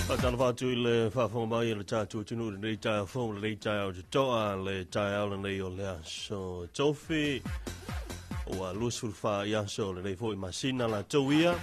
Faatalofa atu i le faafofoga mai a le tatou atunuu i lenei taeao fou, lenei taeao totoa, le taeao lenei o le aso Tofi, ua 24 i aso o lenei foi masina latou ia.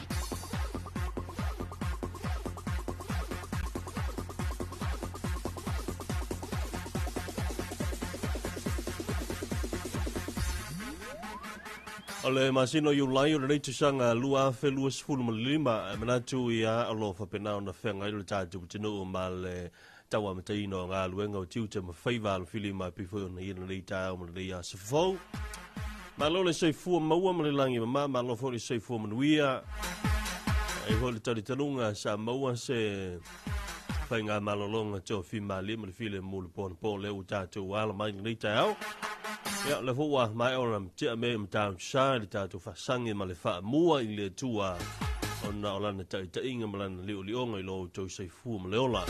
O le masina o Iulai o lenei tausaga 2025, e manatu ia o lo o faapena ona feagai le tatou atunuu ma le tauamataina o galuega o tiute ma faiva alofilima e pei foi ona i ai lenei taeao ma lenei aso fou. Malo le soifua maua ma le lagi mama, malo foi le soifua manuia. E foi le talitaluga sa maua se faiga malologa tofi malie ma le filemu le po anapo lea ua tatou ala mai lenei taeao. Ia, o lea foi ua maea ona tea mea i Matautusa i le tatou faasagi ma le faamua i le Atua ona o lana taitaiga ma lana liolioga i lo outou soifua ma le ola.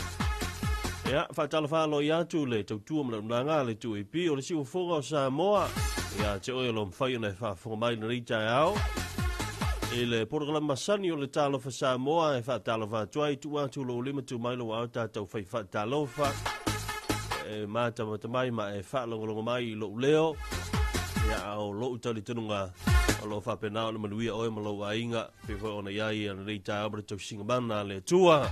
Ia, faatalofa aloaia atu le tautua ma le auaunaga a le 2AP o le siufofoga o Samoa. Ia te oe o lo mafai ona e faafofoga mai i lenei taeao. I le polokalame masani o le Talofa Samoa e faatalofa atu ai, tuu atu lou lima, tuu mai lou ao tatou fai faatalofa. E matamata mai ma e faalogologo mai i lou leo. Ia, o lou talitonuga o lo o faapena ona manuia oe ma lou aiga, pei foi ona i ai ia lenei taeao ma le tausiga mana a le Atua.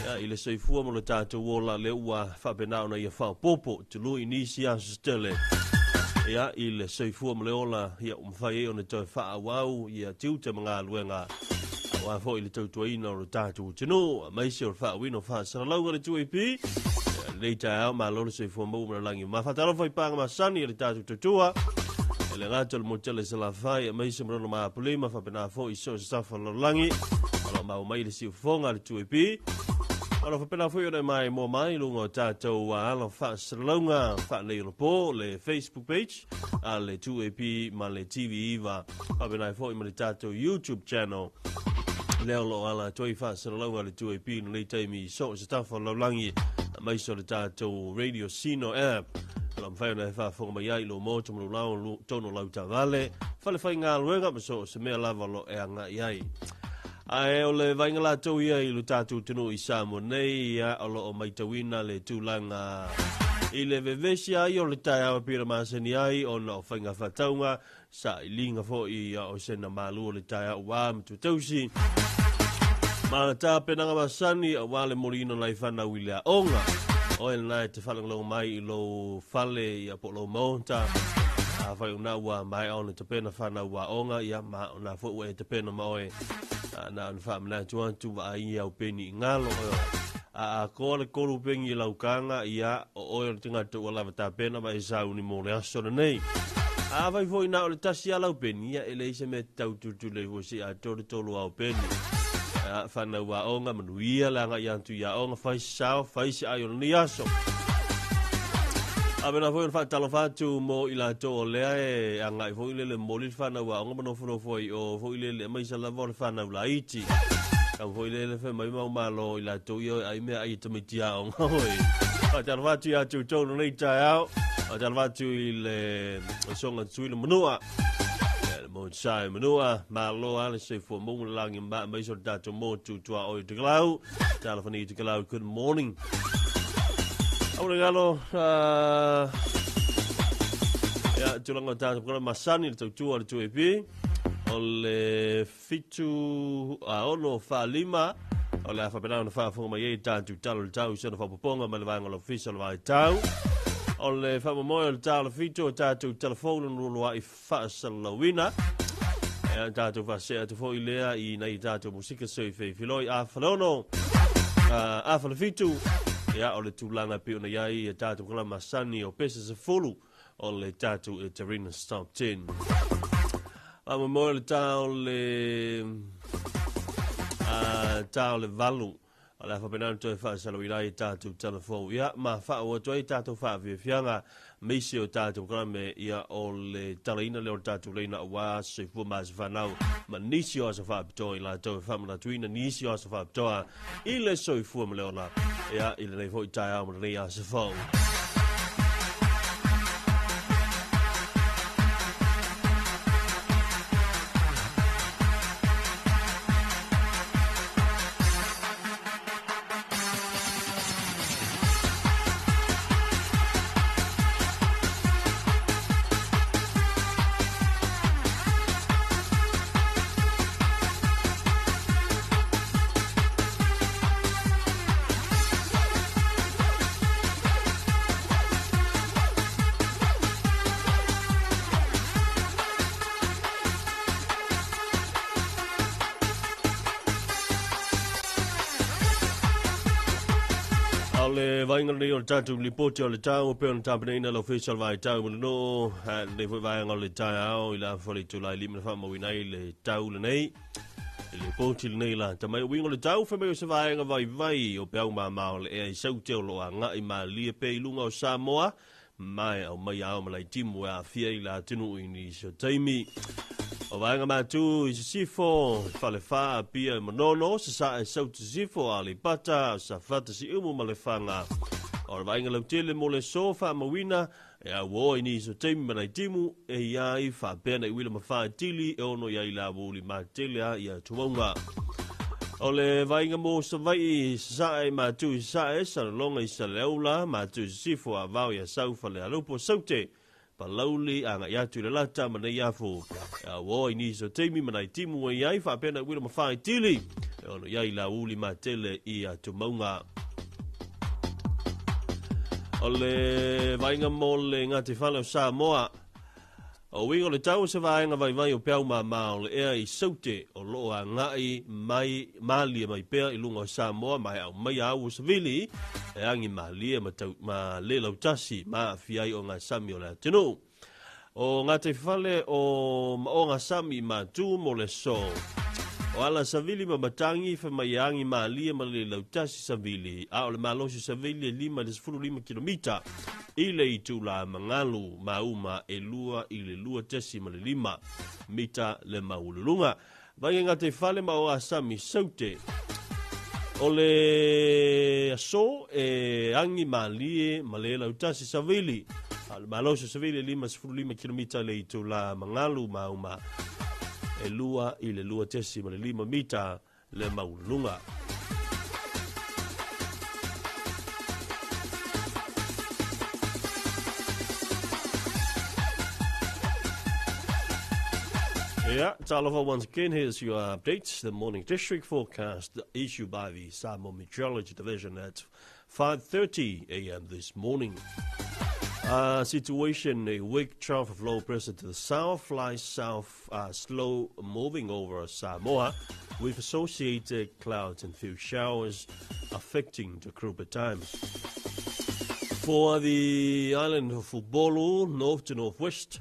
Ia, i le soifua ma lo tatou ola lea ua faapena ona ia faaopoopo tului nisi aso se tele. Ia, i le soifua ma le ola, ia, ua mafai ai ona toe faaauau ia tiute ma galuega aua foi le tautuaina o lo tatou atunuu, aemaise o le faauiina o faasalalauga a le 2AP. Ia, lenei taeao, malo le soifua maua ma le lagi. Ma faatalofa i paga masani a le tatou tautua, e le gata o le motu tele i Salafai, aemaise ma lona maapulima, faapena foi i so o se tafa o le lalolagi, o lo o maua mai le siufofoga a le 2AP. O lo o faapena foi ona e maimoa mai i luga o tatou ala faasalalauga faaneionapo, le Facebook page a le 2AP ma le TV9, faapena ai foi ma le tatou YouTube channel lea o lo o ala atu ai faasalalauga a le 2AP i lenei taimi i so o se tafa o le lalolagi, aemaise o le tatou Radio Sino app o lo o mafai ona e faafofoga mai ai i lou moto ma lou lao tonu o lau taavale, fale faigaluega ma so o se mea lava o lo o e agai ai. Ae o le vaaiga latou ia i lo tatou atunuu i Samoa nei, ia, o lo o maitauina le tulaga i le vevesi ai o le taeao e pei ona masani ai ona o faiga faatauga, sailiga foi ia o sena malu o le taeao ua ma tuatausi ma le tapenaga masani aua le moliina o nai fanau i le aoga. Oe lena e te faalogologo mai i lou fale ia po o lou maota, afai o na ua maea ona tapena fanau aoga, ia ma o na foi ua e tapena ma oe, na ona faamanatu atu vaai i au peni i galo oe. A atoa le 3 peni i lau taga, ia, o oe o le tagata ua lava tapena ma e sauni mo le aso lenei. A fai foi na o le tasi a lau peni, ia, e leai se mea e tau tulituli ai foi se i atoa le 3 ao peni. Ia, fanau aoga, manuia le agai atu i aoga, fai se sao, fai se ai o lenei aso. A mena foi o le faatalofa atu mo i latou o lea e agai foi lele momoli le fanau aoga ma nofonofo ai o foi lele aemaise lava o le fanau laiti. Tau foi lele fai mai mau malo i latou ia ai mea ai e tamaiti aoga oi. Faatalofa atu ia te outou lenei taeao. Faatalofa atu i le soga tui le manua. Le motu sai manua. Malo a le soifua maua le lagi ma aemaise o le tatou motu tuaoi o Tokelau. Talofa nei Tokelau, good morning. Au le galo, ia, tulaga o tatou kala masani le tautua le 2AP. O le 7 a 6 4 5 o le a faapena ona faafofoga mai ai tatou tala o le tau i sona faaopoopoga mai le vaega o le Ofisa o le Vaitau. O le faamoemoe o le tala 7 o tatou tala fou lona lualua'i faasalalauina. Ia tatou faasee atu foi lea i nai tatou musika soifeifiloi a faleono, a falefitu. Ia o le tulaga e pei ona i ai ia tatou kala masani o pese 10 o le tatou Eterina Stop 10. Faamoemoe o le ta o le ta o le 8 o le a faapena ona toe faasalauina ai tatou tala fou, ia, ma faaauau atu ai tatou faafiafiaga aemaise o tatou polokalame, ia, o le talaina lea o le tatou laina aua se soifua ma se fanau ma nisi o aso faapitoa i latou e faamanatuina nisi o aso faapitoa i le soifua ma le ola, ia, i lenei foi taeao ma lenei aso fou. vaega lenei o le tatou lipoti o le tau pei ona tapenaina le Ofisa o le Vaitau ma le Nuu, lenei foi vaega o le taeao i le afa o le itula e 5 na faamauina ai le tau lenei. I le lipoti lenei lata mai, o uiga o le tau fai mai o se vaega vaivai o peau mama o le ea i Saute o lo o agai malie pea i luga o Samoa ma e aumai ao ma laitimu e aafia i le atunuu i nisi o taimi. O vaega matu i Sisifo, Falefa, Apia e Manono, Sasae, Saute Sisifo, Aleipata, Safata, Siumu ma Lefaga. O le vaaiga lautele mo le aso faamauina e auoa i nisi o taimi ma laitimu e i ai faapea na i uila ma faatili e ono i ai le aoauli matele a ia tumauga. O le vaaiga mo Savaii, Sasae, Matu i Sasae, Salelologa i Saleaula, Matu i Sisifo, Avao i Asau, Falealupo, Saute, Palauli, agai atu i Lelata ma Neiafu. E auoa i nisi o taimi ma nai timu e i ai faapea na uila ma faatili e ono i ai le aoauli matele i Tumauga. O le vaaiga mo le gataifale o Samoa, o uiga o le tau o se vaega vaivai o peau mama o le ea i Saute o lo o agai mai malie mai pea i luga o Samoa ma e aumaia au o savili e agi malie ma, tau, ma le lautasi ma aafia ai o ngā sami o le atunuu. O gataifale o maoga sami ma tu mo le so. O ala savili ma matangi fai mai e agi malie ma le lautasi savili, a o le malosi savili e 5 i le 15 kilomita i le itula magalu ma uma e 2 i le 2.5 mita le maualuluga. Vai e gataifale ma o asami saute. O le aso e agi malie ma le lautasi savili. A o le malosi o savili e 55 kilomita le itula magalu ma uma e 2 i le 2.5 mita le maualuluga. Yeah, Talofa once again, here's your updates. The morning district forecast issued by the Samoa Meteorology Division at 5:30 a.m. this morning. Situation, a weak trough of low pressure to the south lies south, slow moving over Samoa, with associated clouds and few showers affecting the group at times. For the island of Upolu, north to northwest,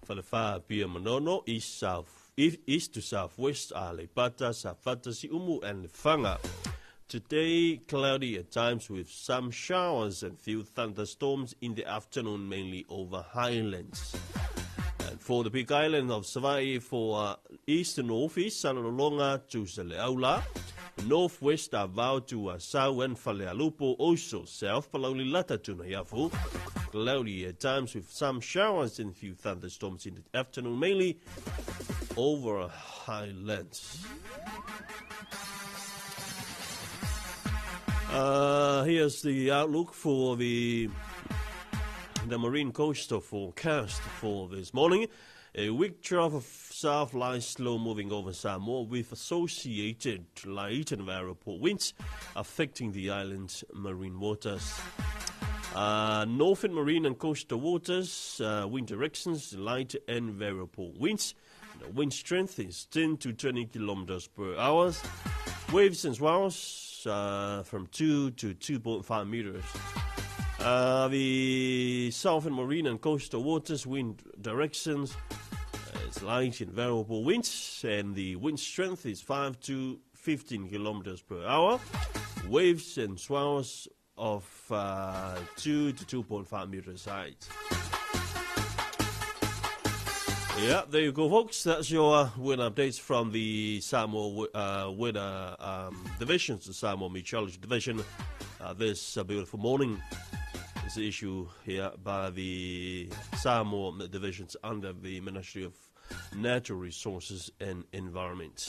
Falefa, Apia, Manono, east, south, east to southwest, Aleipata, Safata, Siumu, and Lefaga. Today, cloudy at times with some showers and few thunderstorms in the afternoon, mainly over highlands. And for the big island of Savaii, for east to northeast, Salelologa to Saleaula, northwest Avao to Asau and Falealupo, also south Palauli Lata to Neiafu. Cloudy at times with some showers and few thunderstorms in the afternoon, mainly over highlands. Here's the outlook for the marine coastal forecast for this morning. A weak trough of south lies slow moving over Samoa with associated light and variable winds affecting the island's marine waters. Northern marine and coastal waters, wind directions, light and variable winds. The wind strength is 10 to 20 kilometers per hour. Waves and swells from 2 to 2.5 meters. The southern marine and coastal waters wind directions is light and variable winds, and the wind strength is 5 to 15 kilometers per hour. Waves and swells of 2 to 2.5 meters height. Yeah, there you go, folks. That's your weather updates from the Samoa Weather Division, the Samoa Meteorology Division, this beautiful morning. This issue here by the Samoa Divisions under the Ministry of Natural Resources and Environment.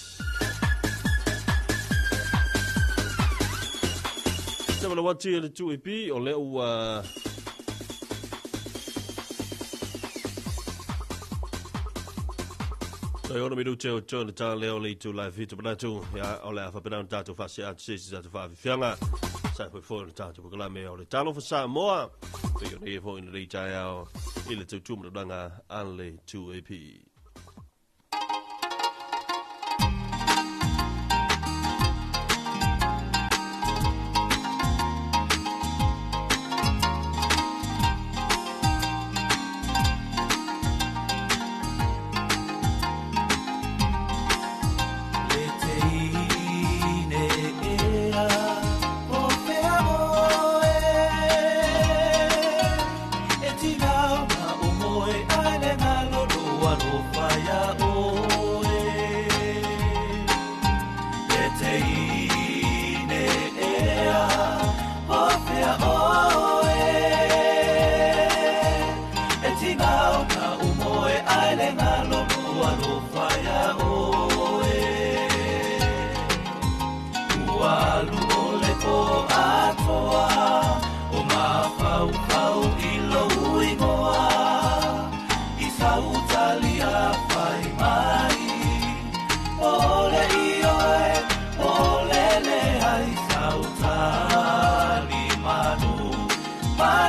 Sa wala wati le 2AP o le ua Tai ona minute o tōna tā leo le itu lai whitu manatu ia o le a whapenau tātou whase atu sisi tātou whawhiwhianga sa foi foi na tātou pukalame o le talofa Samoa pei o nei foi na rei taeao i le tautumananga a le 2AP.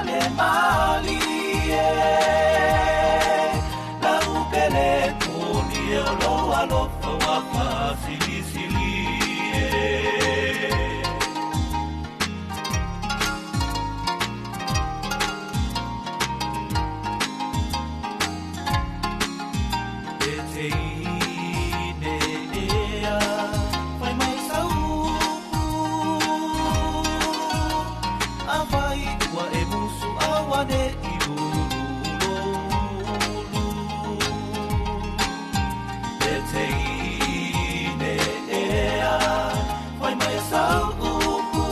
male malie lau pele poni e o lou alofa ua faasilisili e. E te ine ea fai mai sau upu a fai ua e musu aua ne i lulu E te ine ea fai mai sau upu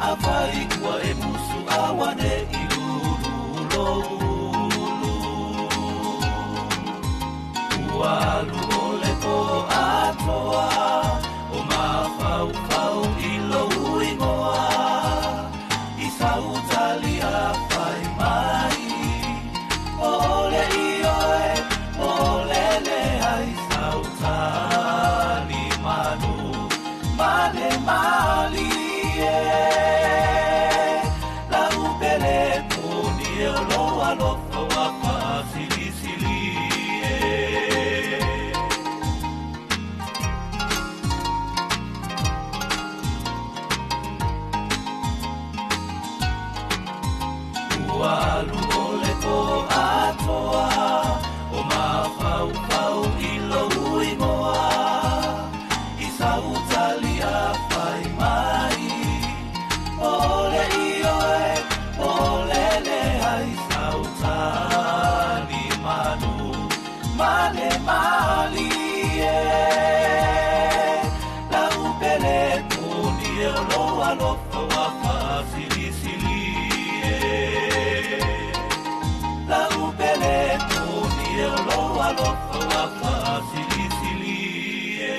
a fai ua e musu aua ne i lulu Ua alu o le po atoa o mafaufau i lou igoa i sau tali a fai mai o le ioe o le leai sau tali manu male malie lau pele poni e o lou alofa ua faasilisili e. Ua alu o le po atoa o mafaufau i lou igoa i sau tali a fai mai o le ioe o le leai sau tali manu male malie lau pele poni e o lou alofa ua faasilisili e. Lau pele poni e o lou alofa ua faasilisili e.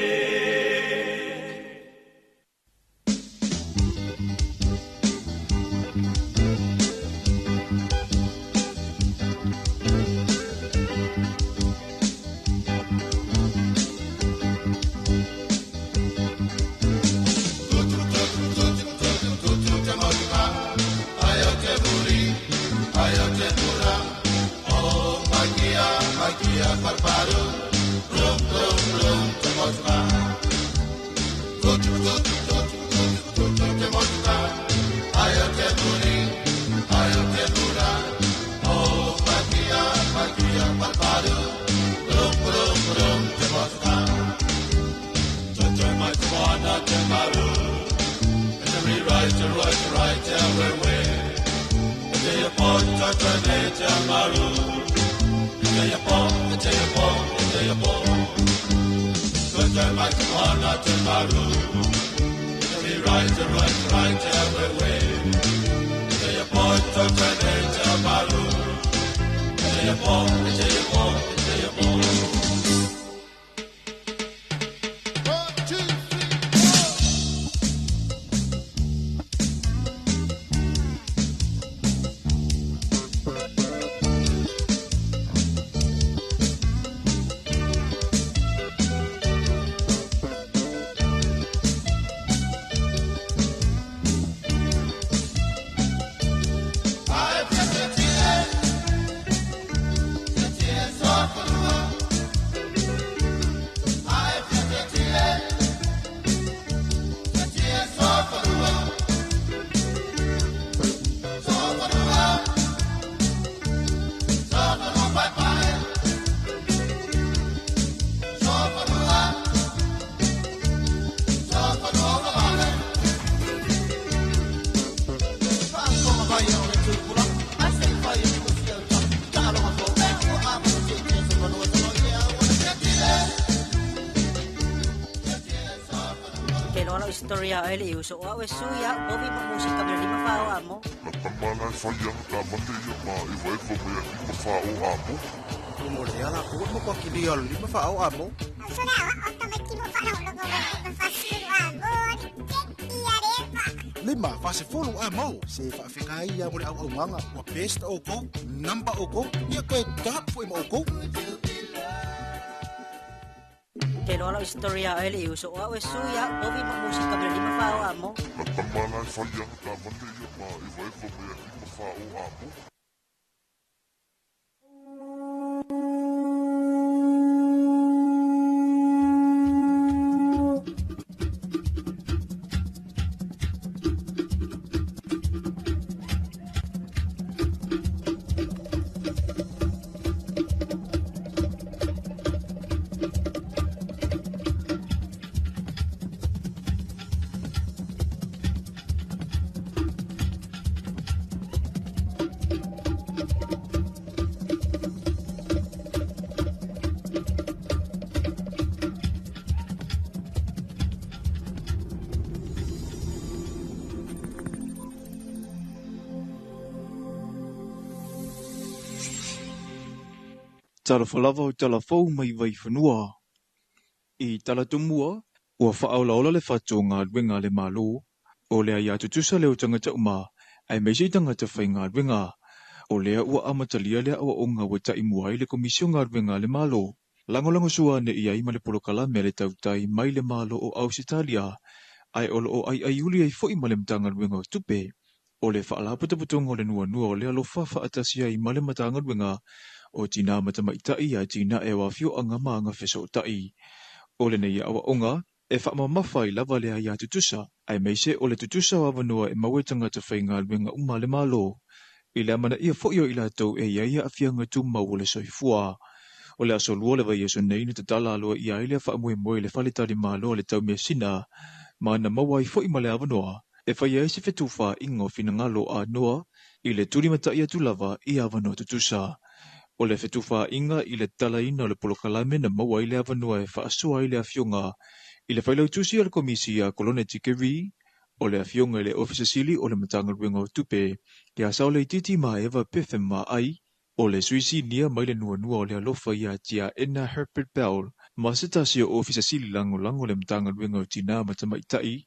Historia ele uso o e suia o vi música me rima fa o amo. La tamala fa ya la mate ya ma e vai ko me rima fa o amo. Mo le ala ko mo ko ki dia rima fa o amo. Sura o to me ki mo fa lo ko me fa sulu amo. Lima fa se fulu amo se fa fika ia mo le au au nganga wa best o ko number o ko ia ko tap fo mo ko. Te loa lau historia o ele i uso o au e sui au povi ma musika mele lima wha o amo. La tamala e whai anga ta mate ia ma e waefa mai a lima wha o amo. Talofa lava o talafou mai Vaifanua. I talatumua, ua faaolaola le fatu o galuega a le Malo, o le aiā tutusa lea o tagata uma, aemaise i tagata faigaluega. O lea ua amatalia le aoaoga ua taimua ai le Komisi o Galuega a le Malo. Lagolagosua ane i ai ma le polokalame a le tautai mai le Malo o Ausetalia, ae o loo aiaiuli ai foi ma le Matagaluega o Tupe. O le Faalapotopotoga o le Nuanua o le Alofa faatasi ai ma le Matagaluega o Tinā ma Tamaitai ia Atinae o Afioaga ma Agafesootai. O lenei aoaoga, e faamamafa ai lava le aiā tutusa, aemaise o le tutusa o avanoa e maua i tagata faigaluega uma a le Malo, i le amanaia foi o i latou e i ai aafiaga tumau o le soifua. O le aso Lua o le vaiaso nei na tatala aloaia ai lea faamoemoe i le faletalimalo a le Taumeasina, ma na maua ai foi ma le avanoa e faia ai se fetufaaiga o finagalo anoa i le tulimatai atu lava i avanoa tutusa. O le fetufaaiga i le tatalaina o le polokalame na maua ai le avanoa e faasoa ai le afioga i le failautusi a le Komisi ia Kolone Tikeri, o le afioga i le Ofisa Sili o le Matagaluega o Tupe ia Saoleititi Maeva Pefe Maai, o le Sui Sinia mai le Nuanua o le Alofa ia Tiaena Herbert Bell, ma se tasi o Ofisa Sili Lagolago o le Matagaluega o Tinā ma Tamaitai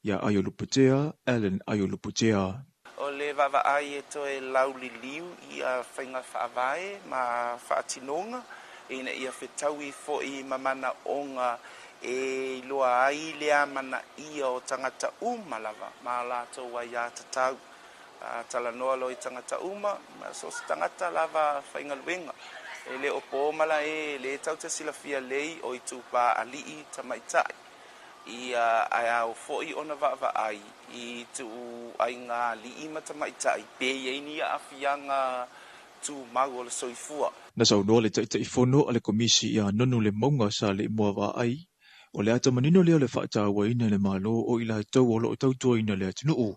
ia Aiolupotea Allan Aiolupotea. O le vaavaai e toe lauliliu ia faiga faavae ma faatinoga ina ia fetaui foi ma manaoga e iloa ai le amanaia o tagata uma lava ma latou aiatatau. Talanoa loa i tagata uma, ma so o se tagata lava faigaluega. E le o po malae, e lē tatou te silafia lelei o itupa alii tamaitai. Ia, ae ao foi ona vaavaai i ituaiga alii ma tamaitai pe i ai ni aafiaga tumau o le soifua. Na saunoa le Taitaifono a le Komisi ia Nonu Lemauga Saleimoa Vaai, o le ata manino lea o le faatauaina e le Malo o i latou o loo tautuaina le atunuu.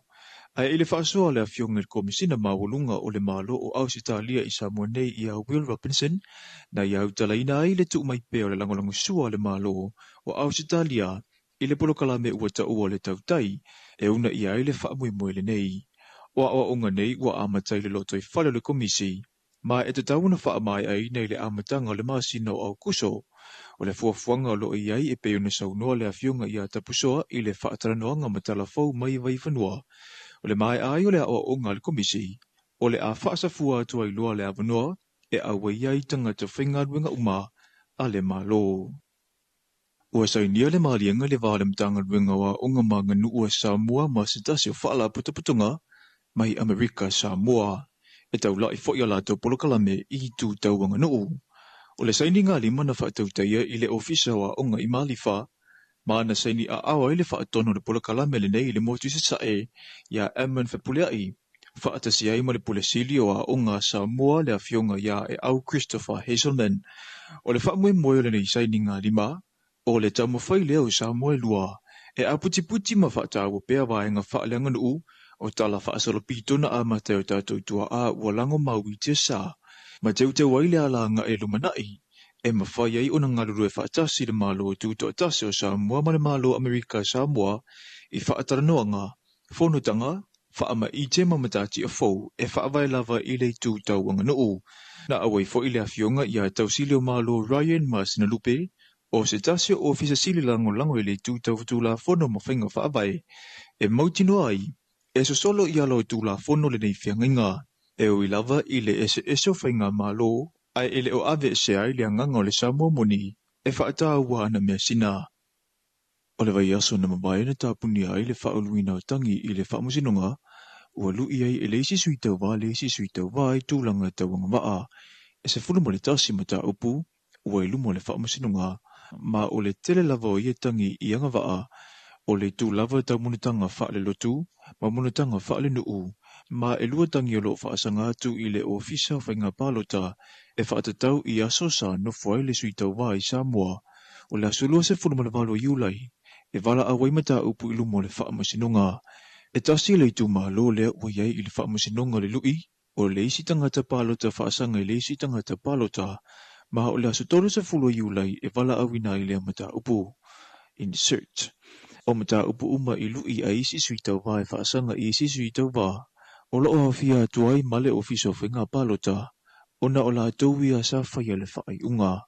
Ae i le faasoa a le afioga i le Komesina Maualuga o le Malo o Ausetalia i Samoa nei ia Will Robinson, na ia autalaina ai le tuu mai pea o le lagolagosua a le Malo o Ausetalia i le polokalame ua taua o le tautai e uunaia ai le faamoemoe lenei. O aoaoga nei ua amata i le lotoifale o le Komisi, ma e tatau ona faamaeaina i le amataga o le masina o Aokuso. O le fuafuaga o loo i ai e pei ona saunoa le afioga ia Tapusoa i le faatalanoaga ma Talafou mai Vaifanua, o le maea ai o le aoaoga a le Komisi, o le a faasafua atu ai loa le avanoa e auai ai tagata faigaluega uma a le Malo. Ua sainia le maliega i le va o le Matagaluega o Aoga ma Aganuu a Samoa ma se tasi o Faalapotopotoga mai Amerika Samoa, e taula'i foi a latou polokalame i itu tau aganuu. O le sainiga lima na faatautaia i le Ofisa o Aoga i Malifa, ma na saini aao ai le faatonu o le polokalame lenei i le motu i Sasae iā Edmund Fepuleai, faatasi ai ma le Pule Sili o Aoga a Samoa le afioga iā Eau Christopher Hazelman. O le faamoemoe o lenei sainiga lima, o le taumafai lea o Samoa e lua e aputiputi ma faataua pea vaega faaleaganuu o tala faasolopito na amata e o tatou tuaa ua lagomau i tiasa, ma teuteu ai le ala agai i lumanai, e mafai ai ona galulue faatasi le Malo Tutoatasi o Samoa ma le Malo Amerika Samoa i faatalanoaga, fonotaga, faamaite ma matatia fou e faavae lava i le itu tau aganuu. Na auai foi le afioga ia Tausilio Malo Ryan Masinalupe, o se tasi o Ofisa Sili Lagolago i le itu tau Tulafono ma Faiga Faavae, e mautinoa ai, e sosolo i ala o Tulafono lenei feagaiga, e ui lava i le eseese o faigamalo, ae e le o aveesea ai le agaga o le Samoa moni. E faataua ana measina. O le vaiaso na mavae na tapunia ai le faauluina o tagi i le faamasinoga, ua lu'i ai e le isi sui tauvā le isi sui tauvā i tulaga tau agavaa e 11 mataupu ua i luma o le faamasinoga, ma o le tele lava o ia tagi i agavaa o le itu lava tau monotaga faalelotu ma monotaga faalenuu, ma e 2 tagi o loo faasaga atu i le Ofisa o Faiga Palota e faatatau i aso sa nofo ai le sui tauvā i Samoa. O le aso 28 o Iulai e valaau ai mataupu i luma o le faamasinoga. E tasi le itumalo lea ua iai i le faamasinoga le lu'i o le isi tagata palota faasaga i le isi tagata palota, ma o le aso 30 o Iulai e valaauina ai lea mataupu. Insert. O mataupu uma i lu'i a isi sui tauvā e faasaga i isi sui tauvā o loo aofia atu ai ma le Ofisa o Faiga Palota, ona o latou ia sa faia le faaiuga.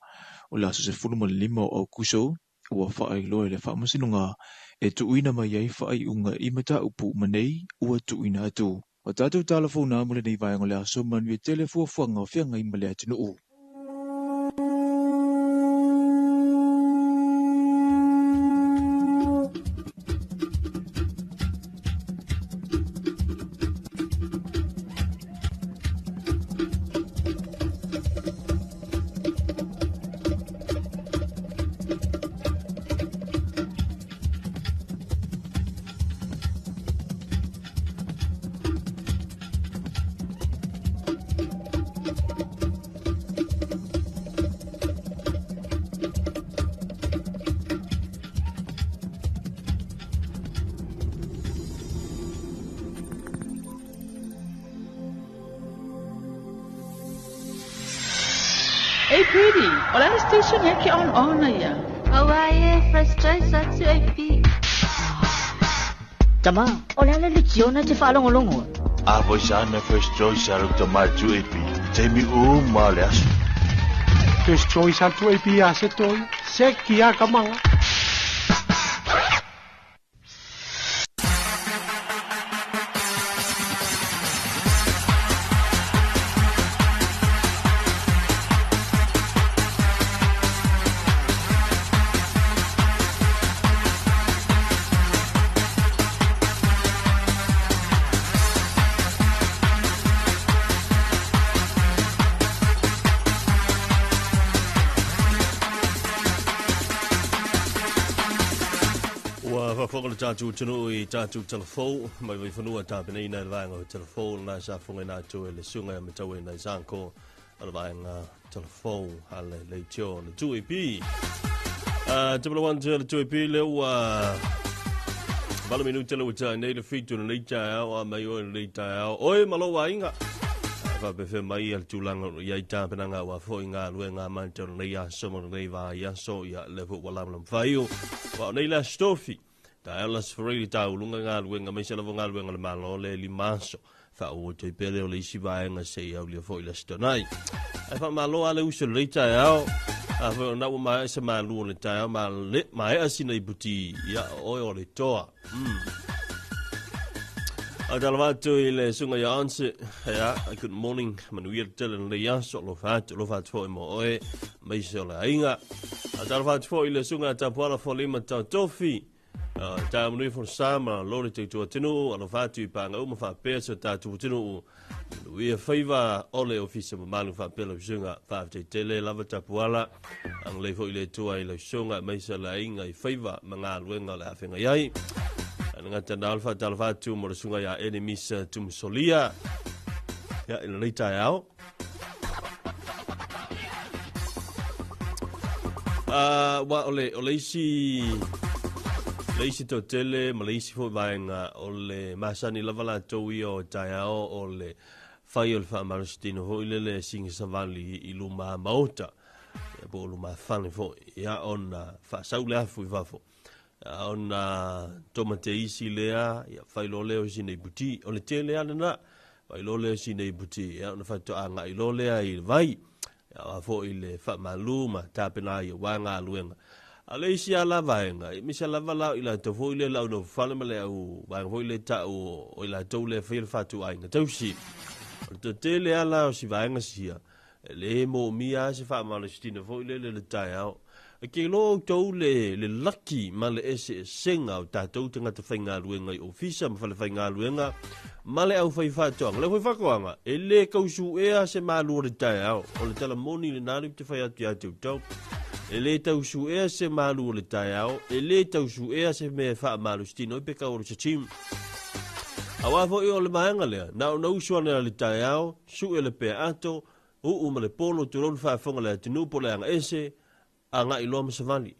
O le aso 15 o Aukuso ua faailoa e le faamasinoga e tuuina mai ai faaiuga i mataupu uma nei ua tuuina atu. O tatou talafona mo lenei vaega o le aso, manuia tele fuafuaga o feagai ma le atunuu. Hey Pretty, o le station e ke on on ia. Hawaii First Choice atu AP. Tama, o le ale lekiona te whaalongolongo. A voi sana First Choice alu tama atu AP. Temi u ma le aso. First Choice atu AP a se toi. Se kia kamanga. Ua le tātou tunu i tātou telefou, mai vai whanua tāpeneina i le vaenga o telefou, na sa funga nā tō e le sunga e matau e nai sānko o le vaenga telefou a le leitio le 2AP. Te pala wan le 2AP le ua 8 minuta le ua tāi nei le fitu le nei tāiao a mai o le nei tāiao. Oe malo wainga. Whapefe mai al tūlanga i ai tāpenanga ua fo i ngā lue ngā manta o nei aso mo nei vā i aso ia le fu lam lam whaio. Wa o nei la stofi. Ta elas ferili ta ulunga ngā luenga mai se lavo ngā luenga le malo le limaso. Wha o te pele o le isi vaenga se i au lia fo i la stonai. Ai wha malo ale uso le taeao. A wha o nau mai se malu o le taeao ma le mai asina i puti ia oe o le toa. A talavatu i le sunga ia anse. Ia, good morning. Manuia tele le aso lo fatu fo i mo oe. Mai se o le ainga. A talavatu fo i le sunga tapuala fo lima tau tofi. Tā manui fo sama lore te tua tinu alo fatu i panga uma wha se tā tua tinu manuia whaiva o le ofisa mamalu wha pea lau sunga wha te tele lava tapuala ang le fo i le tua i lau sunga meisa la inga i whaiva ma ngā luenga le awhenga iai. Ana ngata na alfa talafatu mo le sunga ia enemisa tumusolia. Ia ina nei tae ao. Wa o le isi le isi tau tele ma le isi fo vaenga o le masani lava la tau ia o taeao o le whai o le whaamarositino hoi le le singa savali i luma maota. Ia po o luma whane fo ia ona whaasau le afu i wafo. Ona toma te isi lea ia whai lo leo si nei buti. O le tele ana na whai lo leo si nei buti. Ia ona whaito a ngai lo lea i vai. Ia wafo i le whaamalu ma tāpena i wā ngā luenga. A le isi ala vaenga, i misa lava lau i la tau fo i le lau no whale ma le au vaenga fo i le tau o i la tau le whaile whatu ai ngā tausi. O le tele ala o si vaenga sia, le mo mia se wha malu sitina fo i le le le tai ao. E ke iloa outou le, le laki ma le eseesega o tatou tagata faigaluega i ofisa ma falefaigaluega ma le aufaifaatoaga. Le aufaifaatoaga, e lē tausuea se malu o le taeao. O le tala moni lenā lea ou te fai atu ia te outou. E lē tausuea se malu o le taeao, e lē tausuea se mea e faamalositino ai pe kau o le gym. Auā foi o le vaega lea, na ona usu ane lava i le taeao, sue le pea ato, uu ma le polo, tulou le faafofoga a le atunuu po o le agaese, agai loa ma savali.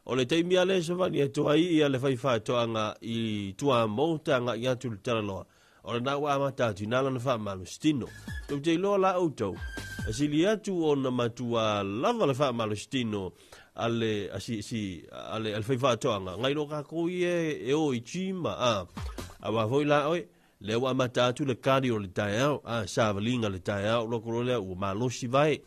O le taimi lava lea e savali atu ai ia le faifaatoaga i Tuamou ta agai atu i le talaloa, o lena ua amata atu i ina lana faamalositino. Tou te iloa la outou, e sili atu ona matua lava le faamalositino a le, a si, si, a le, a le faifaatoaga, nai lo kākou ia e o i gym, a, aua foi la oe, lea ua amata atu le kari o le taeao, a, savaliga le taeao, loko loa lea ua malosi vae.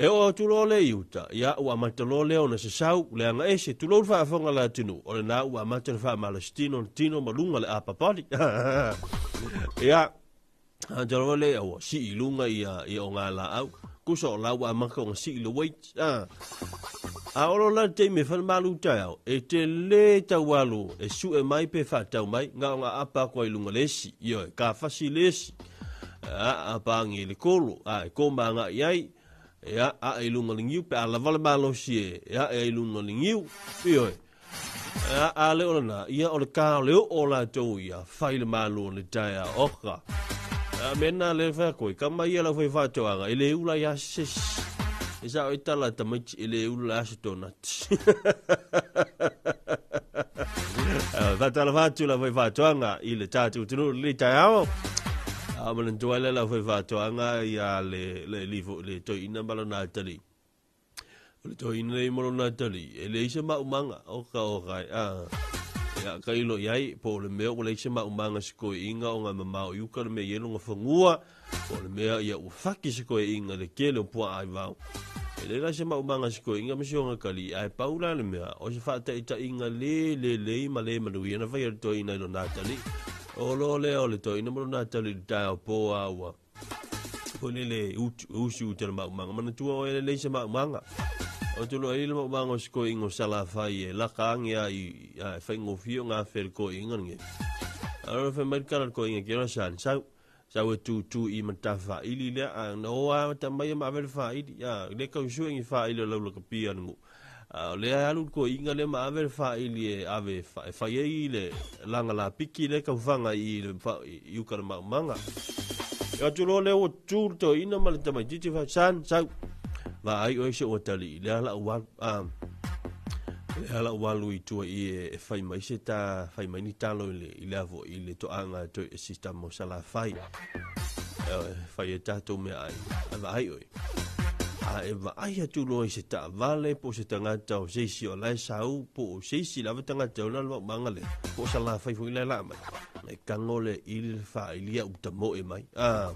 E oo atu loa lea i uta, ia ua amata loa lea ona sasau, leaga ese, tulou le faafofoga a le atunuu, o lena ua amata le faamalositino le tino ma luga le apapali. Ia, amata loa lea ua sii i luga ia, ia ogalaau. Tusa o la ua amata ona sii le weight. A, a olo la le taimi e fai le malu taeao, e te lē tau alu e sue mai pe faatau mai, na ona aapa atu ai i luga le esi, ioe, kafasi le esi. A, aapa agi i le kolo, a, e koma agai ai, ia, ae i luga le niu, pe a lava le malosi e, e ae ai i luga le niu, ioe. A, a le o lena, ia o le kā o le oo o latou ia, fai le malu o le taeao, oka. A mea na le whai koe, ka mai ia lau whai whātoanga, e le ula ia se sis. E sa o e tala tamaiti, e le ula ia se donut. Whātala whātu lau whai whātoanga i le tātou tunu le taeao. A manantua le lau whai whātoanga ia le, le, le, le toi ina malona tali. O le toeaina nei ma lona atalii, e leai se maumaga, oka oka e, a. Ia, ka ilo i ai, po o le mea ua leai se maumaga se koeina o ngā mamao i uka le mea i ai lona fanua, po o le mea ia ua faki se koeina le tele o puaa i vao. E leai la se maumaga se koeina ma si ona atalii, ae pau la le mea, o se faataitaiga le lelei ma le manuia na faia e le toeaina i lona atalii. O lo lea o le toeaina ma lona atalii i le taeao po a ua Foi lele usu uta le maumaga. Manatua oe le leai se maumaga. O te loa i le maumaga o se koiinga o Salafai e laka ange a i a e faigofie o ngā whē le koiinga nge. Alo le whai mai le kala le koiinga ki ona sani. Sau, sau e tū tū i mata whaili lea. A na o a ta mai e ma ave le whaili. A le kau sue ngi whaili o laula ka pia ngu. A o lea alu le koiinga lea ma ave le whaili e ave e whai ai le langa la piki le kau whanga i le i uka le maumaga. E atu loa lea ua tu le toeaina ma le tamaitiiti fai, San, sau, vaai oe se ua tali i lea lau alu, a, lea lau alu i tua i e, e fai mai se ta, fai mai ni talo i le, i lea foi, i le toaga e toe e system o Salafai. E, fai e tātou mea ai, a vaai oe. A e vaai atu loa i se taavale po o se tagata o se isi o la e sau po o se isi lava tagata o la le maumaga lea, po o Salafai foi la e laa mai. E kago le ili le faaili au tamoe mai. Ah.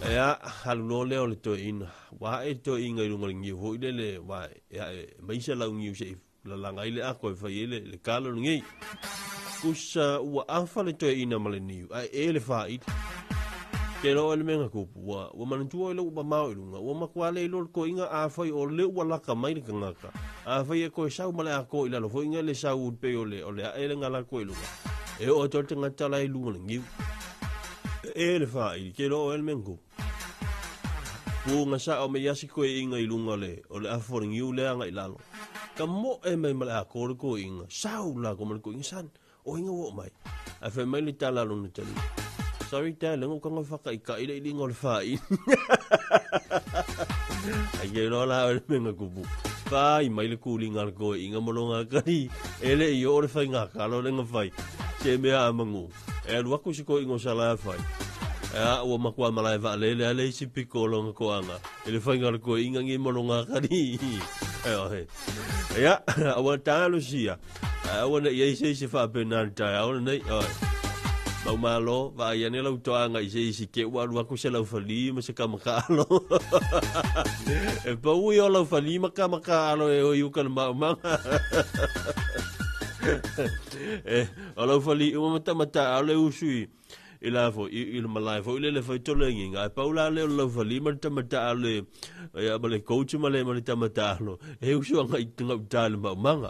Ea, alu loa lea o le toeaina. Ua ae le toeaina i luga o le niu foi lele, ua e ae mai se lau niu se i lalaga ai le ako e fai ai le, le kalo lenei. Kusa ua afa le toeaina ma le niu, ae e le faaili. Ke loa le mea na kupu, ua, ua manatua i lou mamao i luga, ua matua le iloa le toeaina afai o le ua laka mai le tagata. Afai e toe sau ma le ako i lalo foi na le sau pei o le, o le ae le ngala koe i luga. E oo atu ai le tagata la i luga o le niu. E le faaili, ke loa oe le mea na kupu. Puga sao mai ia si koeina i luga o le, o le afa o le niu lea agai i lalo. Ka moe mai ma le ako le koeina, sau la ko ma le koeina san, o inga ua oo mai. Ae fai mai le tala a lona tali, Sorry dad, lenga ukanga whakaikai le ilinga o le whaili. Ai ke loa la o le menga kupu. Whai mai le kūlinga le koe inga mo longa kari. E le i o le whai ngā kalo le ngā whai. Se mea a mangu. E alu aku se koe inga o sala a whai. E a ua makua malae wha le le ale isi piko o longa koanga. E le whai ngā le koe inga ngi mo longa kari. E o he. Ia, aua tālo sia. Aua ne i ai se isi faapena le taeao lenei. Oi. Mau malo, vaai ane lau toaga i se isi ke ua alu aku se laufali ma se kamakaalo. e pau i o laufali ma kamakaalo e oi uka le maumaga. e, o laufali uma matamata alo e usu i, I la foi i le malae foi lele fai tolegiga, ae pau la lea o le laufali ma le tama taalo ia ma le coach ma le tama taalo e usu agai gauta i le maumaga.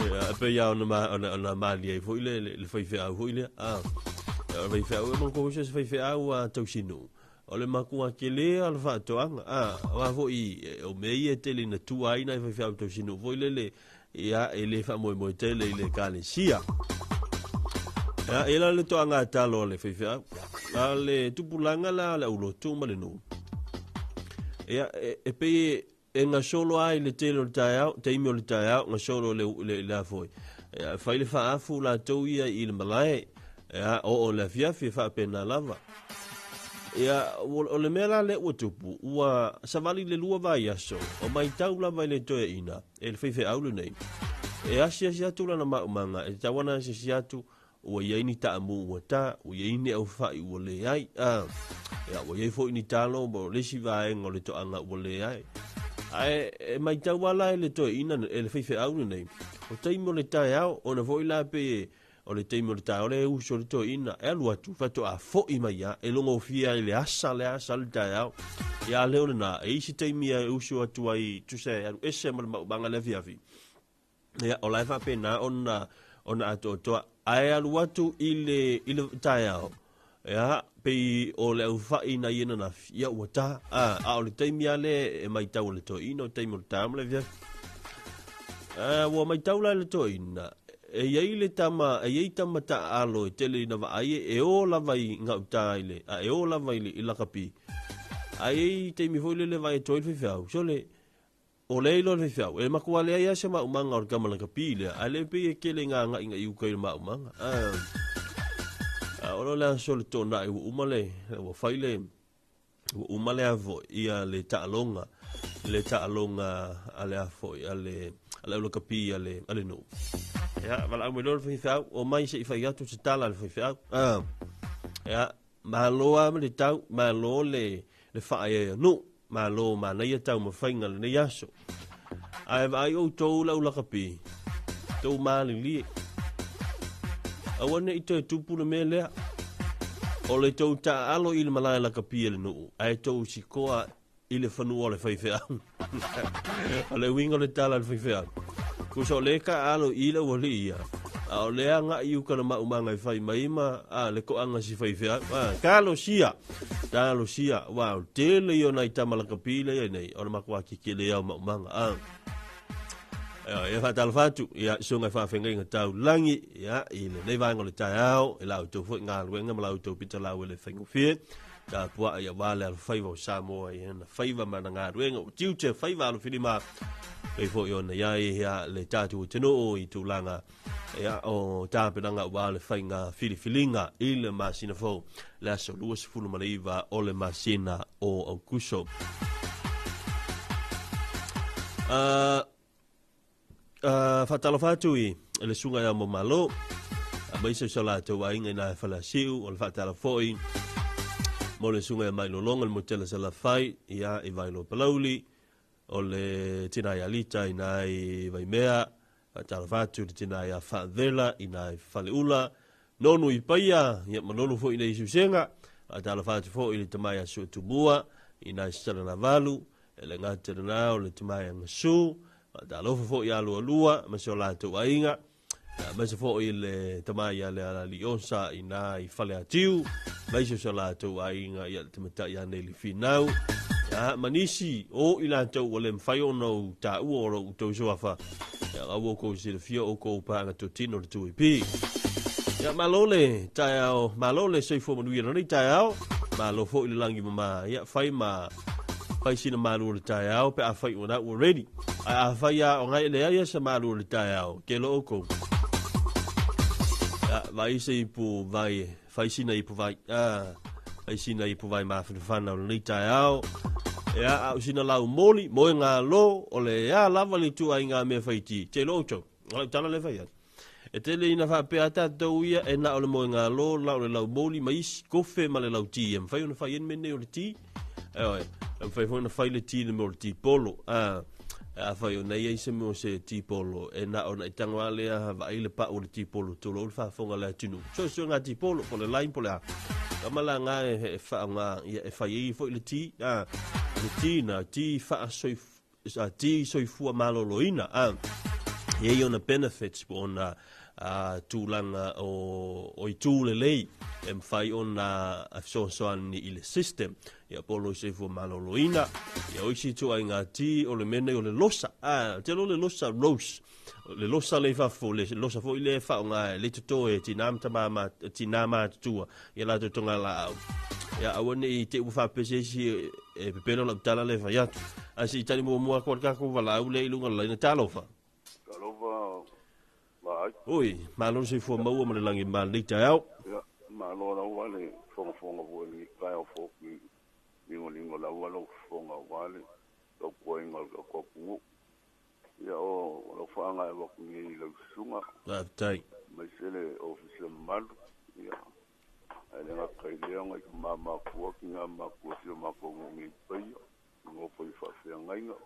Ia, e pei lava ona malie ai foi le faifeau foi lea. O le faifeau e manatua foi se faifeau a tausinuu. O le matua tele lava o le faatoaga. Aua foi o mea ia e tele ina tua ai nai faifeau tausinuu foi lele, ia, e le faamoemoe tele i le ekalesia. Ia, e la le toaga talo a le faifeau. A le tupulaga la a le aulotu ma le nuu. Ia, e pei e gasolo lava i le tele o le taeao, taimi o le taeao, gasolo le, le, le a foi. Ia, fai le faaafu latou ia i le malae. Ia, oo i le afiafi e faapena lava. Ia, o le mea la lea ua tupu, ua savali le 2 vaiaso, o maitau lava i le toeaina, e le faifeau lenei. E asiasi atu lana maumaga, e tatau ona asiasi atu, ua i ai ni taamu ua ta, ua i ai ni aufai ua leai, ia, ua i ai foi ni talo ma le isi vaega o le toaga ua leai. Ae e maitau lava la e le toeaina, e le faifeau lenei, o taimi o le taeao, ona foi la pei o le taimi o le taeao lea e uso le toeaina, e alu atu, faatoa foi mai lava, e logofia ai le asa le asa le taeao. Ia a lea o lena, e i ai se taimi e uso atu ai, tusa e alu ese ma le maumaga i le afiafi. Ia, o la e faapena ona ona atoatoa. Ae alu atu i le, i le taeao, ia, pei o le aufai na ia ananafi, ia ua ta. A, a o le taimi lava lea e maitau e le toeaina, o le taimi o le taeao ma le afiafi. A, ua maitau la e le toeaina, e i ai le tama, e i ai tama taaalo e tele ina vaai e o lava i gauta i le, a e o lava i le, i lakapi. Ae i ai taimi foi lele e vaai atu ai le faifeau, sole, O lea iloa le faifeau, e matua leai lava se maumaga o le tama lakapi lea, ae le pei e tele ina agai i uka i le maumaga. A o le aso o le toonai ua uma le, ua fai le, ua uma le a foi, ia le taaloga, le taaloga a le a foi, a le, a le aulakapi a le, a le nuu. Ia, valaau mai loa le faifeau, omai se i fai atu se tala a le faifeau. Ia, malo lava ma le tau, malo le, le faaeaea nuu. Malo manaia taumafaiga lenei aso. Ae vaai outou lau lakapi, tou malilie. Aua ne i toe tupu le mea lea. O le tou taaalo i le malae lakapi a le nuu, ae tou sikoa i le fanua o le faifeau. O le uiga o le tala a le faifeau. Tusa o lea e taaalo i le aualii ia, a o lea agai i uka na maumaga e fai mai ma a, le toaga si faifeau. A, talosia! Talosia, aua o le tele ia o nai tama lakapi lea i ai nei, o le matua kekele ia o maumaga. A. Ia faatalofa atu, ia susuga i faafeagaiga taulagi, ia i lenei vaega o le taeao, i la outou foi galuega ma la outou pitalau e le faigofie. Tapuai aua le alofaiva o Samoa i ana faiva ma ana galuega, o tiute faiva alofilima, pei foi ona i ai ia le tatou atunuu i tulaga ia, o tapenaga aua le faiga filifiliga i le masina fou, le aso 29 o le masina o Aukuso. Faatalofa atu i le susuga ia Malo, aemaise o so latou aiga i na Faleasiu, o le faatalofa foi mo le susuga ia Mailolonga le Motela Salafai ia i Vailoa Palauli, o le tina ia Lita i na i Vaimea, faatalofa atu i le tina ia Faavela i na i Faleula, nonu i Paia, ia ma nonu foi i nei Susega, faatalofa atu foi i le tama ia Suatumua i na i Salalavalu, e le gata i lena o le tama ia Gasu, faatalofa foi ia Lualua ma si o latou aiga, aemaise foi le tama ia Lealaliosa i na i Faleatiu, aemaise o si o latou aiga ia le tamatai ia Neli Finau, ia, ma nisi o i latou ua le mafai ona ou taua o lo outou suafa, ia, a ua outou silafia outou paaga totino le 2AP. Ia, malo le taeao, malo le soifua manuia lenei taeao, malo foi le lagi mama, ia, fai ma fai sina malu o le taeao pe afai ua na ua ready. Ae afai lava o ngai e leai lava se malu o le taeao, ke lo oukou. Ia, vai se ipu vai, fai sina ipu vai. Ah, fai sina ipu vai mafanafana o lenei taeao. Ia, a o sina lau moli, moe ngā lo, o le ea lava le ituaiga mea faiti, te lo outou. O lau tala lea e fai atu. E tele ina faapea a tatou ia e na o le moegalo, na o le laumoli ma isi kofe ma le lauti e mafai ona fai ai le mea nei o le ti. E oe, e mafai foi ona fai le ti i le mea o le ti polo. Afai o nei ai se mea o se tipolo, e na o na i tango a lea vaai le pau o le tipolo, tulou le faafofoga a le atunuu. Suesue ngā tipolo, po le lime, po le a. Ka mala ngā e, e wha ngā, ia, e whai ei foi le ti, a, le ti na, ti whaasoif, a, ti soifua maloloina, a, e ei ona benefits po ona a, tulaga o, o itu lelei e mawhai ona fesoasoani i le system. Ia po lo soifua maloloina. Ia o isi ituaiga ti o le mea nei o le losa. A, te lo le losa rose. Le losa le fafo, le losa foi le faaaoga e le toto e tinā ma tamā ma tinā matutua ia latou togalaau. Ia aua ne i te ua faapese isi e pepelo lau tala le fai atu. Ae se i tali muamua atu a le tatou valaau lea i luga o le laina. Talofa. Talofa Vaai. Oi, malo le soifua maua ma le lagi ma lenei taeao. Ia, malo lava le fogafoga foi i lenei taeao fou i ligoligo lava lau fofoga aua le tautuaina o le tatou atunuu. Ia, o lau faagaewa atu nei i lau susuga. Faafetai. Aemaise le Ofisa mamalu, ia, ae le gata i lea, nai tama matua, tina matua o si o matou nuu nei i Paia, i nofo i faafeagaiga.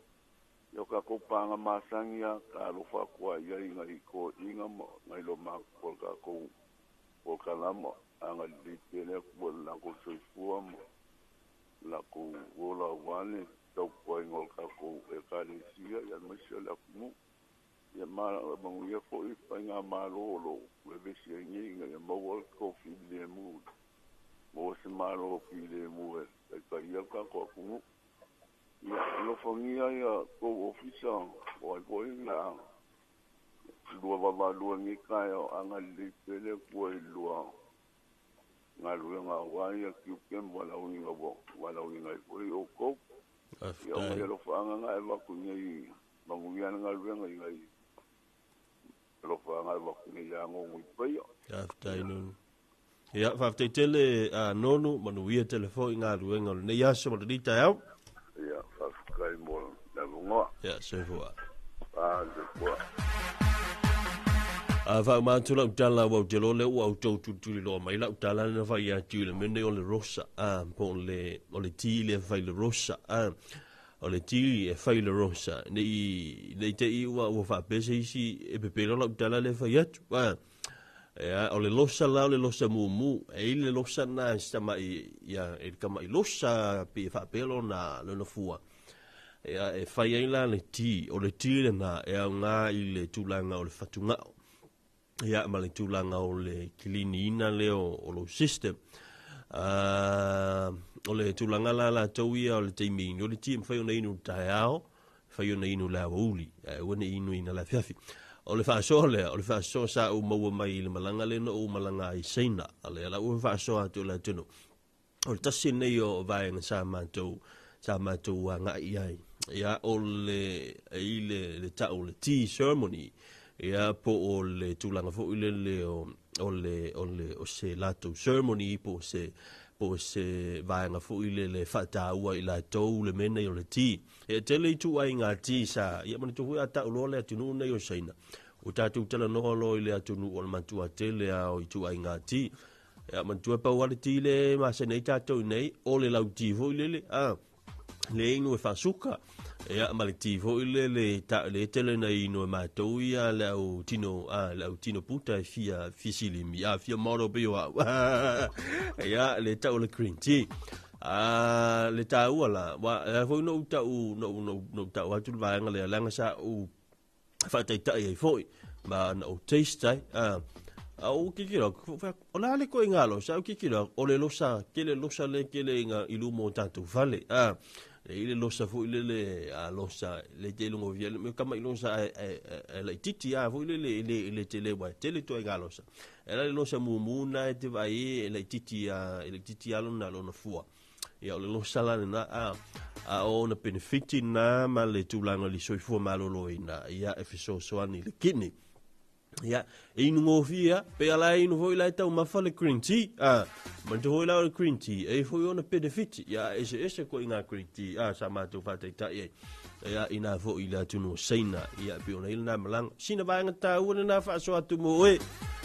Ia o tatou paga masani a, talofa atu a i ai nai toeaiina ma nai loomatutua o le tatou polokalama, agalelei pea le Atua i le latou soifua ma le latou ola aua le tautuaina o le tatou Ekalesia aemaise o le atunuu. Ia manuia foi le faigamalo o lo o vevesi ai nei ina ia maua le toafilemu, maua se Malo filemu e taitaia le tatou atunuu. Ia alofagia ia tou ofisa o ai foi o le a lua vaavaalua i lenei taeao, agalelei pea le Atua i lua galuega aua ia tiute ma valaauina ua valaauina ai foi outou. Ia o nai alofaaga na e avatu nei, manuia le galuega i nai alofaaga e avatu nei ia Nonu i Paia. Faafetai Nonu. Ia, faafetai tele a Nonu, manuia tele foi galuega o lenei aso ma lenei taeao. Ia, faafetai mo le avanoa. Ia, soifua. A, soifua. A faauma atu lau tala, ua ou te iloa lea ua outou tulituliloa mai lau tala na fai atu i le mea nei o le rosa, a, po o le, o le ti lea fai le rosa, a, o le ti e fai le rosa, ne i, ne i te i ua, ua faapea se isi e pepelo lau tala lea fai atu, a. Ia, o le losa la, o le losa mumu, e i le losa na e tamai, ia, e tama'i losa pe e faapea lona, lona fua. Ia, e fai ai la le ti, o le ti lena e aoga i le tulaga o le fatugao. Ia, ma le tulaga o le kiliniina lea o lou system. O le tulaga la latou ia o le taimi inu o le ti, e mafai ona inu i le taeao, fai ona inu i le aoauli, ae aua ne i inuina i le afiafi. O le faasoa lea, o le faasoa sa ou maua mai i le malaga lea na ou malaga ai i Saina, a lea la ua faasoa atu i le atunuu. O le tasi lenei o vaega sa matou, sa matou agai i ai. Ia, o le, i le, le tau o le tea ceremony, ia, po o le tulaga foi lele o, o le, o le, o se latou ceremony, po o se, po o se vaega foi lele e faataua i latou le mea nei o le tea. E tele ituaiga ti sa, ia manatua foi a tau loa le atunuu nei o Saina, ua tatou talanoa loa i le atunuu o le matua tele lava o ituaiga ti. Ia manatua pau lava le ti le masani ai tatou i nei, o le lauti foi lele, a, le inu e faasuka. Ia ma le ti foi lele ta, le tele na inu e matou ia le au tino, a, le au tino puta e fia, fia silimi, a, fia model pei o au. Ia, le tau o le green tea. A le taua la, wa, e foi no tau, no, no, no tau atu le vaega lea, leaga sa ou faataitai ai foi, ma na ou taste ai, a, a ou kikilo, o le a le koiga losa, au kikilo, o le losa, kele losa le kele inga i luma o tatou fale, a, le i le losa foi le le, a losa, le te lungo via, le kama i losa e, e, e, e laititi a foi le le, le, le tele wa, tele toaiga losa. E ala le losa mumu na e te vaai e laititi a, e laititi a lona lona fua. Ia o le losa la lena a, a o ona penefiti na ma le tulaga o le soifua maloloina, ia e fesoasoani i le kidney. Ia, e inu gofie a, pe ala e inu foi la e taumafa le green tea, a, manatua foi la o le green tea, e i foi ona penefiti, ia ese ese koe i ngā green tea, a, sa mātou whātaitai ai. Ia, inā foi i le atunuu o Saina, ia, e pei ona i lena malaga. Sina vaega tāua lena faasoa atu mo oe.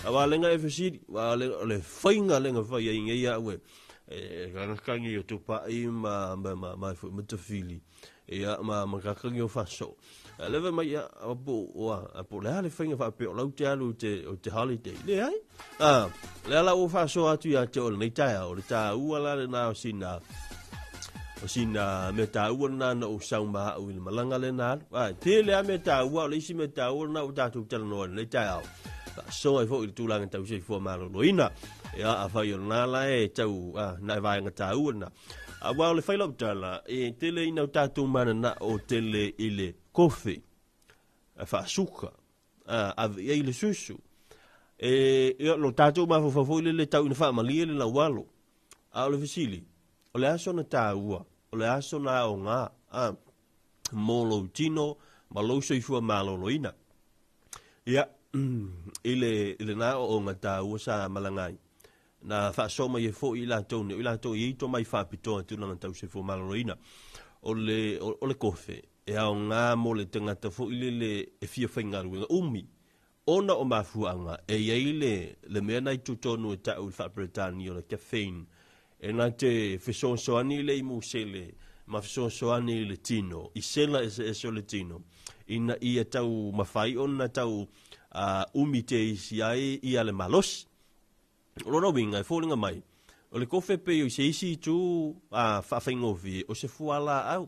A wā lenga e fesili, wā lenga, o le whainga lenga whai ai ngei au e, e kangakani o tupai ma, ma, ma, ma, ma, ma tawhili. Ia ma makakagi o faaso'o. Ae leva mai ia po ua po le a le faiga faapea o lau te alu i te o te holiday. Leai. A lea la ua faasoa atu ia te oe lenei taeao, o le taua la lena o sina o sina mea taua lena na ou sau ma au i le malaga lea na alu. Ae tele lava mea taua, o le isi mea taua lena ua tatou talanoa i lenei taeao. Faasoa ai foi i le tulaga tau soifua maloloina. Ia, afai o lena la e tau na e vaega taua lena. Aua o le fai lau tala, e tele ina o tatou mananao tele i le kofi, faasuka, ave i ai le susu. E, ia, lo tatou mafaufau foi lele tau ina faamalie le laualo. A o le fesili, o le a sona taua, o le a sona aoga, a, mo lou tino ma lou soifua maloloina. Ia, i le, i lena ooooga taua sa malaga ai, na faasoa mai ai foi i latou nei, o i latou e i ai tomai faapitoa i tulaga tau soifua maloloina. O le, o, o le kofe, e aoga mo le tagata foi lele e fia faigaluega umi, ona o mafuaaga e i ai le, le mea na i totonu e ta'u i le faa-Peretania o le caffeine, e na te fesoasoani i le imusele ma fesoasoani i le tino, i sela eseese o le tino, ina ia tau mafai ona tau uh, umi te isi ai ia le malosi. O lona uiga e foliga mai, o le kofe pei o se isi itu a faafaigofie o se fualaau,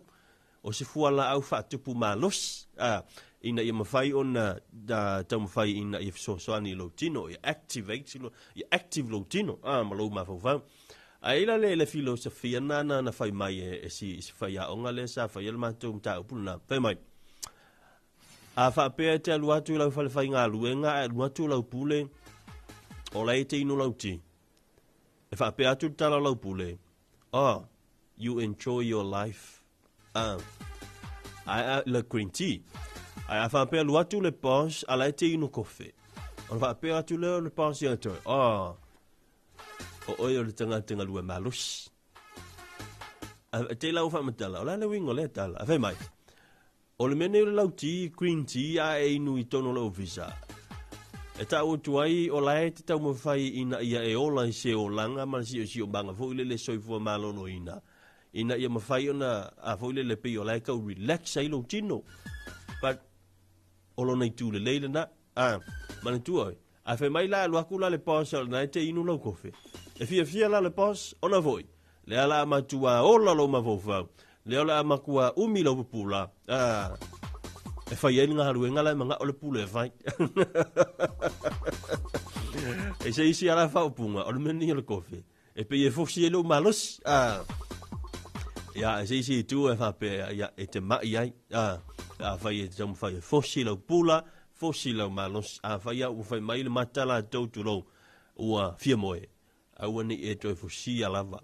o se fualaau faatupu malosi a, ina ia mafai ona taumafai ina ia fesoasoani i lou tino, ia activate, ia active lou tino a, ma lou mafaufau. Ae i la le, le filosofia na na, na fai mai e, e si, si faiaoga lea sa faia le matou mataupu lena. Fai mai, A faapea e te alu atu i lau fale faigaluega ae alu atu lau pule, o la e te inu lau ti. E faapea atu le tala o lau pule, oh, you enjoy your life. Ah, ae a, le green tea. Ae a faapea alu atu le boss, a la e te inu kofe. Ona faapea atu lea o le boss ia te oe, oh, o oe o le tagata galue malosi. A, te lau faamatala, o le a le uiga o lea tala? A fai mai, O le mea nei o le lau ti, green tea, a e inu i tonu o le ofisa. E ta'u atu ai, o la e te taumafai ina ia e ola i se olaga ma le siosiomaga foi lele soifua maloloina, ina ia mafai ona, a foi lele pei o la e tau relax ai lou tino. But, o lona itu lelei lena. A, manatua oe, a fai mai la alu aku la le boss o lena e te inu lau kofe. E fiafia la le boss, ona foi, lea la a matua ola lou mafaufau, lea o le a matua umi lau pupula, a, e fai ai le galuega la e mana'o le pule e fai. E se isi ala faaupuga, o le mea nei o le kofe, e pei e fosi ai lou malosi. A, ia, e se isi itu e faapea, ia, e te ma'i ai. A, afai e te taumafai e fosi lau pula, fosi lau malosi. Afai au ua fai mai le mata latou tulou, ua fia moe, aua ne i e toe fosia lava.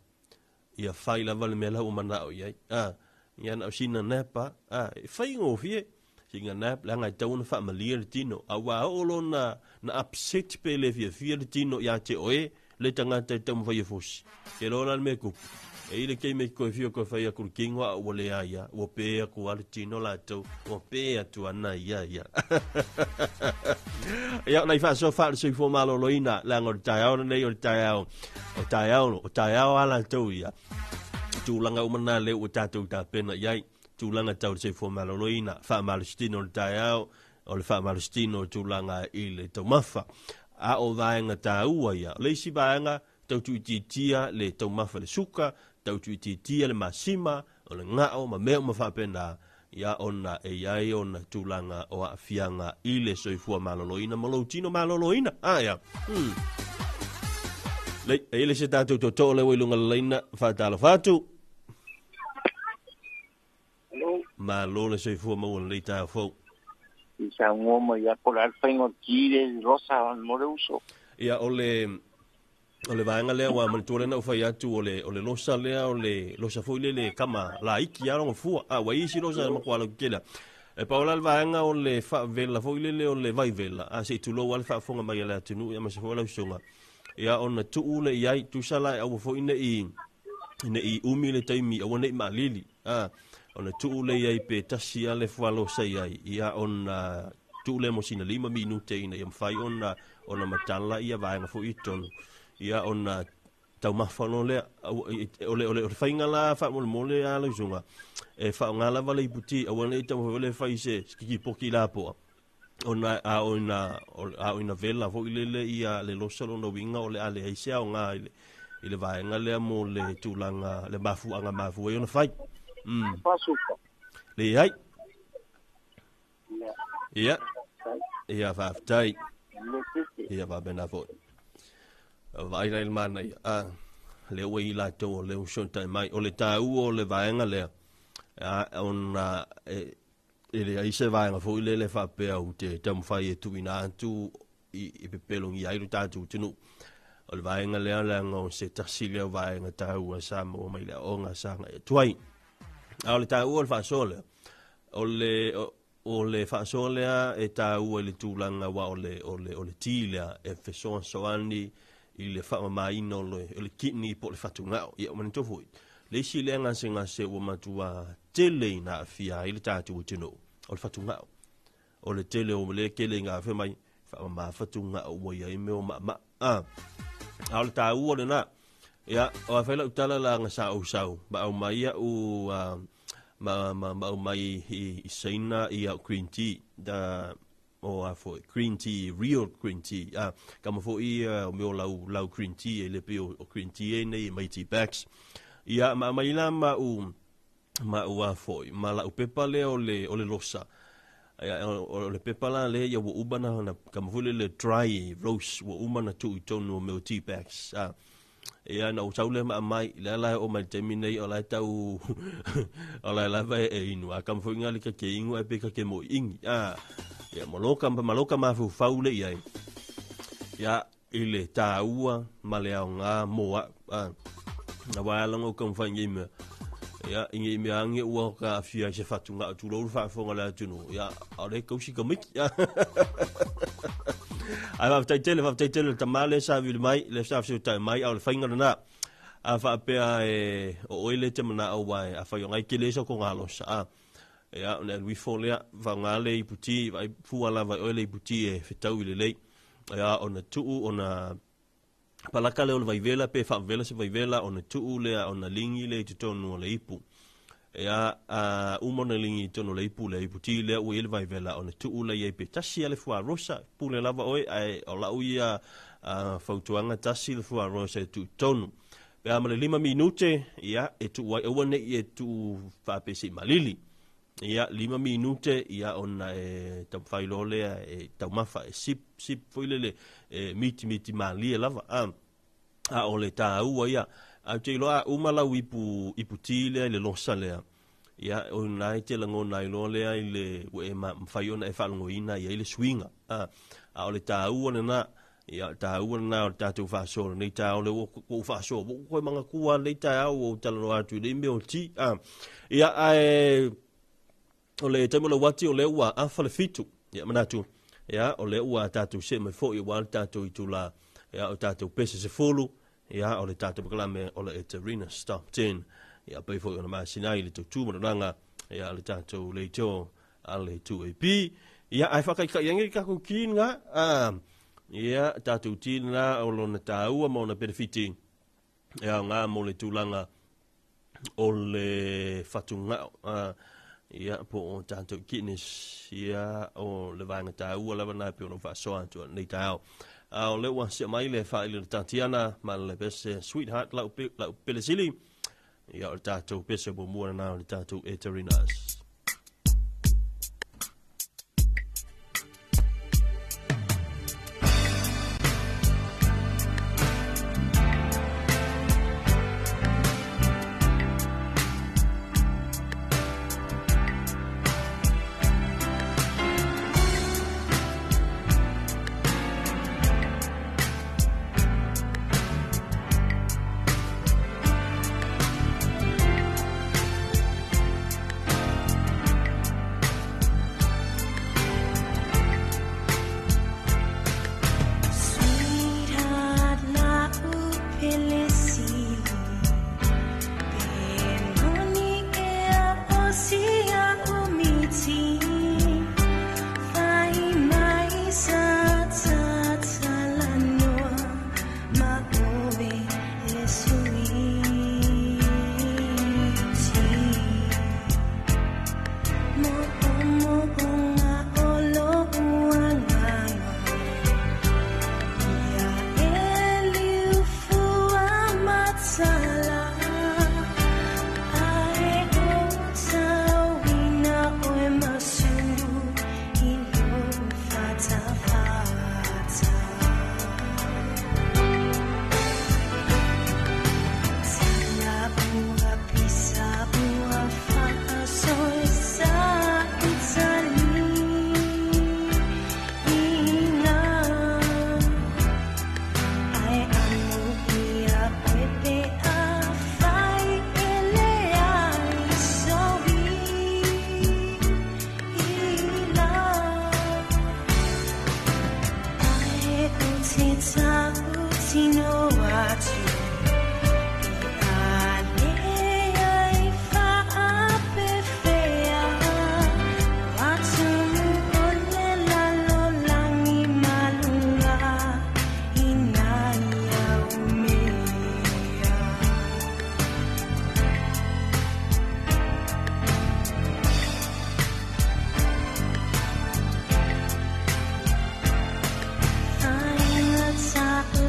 Ia fai lava le mea la ua mana'o i ai. A, ia na o sina nap a, a, e faigofie. Sina nap, leaga e tatau ona faamalie le tino. A ua oo loa na, na upset pe le fiafia le tino ia te oe, le tagata e taumafai e fosi. Ke loa la le mea e kupu. E i le taimi e te toe fia toe fai atu le tino a ua leai a, ua pē atu a le tino latou, ua pē atu ana ia ia. Ia, nai faasoa faale soifua maloloina, leaga o le taeao lenei o le taeao, o taeao, o taeao a latou ia. Tulaga uma na lea ua tatou tapena i ai. Tulaga tau le soifua maloloina, faamalositino o le taeao, o le faamalositino o tulaga i le taumafa. A o vaega taua ia. O le isi vaega, tau tuuitiitia le taumafa i le suka, tau tuuitiitia le masima, o le gao ma mea uma faapena, ia ona e i ai ona tulaga o aafiaga i le soifua maloloina ma lou tino maloloina. A ia. Lei, e i le se tatou tootoo lea ua i luga o le laina, faatalofa atu. Hello. Malo le soifua maua lenei taeao fou. I saunoa mai ia po o le a le faiga o le ti le losa mo le uso. Ia o le o le vaega lea ua manatua lea na ou fai atu o le o le losa lea o le losa foi lele kama laiki a lona fua a ua i isi losa e matua lautele. E pau la le vaega o le faavela foi lele o le vaivela a se i tulou a le faafofoga mai a le atunuu ia aemaise foi o lau susuga ia ona tuu lea i ai tusa la e aua foi ne i ne i umi le taimi aua ne i maalili a ona tuu lea i ai pe tasi a le fualosa i ai ia ona tuu lea mo sina 5 minute ina ia mafai ona ona matala ia vaega foi i totonu ia ona taumafa loa lea. O le, o le, o le faiga la faamolemole a lau susuga, e faaaoga lava le iputi, aua ne i taumafai foi le fai se kikipoki lapoa, ona a o ina, a o ina vela foi lele ia le losa lona uiga o le a leai se aoga i le, i le vaega lea mo le tulaga, le mafuaaga mafua ai ona fai. Leai. Ia. Ia, faafetai. Ia, faapena foi. Vaai la i le manaia. A, lea ua i latou o lea ua shortai mai. O le taua o le vaega lea, a, ona e, e leai se vaega foi lele faapea ou te taumafai e tuuina atu i, i pepelogia ai lo tatou atunuu. O le vaega lea leaga o se tasi lea o vaega taua sa maua mai le aoga sa agai atu ai. A o le taua o le faasoa lea, o le, o le faasoa lea e taua i le tulaga aua o le, o le, o le ti lea e fesoasoani i le faamamaina o le, o le kidney po o le fatugao. Ia, manatua foi, le isi lea gasegase ua matua tele ina aafia ai le tatou atunuu, o le fatugao. O le tele o le tele ina fai mai, faamama fatugao ua i ai mea o maamaa. A, a o le taua lena. Ia, o a fai lau tala la nga sa ou sau, ma aumai au, ma, ma, ma aumai i, i Saina i au green tea, da, o a foi, green tea, real green tea. A, kama foi o mea o lau, lau green tea, e le pe o, o green tea e nei mai tea bags. Ia, ma aumai la ma u, ma u a foi, ma lau pepa lea o le, o le losa. Ia, o, o le pepa la lea ia ua uma na, na kama foi le le dry roast, ua uma na tuu i tonu o mea o tea bags. A, ia, na ou sau lea ma aumai, lea la e oo mai le taimi nei, o la e tau, o la e lava e, e inu. A kama foi nga le ka ke ingu ai pe ka ke mo ingi. A, ia, ma loka, ma loka mafaufau le i ai. Ia, i le taua ma le aoga mo au. A, na wae ala ngau kama fai ngi mea. Ia, i ngi mea ange ua ka awhia i se whatunga o tūrou le whaafonga le atunu. Ia, a le kausi ka miki. Ai whawhtai tele, whawhtai tele le tamā le sa vili mai, le sa whisiu tai mai, au le whainga na. A whaapea e o oe le te mana au wae, a whai o ngai kele sa ko ngā losa. A, ia, o ne alu ifo lea, whaonga le iputi, vai fua la vai oe le iputi e whitau i le lei. Ia, ona tuu, ona palaka lea o le vaivela, pe faavela se vaivela, ona tuu lea, ona ligi lea i totonu o le ipu. Ia, a uma ona ligi i totonu o le ipu, le iputi lea ua i ai le vaivela, ona tuu lea i ai pe tasi lava le fuarosa, pule lava oe, ae o lau ia fautuaga tasi le fuarosa e tuu i totonu. Pe a ma le 5 minute, ia, e tuu ai, aua ne i e tuu faapea se i malili. Ia, 5 minute, ia, ona e taumafai loa lea e taumafa, e sip, sip foi lele, e mitimiti malie lava. A, a o le taua ia, ae ou te iloa a uma lau ipu, iputi lea i le losa lea, ia, o lena e te lagona ai loa lea i le, ua e mafai ona e faalogoina i ai le suiga. A, a o le taua lena, ia, o le taua lena o le tatou faasoa o lenei taeao, lea ua ou faasoa, ua ou toe manatua lava lenei taeao ua ou talanoa atu i nei mea o ti. A, ia, ae o le taimi o le uati o lea ua afa le 7. Ia, manatu, ia, o lea ua tatou see mai foi aua le tatou itula, ia, o tatou pese 10, ia, o le tatou polokalame o le Eterina Stop 10. Ia, pei foi ona masina ai le tautu ma lolaga, ia, le tatou leitio a le 2AP. Ia, ae faataitai ai le tatou ti lena, a, ia, tatou ti lena o lona taua ma ona penefiti e aoga mo le tulaga o le fatugao, a, ia, po o tatou kidneys, ia, o le vaega taua lava lena e pei ona ou faasoa atu ai lenei taeao. A o lea ua sia mai le faaili o le Tatiana ma le pese Sweetheart lau, lau pelesili. Ia, o le tatou pese muamua lena o le tatou Eterinas.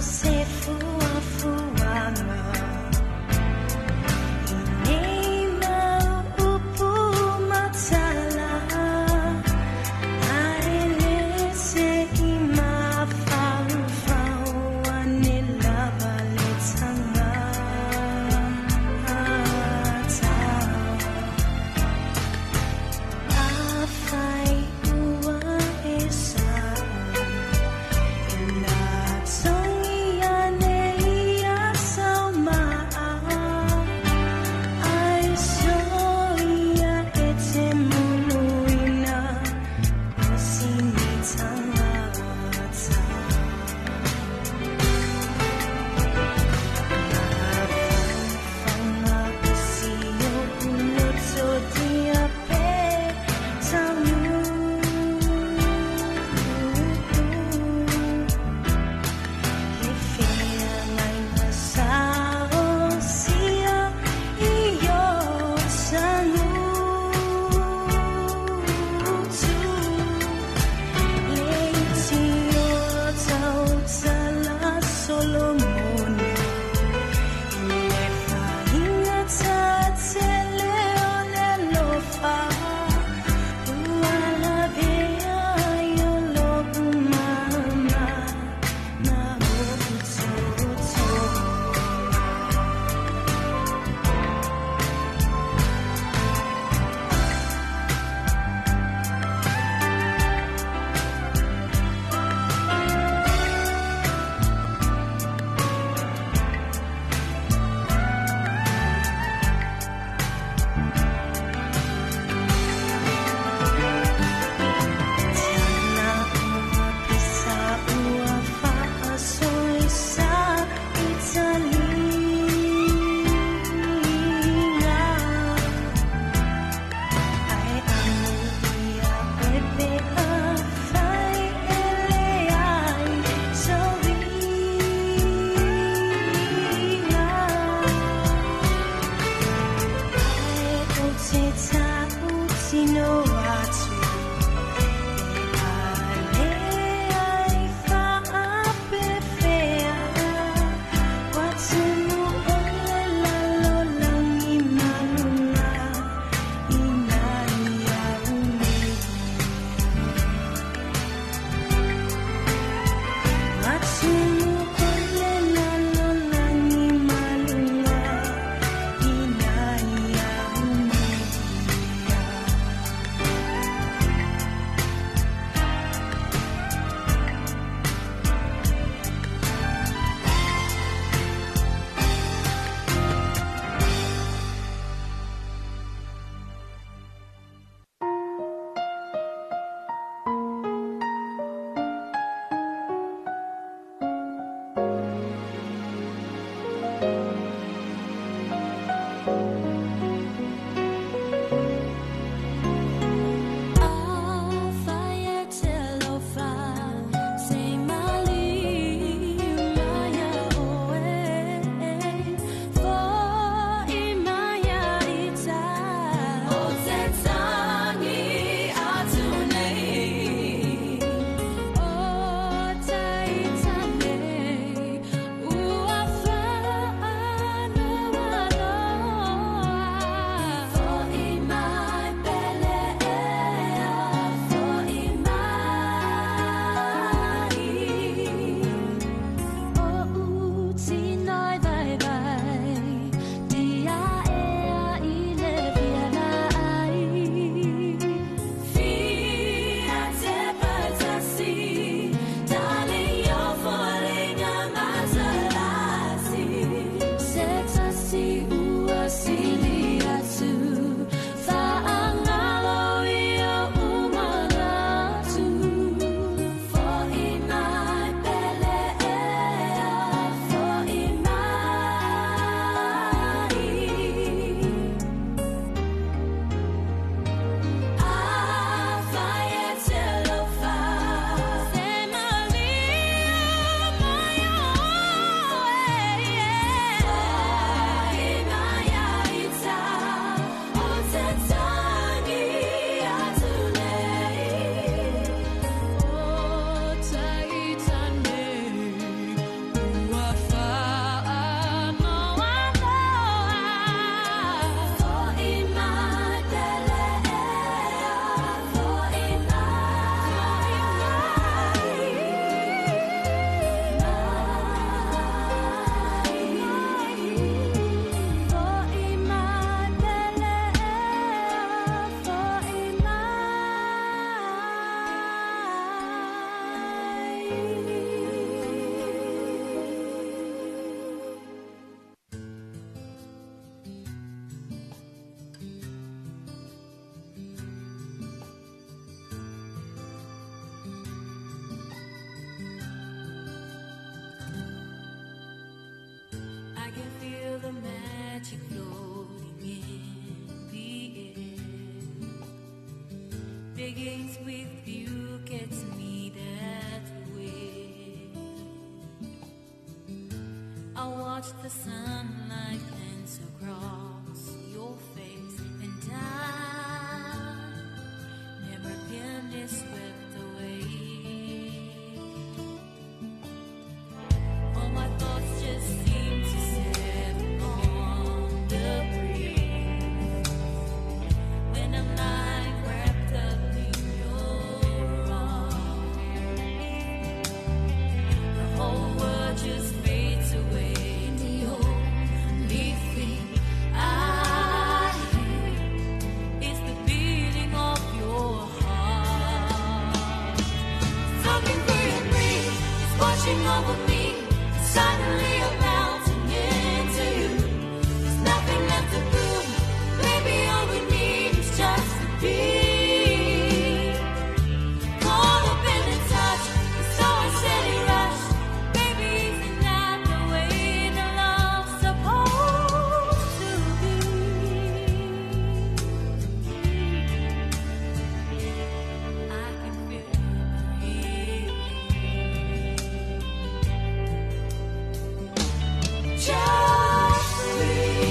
Se fua fua. can feel the magic floating in the air. Begins with you, gets me that way. I watch the sunlight dance across your face, and I've never been this swept away. All my thoughts just seem to settle on the breeze when I'm lying wrapped up in your arms. The whole world just fades away. The only thing I hear is the beating of your heart. Talking through your breeze, it's washing over me. Suddenly I'm melting into you. There's nothing left to prove. Baby, all we need is just to be caught up in the touch, the slow and steady rush. Baby, isn't that the way the love's supposed to be? I can feel you breathe. Just breathe.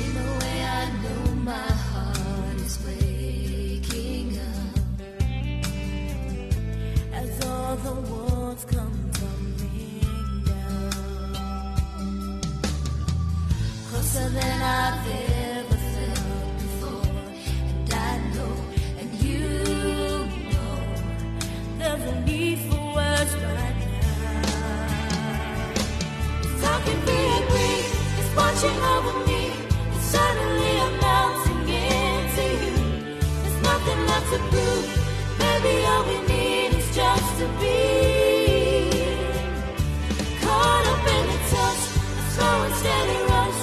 In a way, I know my heart is waking up as all the walls come tumbling down. Closer than I've ever felt before, and I know, and you know, there's a need for words right now. Talking through your breeze, it's watching over me. And suddenly I'm melting into you. There's nothing left to prove. Baby, all we need is just to be caught up in the touch, the slow and steady rush.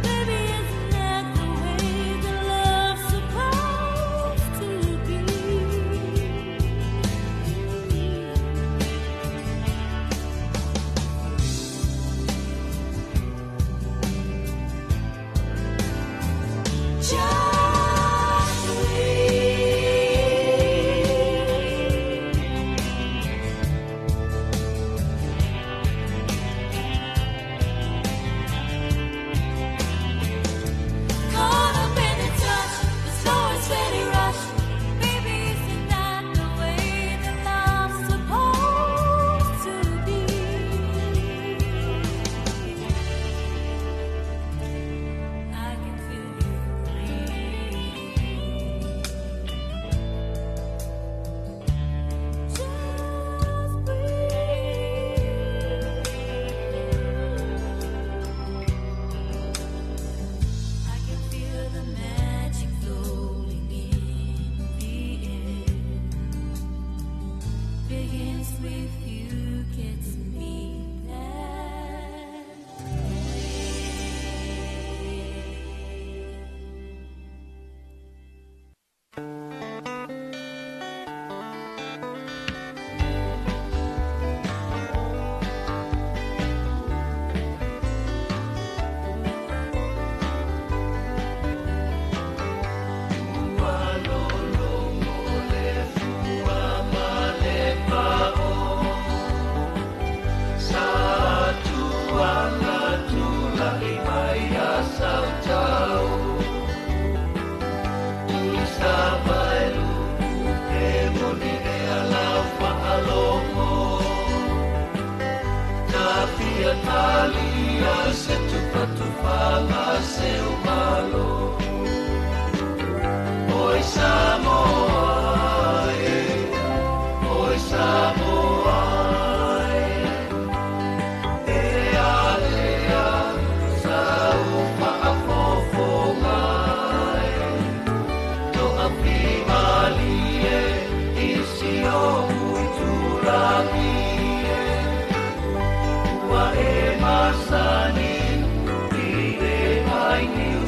Baby, isn't that the way the love's supposed to be? Just breathe. Caught up in the touch, the slow and steady rush. Baby, isn't that the way the love's supposed to be? I can feel you breathe. Just breathe. I can feel the magic floating in the air. Begins with you, gets me that way. Ua e masani i le ai niu.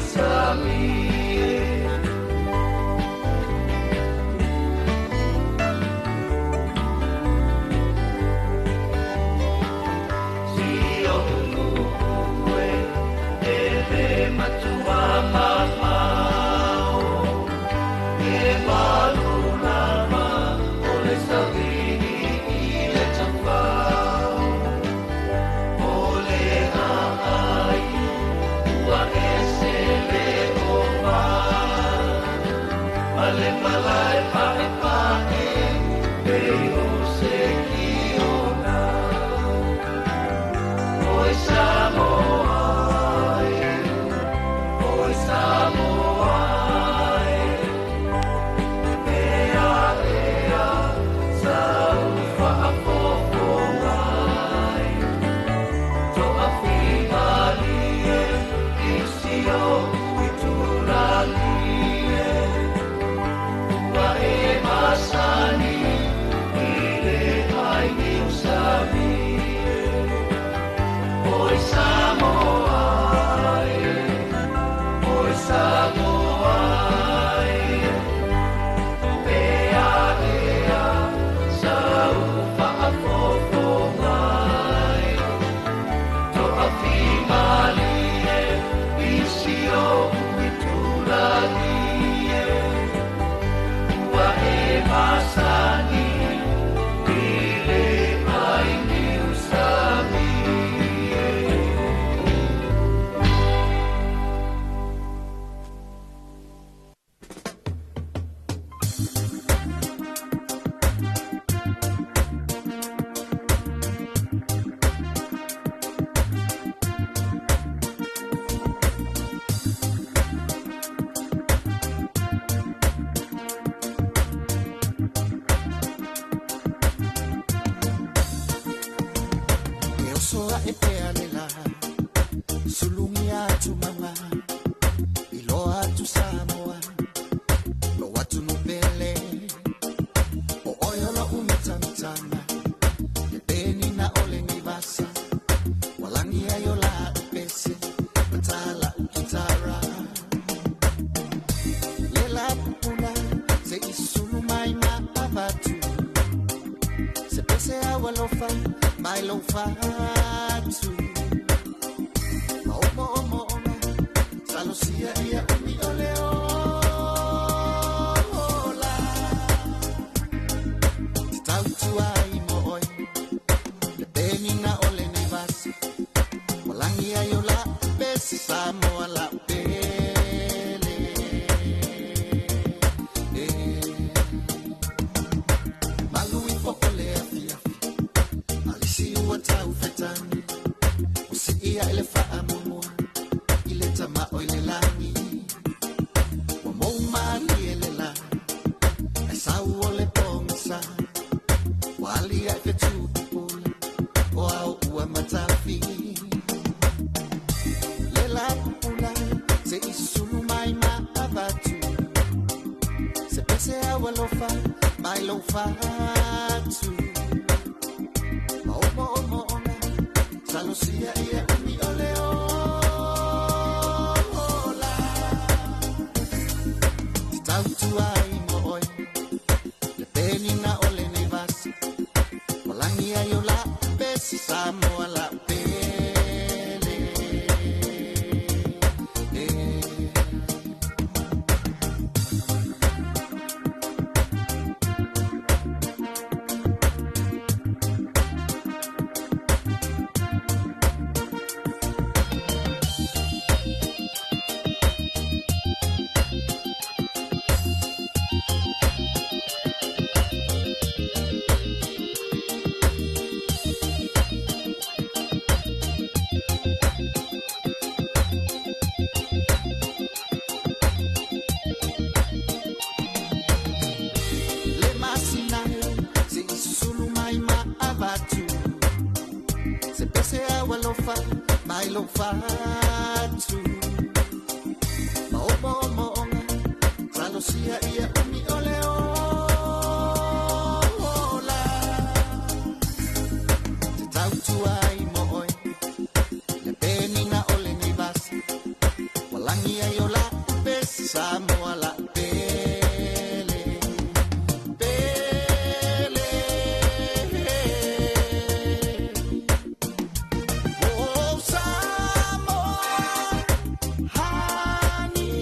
Walangi ayola. Samoa la pele, pele. Oh, Samoa, honey,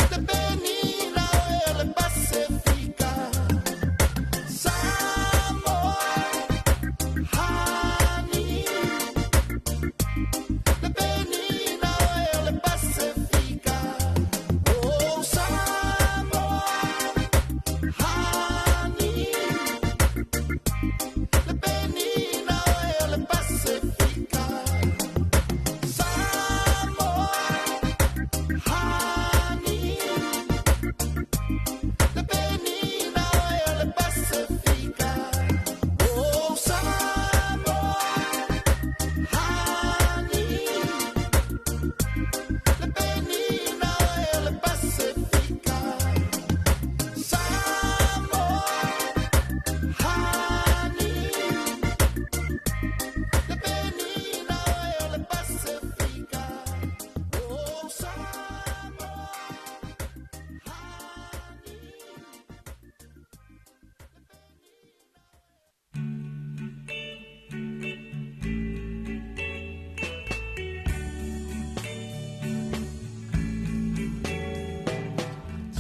te penina o ele Pacifica. Samoa, honey, te penina o ele Pacifica. Oh, Samoa, honey, te penina o ele Pacifica. Samoa, honey, te penina o ele Pacifica. Oh, Samoa, honey, te penina o ele Pacifica. Samoa, honey, te penina o ele Pacifica. Oh, Samoa.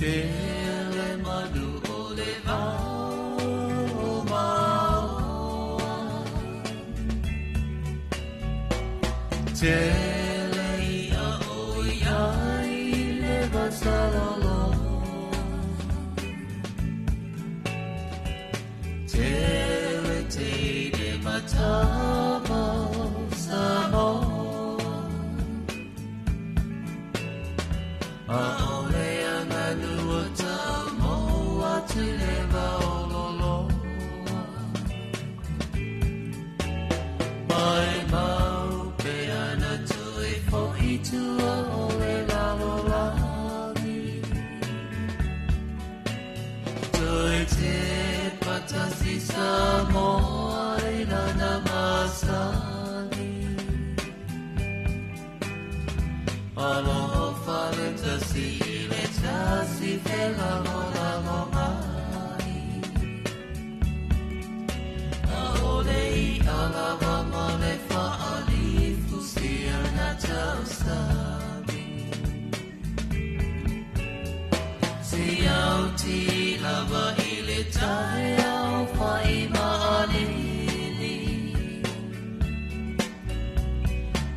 Tele manu o le vao maoa. Tele ia o iai le vasaloloa. Tele te le matama Samoa. Aole anga nua ta moa te le vaololoa. Mai mau pe ana tui fo i tua o le lalolagi. Tui te patasi Samoa i lana masani. Aloha fale tasi i le tasi fela lola lo mai. Aole i alawa ma le whaalifu sia na tausabi. Si au ti lava i le tae au whai maalili.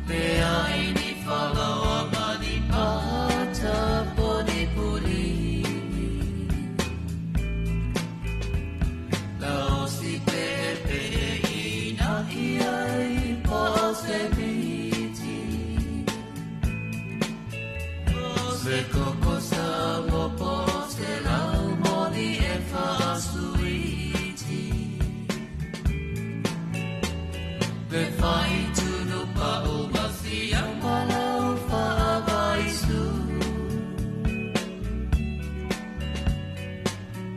Le ai ni whalawa mani pata poni pulini. Lau si pe pe i na ia i pa se miti. Se koko sa mo po se lau moni e whaasuiti. Le whai tunu pa o masi au malau whaavaisu.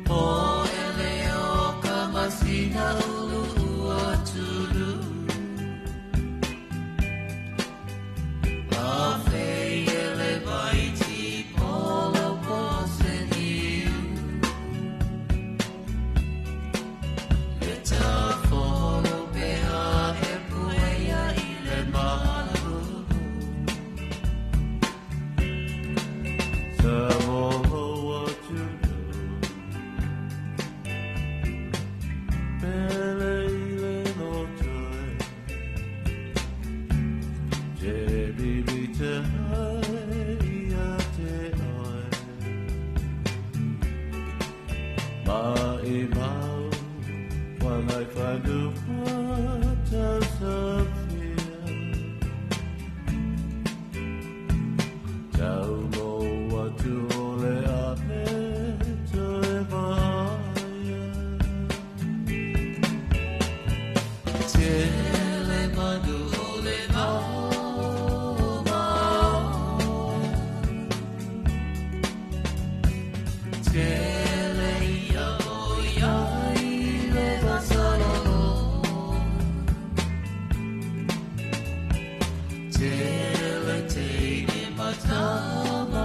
Po ele o ka masina ulu ua tulu. A fei ele vai ti polo po se niu. Le ta folo pe a e puea i le malu. Samoa tulu. Pele i le lotoe. Te bibi te hai ia te oe. Ma i mau, wanai whanua tau safia. Tau moa tu ole a me toe vaia. Tele manu o le vao maoa. Tele ia o iai le vasaloloa. Tele te ne matama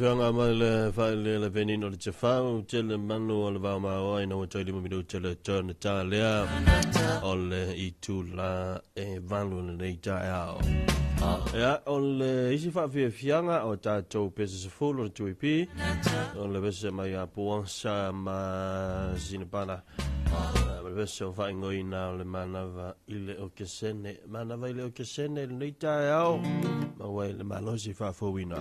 Afioga mai le faile le venino le tefau tele manu o le vao maoa ina ua toi lima minuta le tona ta lea o le itula e valu lenei taeao. Ia, o le isi faafiafiaga o tatou pese sefulu o le 2AP, o le pese mai a Puasa ma Sinapala, ma le pese o faaigoina o le manava i le okesene, manava i le okesene lenei taeao, maua i le malosi faafouina.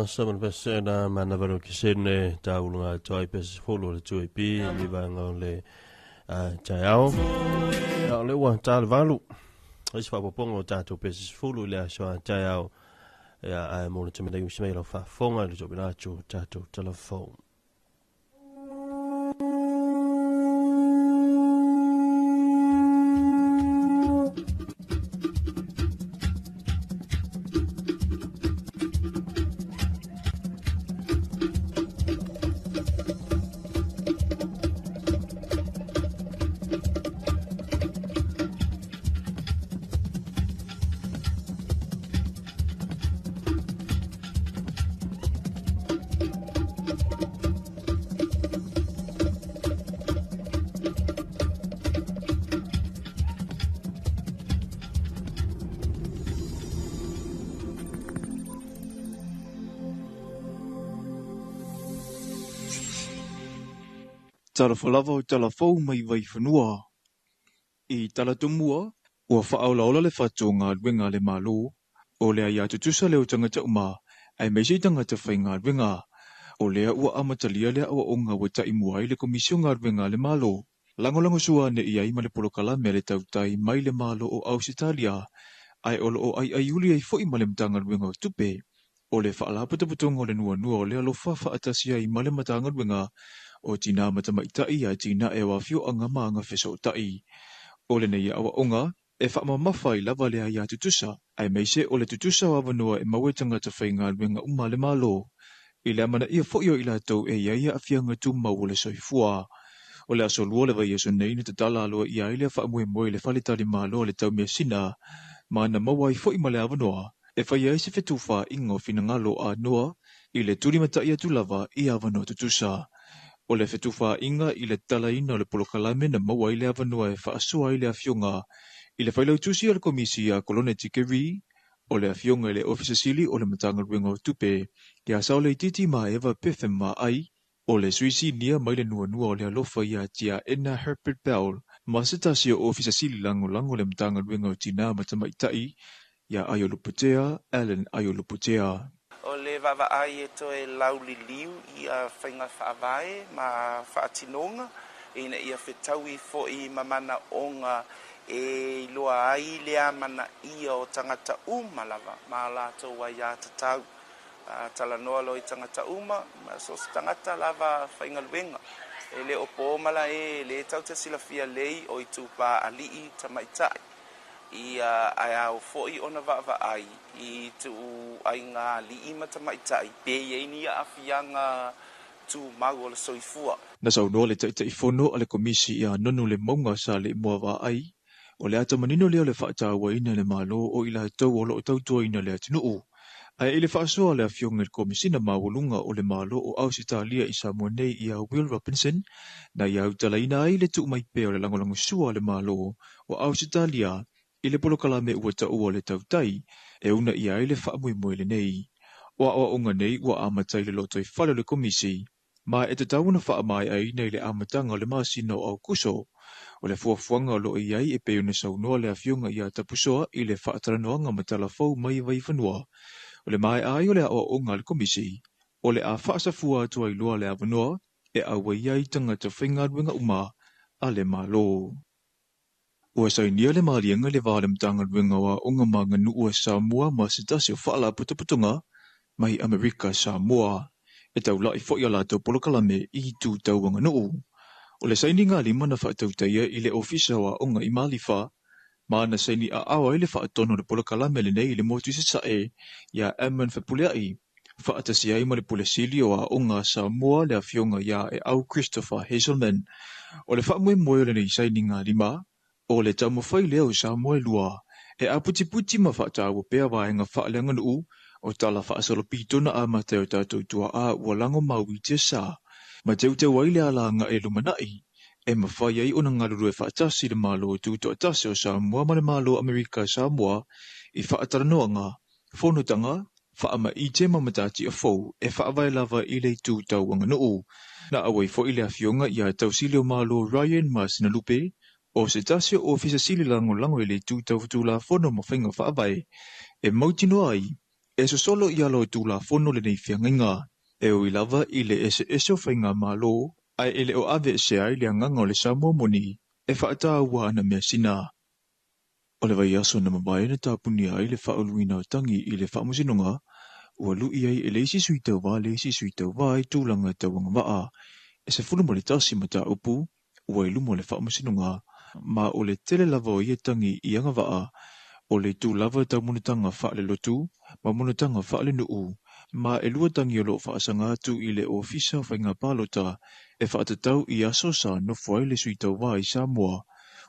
Sa man pese na manavaru kisene taulunga toi pese folo le 2AP li vanga o le taeao. O le ua tā le valu. Isi faapopoga o tatou pese sefulu i le aso a taeao. Ia ae mo le tamalai usi mai lau faafofoga i le toopina atu tatou talafou. Talofa lava o tala fou mai Vaifanua. I Talatumua, ua faaolaola le fatu o galuega a le Malo, o le aiā tutusa lea o tagata uma, aemaise i tagata faigaluega. O lea ua amatalia le aoaoga ua taimua ai le Komisi o Galuega a le Malo, lagolagosua ane i ai ma le polokalame a le tautai mai le Malo o Ausetalia, ae o lo o aiaiuli ai foi ma le Matagaluega o Tupe. O le Faalapotopotoga o le Nuanua o le Alofa faatasi ai ma le Matagaluega o Tinā ma Tamaitai ia Atinae o Afioaga ma Agafesootai. O lenei aoaoga, e faamamafa ai lava le aia tutusa, aemaise o le tutusa o avanoa e maua e tagata faigaluega uma a le Malo, i le amanaia foi o i latou e i ai aafiaga tumau o le soifua. O le aso Lua o le vaiaso nei na tatala aloaia ai lea faamoemoe i le faletalimalo a le Taumeasina, ma na maua ai foi ma le avanoa e faia ai se fetufaaiga o finagalo anoa i le tulimatai atu lava i avanoa tutusa. O le fetufaaiga i le tatalaina o le polokalame na maua ai le avanoa e faasoa ai le afioga i le failautusi a le Komisi ia Kolone Tikeri, o le afioga i le Ofisa Sili o le Matagaluega o Tupe ia Saoleititi Maeva Pefe Maai, o le Sui Sinia mai le Nuanua o le Alofa ia Tiaena Herbert Bell, ma se tasi o Ofisa Sili Lagolago o le Matagaluega o Tinā ma Tamaitai ia Aiolupotea Allan Aiolupotea. O le vaavaai e toe lauliliu ia faiga faavae ma faatinoga ina ia fetaui foi ma manaoga e iloa ai le amanaia o tagata uma lava ma latou aiatatau. Talanoa loa i tagata uma, ma so o se tagata lava faigaluega. E le o po malae, e lē tatou te silafia lelei o itupa alii tamaitai. Ia ae ao foi ona vaavaai i ituaiga alii ma tamaitai pe i ai ni aafiaga tumau o le soifua. Na saunoa le Taitaifono a le Komisi ia Nonu Lemauga sa le i Muavaai, o le ata manino lea o le faatauaina e le Malo o i latou o lo o tautuaina le atunuu. Ae i le faasoa a le Afioga i le Komesina Maualuga o le Malo o Ausetalia i Samoa nei ia Will Robinson, na ia autalaina ai le tuu mai pea o le lagolagosua a le Malo o Ausetalia i le polokalame ua taua o le tautai e uunaia ai le faamoemoe lenei. O aoaoga nei ua amata i le lotoifale o le Komisi, ma e tatau ona faamaeaina i le amataga o le masina o Aokuso. O le fuafuaga o lo o i ai e pei ona saunoa le Afioga ia Tapusoa i le faatalanoaga ma Talafou mai Vaifanua, o le maea ai o le aoaoga a le Komisi, o le a faasafua atu ai loa le avanoa e auai ai tagata faigaluega uma a le Malo. Ua sainia le maliega i le va o le Matagaluega o Aoga ma Aganuu a Samoa ma se tasi o Faalapotopotoga mai Amerika Samoa e taula'i foi a latou polokalame i itu tau aganuu. O le sainiga lima na faatautaia i le Ofisa o Aoga i Malifa, ma na saini aao ai le faatonu o le polokalame lenei i le motu i Sasae iā Edmund Fepuleai, faatasi ai ma le Pule Sili o Aoga a Samoa le Afioga iā Eau Christopher Hazelman. O le faamoemoe o lenei sainiga lima, o le taumafai lea o Samoa e lua e aputiputi ma faataua pea vaega faaleaganuu o tala faasolopito na amata e o tatou tuaa ua lagomau i tiasa ma teuteu ai le ala agai i lumanai e mafai ai ona galulue faatasi le Malo Tutoatasi o Samoa ma le Malo Amerika Samoa i faatalanoaga, fonotaga, faamaite ma matatia fou e faavae lava i le itu tau aganuu. Na auai foi le Afioga ia Tausilio Malo Ryan Masinalupe, o se tasi o Ofisa Sili Lagolago i le itu tau Tulafono ma Faiga Faavae, e mautinoa ai, e sosolo i ala o Tulafono lenei feagaiga, e ui lava i le eseese o faigamalo, ae e le o aveesea ai le agaga o le Samoa moni e faataua ana measina. O le vaiaso na mavae na tapunia ai le faauluina o tagi i le Faamasinoga, ua lui ai e le isi sui tauva le isi sui tauva i tulaga tau agavaa e 11 mataupu ua i luma o le Faamasinoga, ma o le tele lava o ia tagi i agavaa o le itu lava tau monotaga faalelotu ma monotaga faalenuu, ma e lua tagi o lo o faasaga atu i le Ofisa o Faiga Palota e faatatau i aso sa nofo ai le sui tauva i Samoa.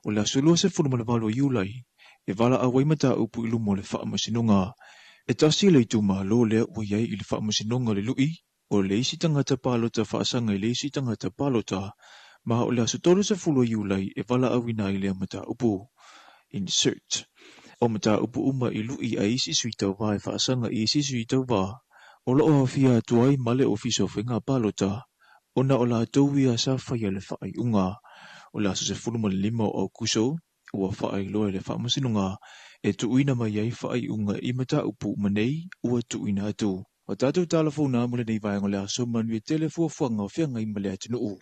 O le aso 28 o Iulai e valaau ai mataupu i luma o le Faamasinoga. E tasi le itumalo lea ua i ai i le Faamasinoga le lui o le isi tagata palota faasaga i le isi tagata palota, ma o le aso 30 o Iulai e valaauina ai lea mataupu. Insert. O mataupu uma i lui a isi sui tauva e faasaga i isi sui tauva, o lo o aofia atu ai ma le Ofisa o Faiga Palota, Ona o latou ia sa faia le faaiuga. O le aso 15 o Aokuso, ua faailoa e le Faamasinoga e tuuina mai ai faaiuga i mataupu uma nei ua tuuina atu. O tatou tala fou na mo lenei vaega o le aso, manuia tele fuafuaga o feagai ma le atunuu.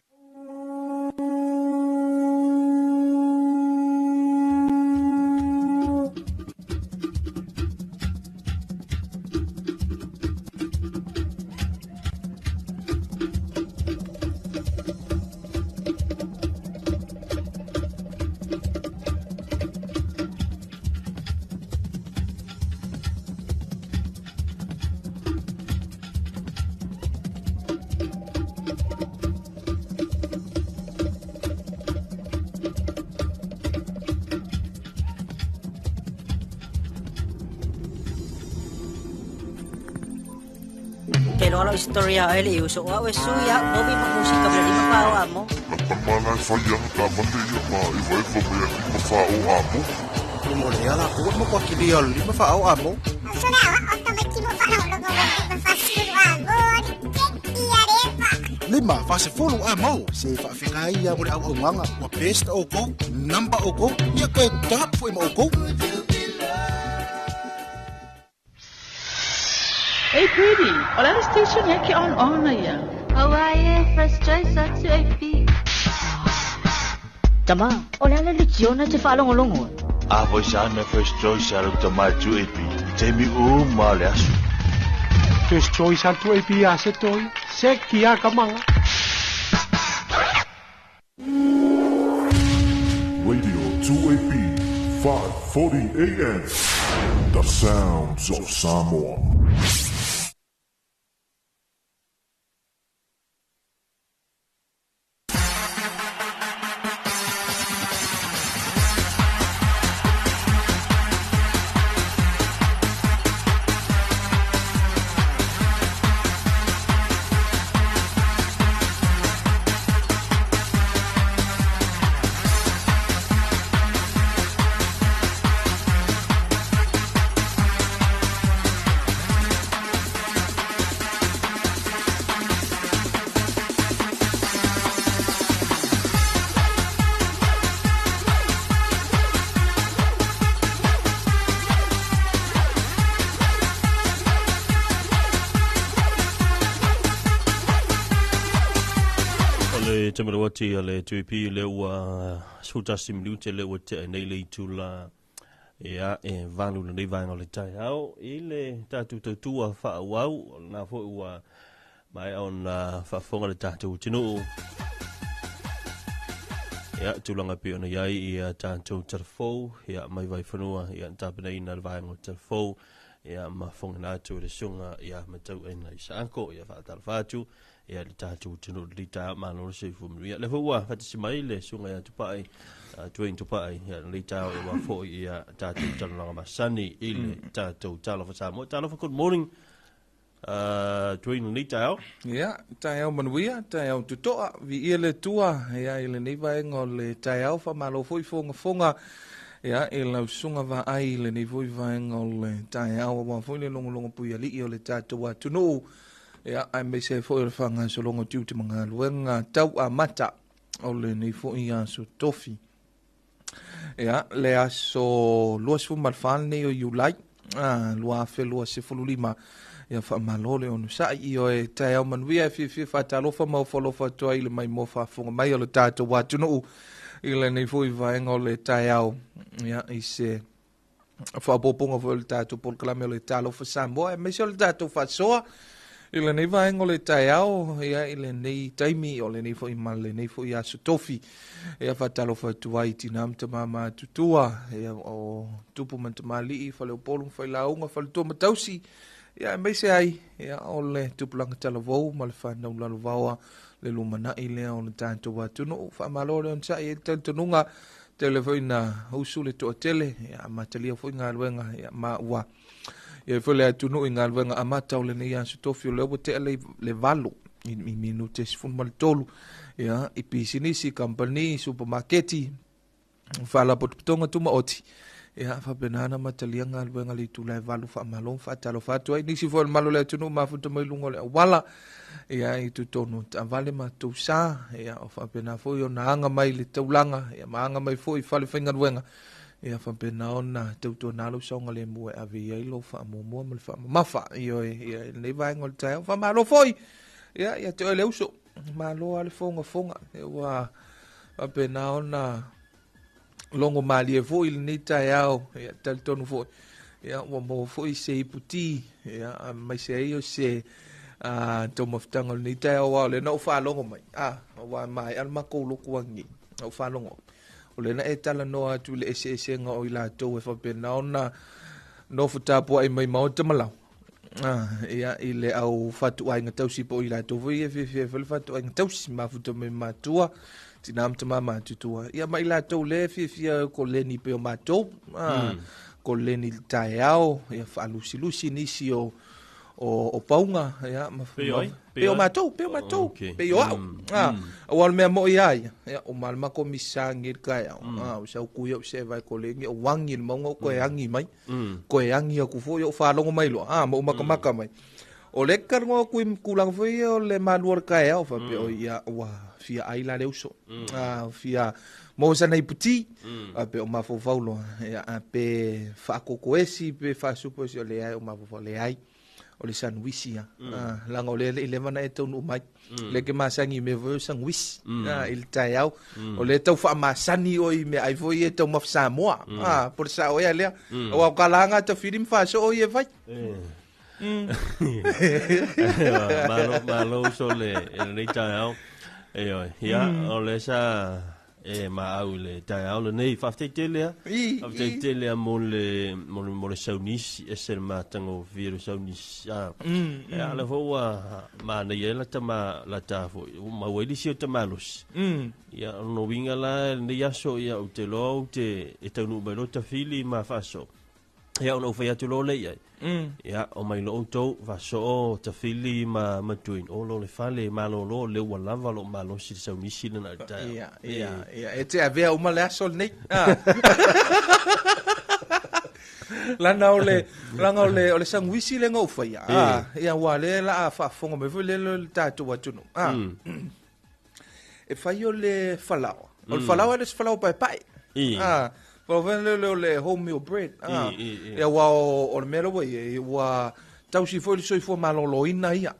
Ke loa lau historia e le uso au e sui au bobi ma musika bele lima fa o amo. Mana e whai ana tā mane ia ma e wai fa mea lima wha o amo. Mo le ala ko mo kwa kili al lima fa o amo. Lima fa se fulu amo se fa fingai ia mo le au au nganga wa best o ko number o ko ia ke tap foi mo ko. Hey Pretty, o le station ya ke on ona ia. Hawaii First Choice at 2AP. Tama, o le ala le kiona te whaalongolongo. A voi sa me First Choice a rau tamai 2AP. I te mi o ma le aso. First Choice a 2AP a se toi. Se kia ka manga. Radio 2AP 5:40 AM. The sounds of Samoa. O le temerewati a le 2AP le ua 11 minute le ua tea nei le itula ia e valu lenei vaega o le taeao i le tatou tautua faaauau na foi ua maea ona faafofoga le tatou atunuu. Ia tulaga pei ona iai ia tatou talafou ia mai Vaifanua ia tapenaina le vaega o talafou ia ma fogena atu i le susuga ia Matauaina Isaako ia faatalofa atu ia le tatou atunuu le taeao malo le soifua manuia. Le foi ua faatasi mai le susuga ia Tupai, Dwayne Tupai ia le taeao e ua foi ia tatou talanoaga masani i le tatou Talofa Samoa. Talofa, good morning. Dwayne le taeao. Ia, taeao manuia, taeao tutoa, vi ia le tua, ia i lenei vaega o le taeao, faamalo foi fogafoga, ia e lau susuga vaai i lenei foi vaega o le taeao, aua foi le logologo puialii o le tatou atunuu, ia aemaise ai foi o le faagasologa o tiute ma galuega tau amata o lenei foi aso tofi. Ia, le aso 24 lenei o Iulai, 2025, ia faamalo le onosai i oe taeao manuia e fiafia faatalofa ma ofo alofa atu ai i le maimoa faafofoga mai o le tatou atunuu i lenei foi vaega o le taeao, ia i se faaopoopoga foi o le tatou polokalame o le Talofa Samoa, aemaise o le tatou faasoa i lenei vaega o le taeao, ia i lenei taimi o lenei foi ma lenei foi aso tofi. Ia faatalofa atu ai i tina ma tama matutua, ia o tupu ma tamalii, faleupolu ma failauga, faletua ma tausi, ia aemaise ai ia o le tupulaga talavou ma le fanau lalovaoa le lumanai lea o le tatou atunuu. Faamalo le onosai e le talitonuga tele foi na usu le toatele, ia amatalia foi galuega ia ma ua ia foi le atunuu i galuega amata o lenei aso tofi o lea ua tea le 8 i minute 13, ia i pisinisi, kampani, supermaketi, faalapotopotoga tumaoti, Ia, faapena ona matalia galuega i le itula e 8 faamalo ma faatalofa atu ai nisi foi o le malu o le atunuu mafuta mai luga o le auala. Ia, i totonu o taavale ma tousa. Ia, o faapena foi ona aga mai i le taulaga, ia, ma aga mai foi i fale faigaluega. Ia, faapena ona tautuana lou saogalemu e ave i ai lou faamuamua ma le faamamafa. Ioe, ia, i lenei vaega o le taeao. Faamalo foi, ia, ia te oe le uso. Malo lava le fogafoga. Ia, ua faapena ona logo malie foi lenei taeao, ia talitonu foi, ia ua maua foi se iputi, ia aemaise ai o se taumafataga o lenei taeao, aua o lea na ou faalogo mai, aua e maea le makou lotu angiangi, na ou faalogo, o lea na e talanoa atu i le eseesega o i latou e faapena ona nofo tapuai mai maota ma laoa, ia, i le au fatuaiga tausi po o i latou foi e fiafia e fai le fatuaiga tausi, mafuta mai matua, tina ma tama matutua, ia ma i latou le fiafia koleni pei o matou, koleni i le taeao, ia faalusilusi nisi o o pauga, ia, ma, Pei o ai? pei o matou, pei o matou, pei o au. Aua o le mea moi a ia, ia, o malama ko misagi i le taeao, o sau kui au se vai koleni, o agi i le mauga o toe agi mai. Koe agi aku foi ou faalogo mai loa, ma ou makamaka mai. O le talanoa atu i tulaga foi ia o le malu o le taeao, faapea, oi, ia, ua fia ai la le uso. Fia maua sana iputi, faapea o mafaufau loa, ia, a pe faakokoesi, pe faasupo esi, o leai, o mafaufau, leai. O le sanuisi ia. Leaga o lea e le i leva ona e taunuu mai. Lea ke masani i mea foi o sanuisi i le taeao. O lea e tau faamasani oe i meaai foi ia e taumafa Samoa. Po o le sao ea lea. Aua o kalaga a Tafili ma Fasoo ia e fai. Malo, malo uso le lenei taeao. Ioe, ia, o lea sa e maau i le taeao lenei. Faafetai tele a. Faafetai tele a mo le mo le mo le saunisi ese le matagofie le saunisi. A. E ala foi ua manaia ai lata ma lata foi ua maua ai nisi o ta malosi. Ia o lona uiga la lenei aso ia ou te iloa ou te e taunuu mai loa Tafili ma Faaso. Ia ona ou fai atu loa lea i ai. Ia, o mai loa outou, faasoo Tafili ma Matuin, o lo le fale malolo lea ua lava lou malosi i le saunisi lena i le taeao. Ia, ia, ia, e te avea uma le aso lenei. Lana o le, lana o le, o le sanuisi lea na ou faia. Ia, ua lea la a faafofoga mai foi lea le tatou atunuu. E fai o le falaoa. O le falaoa e le o se falaoa paepae. Falaoa foi lea o le wholemeal bread. Ia aua o le mea lea ua i ai, ua tausi foi le soifua maloloina ia.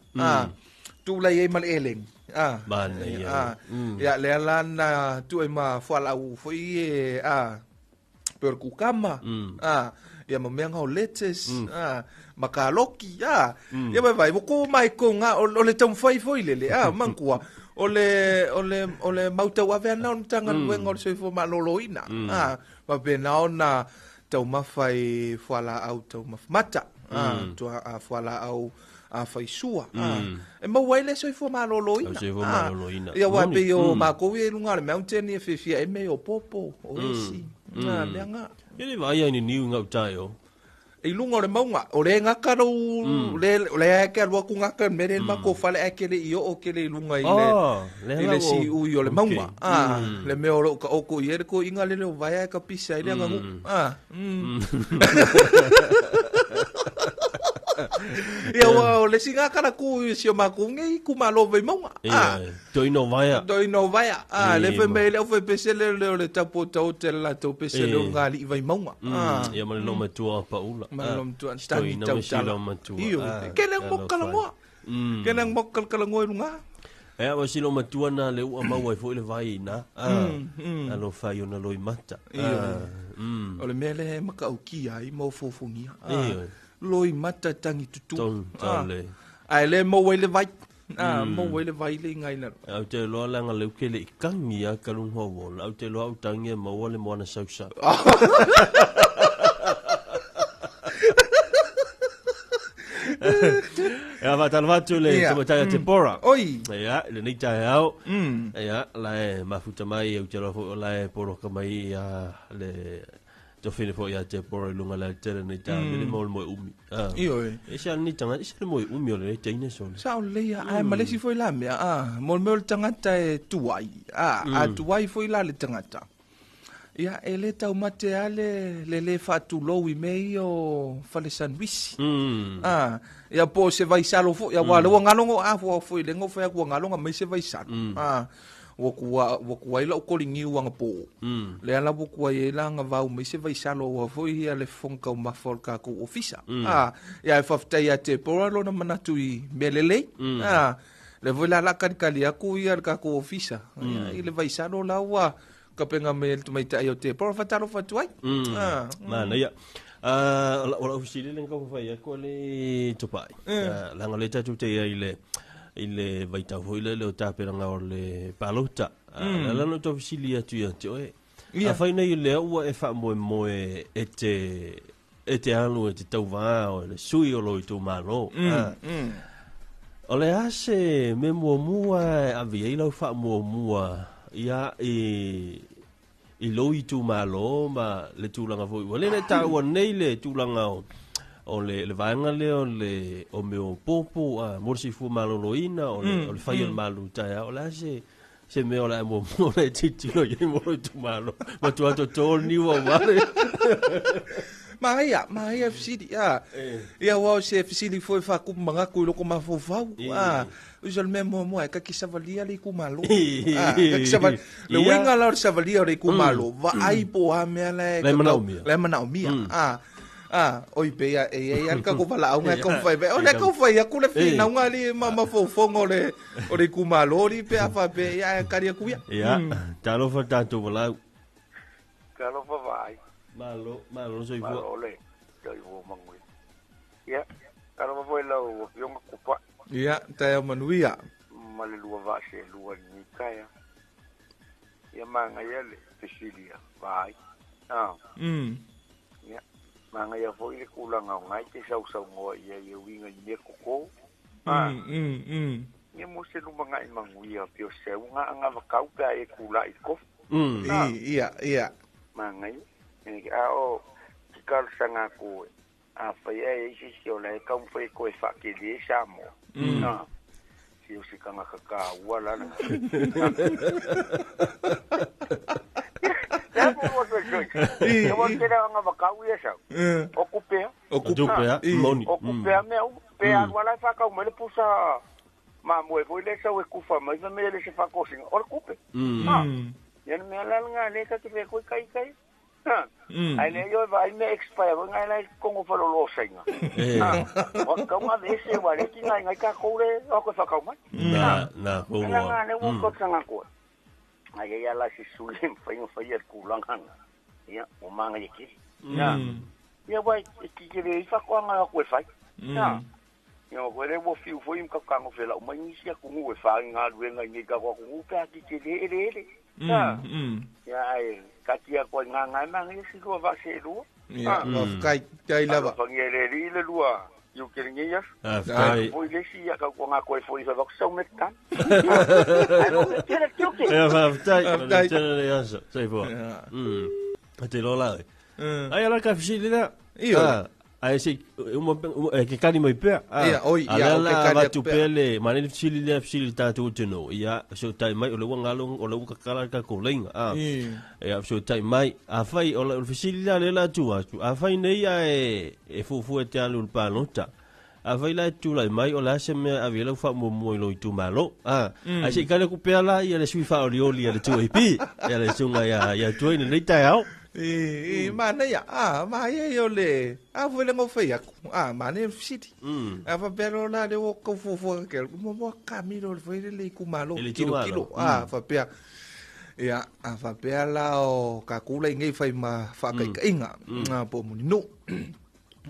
Tulai ai ma le eleni. Manaia. Ia lea la na tuu ai ma fualaau foi e pei o le kukama, ia ma mea nga o lettuce, ma kaloki, ia vai vai, ua ko mai ko nga, o le taumafai foi lele, manatua, o le, o le, o le mau tauave ana o le Matagaluega o le Soifua Maloloina, faapena ona taumafa i fualaau taumafa mata, fualaau faisua, e maua ai le soifua maloloina. Le soifua maloloina. Ia, aua e pei o matou ia i luga o le mountain ia fiafia ai mea o popo, o esi, mea nga. Ia le vaai ai ni niu i gauta e o. I luga o le mauga, o le gata lou, le, o le ae ke alu atu gata i le mea lea i le matou fale ae ke le i oo tele i luga i le, i le siui o le mauga. Le mea o lo o taoto i ai le toeaina lele o Vaea e tapisa ai le aganuu. Ia ua o le isi gata na tu i si o matou nei itumalo o Vaimauga. Ia, toeaina o Vaea. Toeaina o Vaea. Le fai mai le aufaipese lea o le tapu o taote le latou pese lea o Galii Vaimauga. Ia ma le loomatua o Paula. Ma le loomatua, tagi tautala. Io, ke le mo kalagoa. Ke le mo kalakalagoa i luga. E a si loomatua na le ua maua ai foi le vai ina. Alofa i ona loimata. O le mea lea e matautia ai ma ofoofogia. Loimata tagi tutu. Ae le maua ai le vai. Maua ai le vai le iga i lalo. Au te iloa leaga leu ke le i tangi a ka luga o wola. Au te iloa au tangi e maua le moana sausau. Ia faatalofa atu le tamaitai a Tepora. Oi. Ia, i lenei taeao. Ia, la e mafuta mai, ou te iloa foi o la e poloka mai ia le tofine foi ia Tepora i luga le alatele lenei taeao, le mo le moe umi. Ioe. E se lenei tagata, e se le moe umi o lenei teine sole. Sao lelei lava, ae ma le isi foi la mea, mo le mea o le tagata e tuai, a tuai foi la le tagata. Ia, e le taumate lava le, le lē faatulou i mea ia o fale sandwich. Ah, ia po o se vaisalo foi, aua lea ua galo a ua foi le fai atu ua galo mai se vaisalo. Ah, ua kua ua kuai lau koliniu agapō. Lea la ua kuai ai la agavau mai se vaisalo ua foi ia le fofoga taumafa o le tatou ofisa. Ah, ia e faafetai ia Deborah lona manatu i mea lelei. Ah, lea foi la la kalikali atu ia le tatou ofisa. Ia, i le vaisalo la ua kapena mai e le tamaitai o Deborah faatalofa atu ai. Ah, Manaia. Ah, o lau fesili le na fai atu le tupai. Ah, leaga le tatou te i ai le i le vaitau foi lele o tapenaga o le palota. Ah, le ala na tou fesili atu ia te oe. Ia. Afai nei lea ua e faamoemoe e te e te alu e te tauvā o le sui o lou itumalo. Ah. O le a se mea muamua e ave i ai lau faamuamua ia i i lou itumalo ma le tulaga foi ua lele taua nei le tulaga o o le, le vaega lea o le o mea o popo a mo le soifua maloloina o le, o le fai o le malu taeao o le a se se mea o le a muamua le tilotilo i ai mo lou itumalo matua toto le niu aua le Manaia, manaia fesili. Ah. Ia ua o se fesili foi faatupu manatu i loko mafaufau. Ah. Uso le mea muamua e kaki savalia le itumalo. Ah, kaki savali. Le uiga la o le savalia o le itumalo, vaai po o a mea la e La e manaomia. La e manaomia. Ah. Ah, oi pe ia e ia le kako valaauga e taumafai mai. O le taumafai atu le finauga ali ma mafaufauga o le o le itumalo ali pe a faapea ia e kali atu ia. Ia, talofa tatou valaau. Talofa vaai. Malo, malo soifua. Malo le soifua manuia. Ia, talofa foi lau afioga Kupa Ia, taeao manuia. ma le lua vaa selua i lenei taeao. Ia manaia le fesili a vaai. Ah. Ia, manaia foi le tulaga o ngai te sausaunoa i ai e uiga i mea totō. Ah. Ia mo se lumanai manuia pe o se auga agavakau pe a e tula'i i le kofi. Ah. Ia, ia. Manaia. A o ke talosaga atu e afai ae i ai se isi o la e taumafai e toe faatele Samoa. Ah. Se o se tagata taua la lena. Le a mo lua soisoi. Ia ua tele o agavakau ia sau. O kupea. O O tupe, ah, moni. O kupea mea uma. Pe alu ala e whakau mai le pusa mamoe foi le sau e kufa mai fa mea le se whakosina. O le kupe. Ha. Ia le mea la ngā le ka te whea koe kai kai. Ha. Ai le yo vai me expire foi ngai lai kongo whalolo sainga. Ha. Wa kau ngā vese wa le ki ngai ngai ka koure o koe whakau mai. Na, na, ko Ala ua. ngā le ua kotanga koe. Ai ia la si suli mwhai ngā whai kulanga ngā. Ia, o manga i kiri. Ia. Ia wai, e kikere i whakoanga a koe whai. Ia. Ia, koe le ua whiu foi mga kango whela o mai nisi a kungu e whangi ngā ruenga i nei kako a kungu pe a kikere ele ele. Ia. Ia, ai, kati a koe ngā ngai manga ia si lua vase e lua. Ia, faafetai, tai lava. Alofangia e le li le lua. Iu kere ngi ia. Ah, faafetai. Foi le si ia kau ngā koe foi wha sau me tan. Ai, mo te tele tiuke. Ia, faafetai. Faafetai. Tele le aso. Soifua. Ia. Te loa la oe. Ai ala ka fesili lea. Ia. Ah, ai se uma e ke kani mai pea. Ah, Ia, oi, a ia, lea o ke la kani atu avatu pea. pea le manaia le fesili lea fesili le tatou atunuu. Ia, fesootai mai o le ua galo o le ua kakala le tatou laina. Ah. Ia, fesootai mai. Afai o le fesili lea lea la atu atu. Afai nei ae e fuafua e te alu i le palota. Afai la e tulai mai o le a se mea e ave ai lau faamuamua i lou itumalo. Ah, ai se i kali atu pea la ia le sui faaolioli a le 2AP. Ia le susuga ia ia Tuai i lenei taeao. I, manaia, ah, manaia ia o le, a foi le ngofai atu, ah, manaia le fesili. A faapea loa la le ua kau fuafua ke, mo mo kamilo le foi le le itumalo, I le kilo itumalo. kilo, ah, faapea. Ia, a faapea la o ka kula i nei fai ma whaakaikainga, mm. po Mulinuu.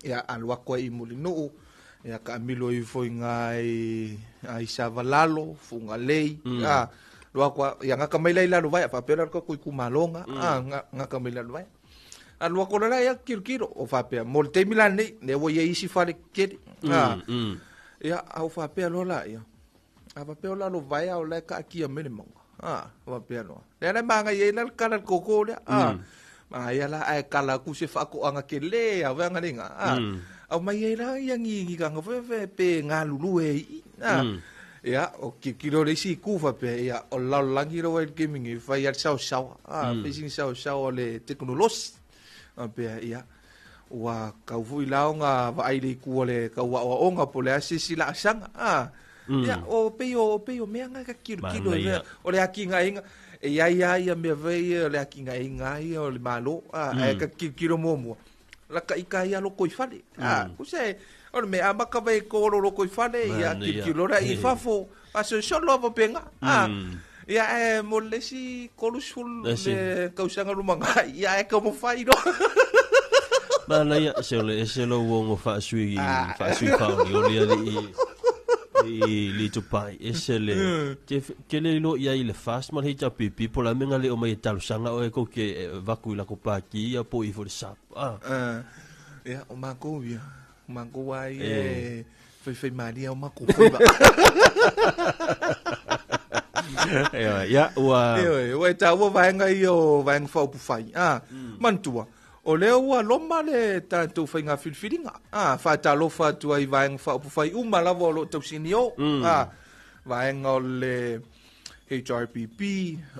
Ia, alu atu ai i Mulinuu, ia ka amilo i foi ngai ai Savalalo, Fugalei, ah, loa kwa ia ngaka mai lai lalo vai, faapea la ka kui kumalonga, ah, ngaka mai lalo vai. A lua kola la ia kilo kilo, o faapea, mo le taimi la nei, ne ua ia isi fale keri, ah, ia, au faapea loa la ia. A faapea o lalo vai au la ka akia mai le mauga. Ah, faapea loa. Lea la maga ia la kala le koko lea. Ah. Ma ia la ai kala ku se whakoanga ke le a wanga lenga. Ah. Au mai ai la ia ngi ngi kanga fe fe pe ngā lulu e i. Ah. Ia, o tilotilo le isi itu faapea, ia, o le lalolagi lea ua i ai i le taimi nei, e fai lava le saosaoa, a, fai sina saosaoa o le tekonolosi. Faapea, ia, ua tau foi la ona vaai i le itu o le tau aoaoga po o le a se isi laasaga, a. Ia, o pei o, pei o mea na e ta te tilotilo i mea, o le atinaeina, e i ai lava ia mea foi ia o le atinaeina lava ia o le Malo, a, ae ta te tilotilo muamua, lata ita ia lotoifale. A, tusa e, o le mea amata mai i totonu o lou lotoifale, ia tilotilo lea i fafo, faasolosolo lava faapena. A, ia ae mo le isi 30 le tausaga lumanai, ia ae taumafai loa. Manaia, se o le ese lou ogo faasui, faasui faaolioli alii i li tupai ese le te te le ilo i ai le fast ma le HRPP po la menga le o mai e talosaga oe kou ke vaku i lako pāti ia po i fo le sap. Ah. Ia, o mākou ia. O mākou ai e whaiwhai māria o mākou whaiva. Ia, ia, ua... Ioe, ua e tāua vaega ia o vaega whaupufai. Ah, manatua, o lea ua loma le tātou whainga filifiliga. Ah, whātalofa atu ai vaega whaupufai uma lava o loo tausini o. Ah, vaega o le HRPP,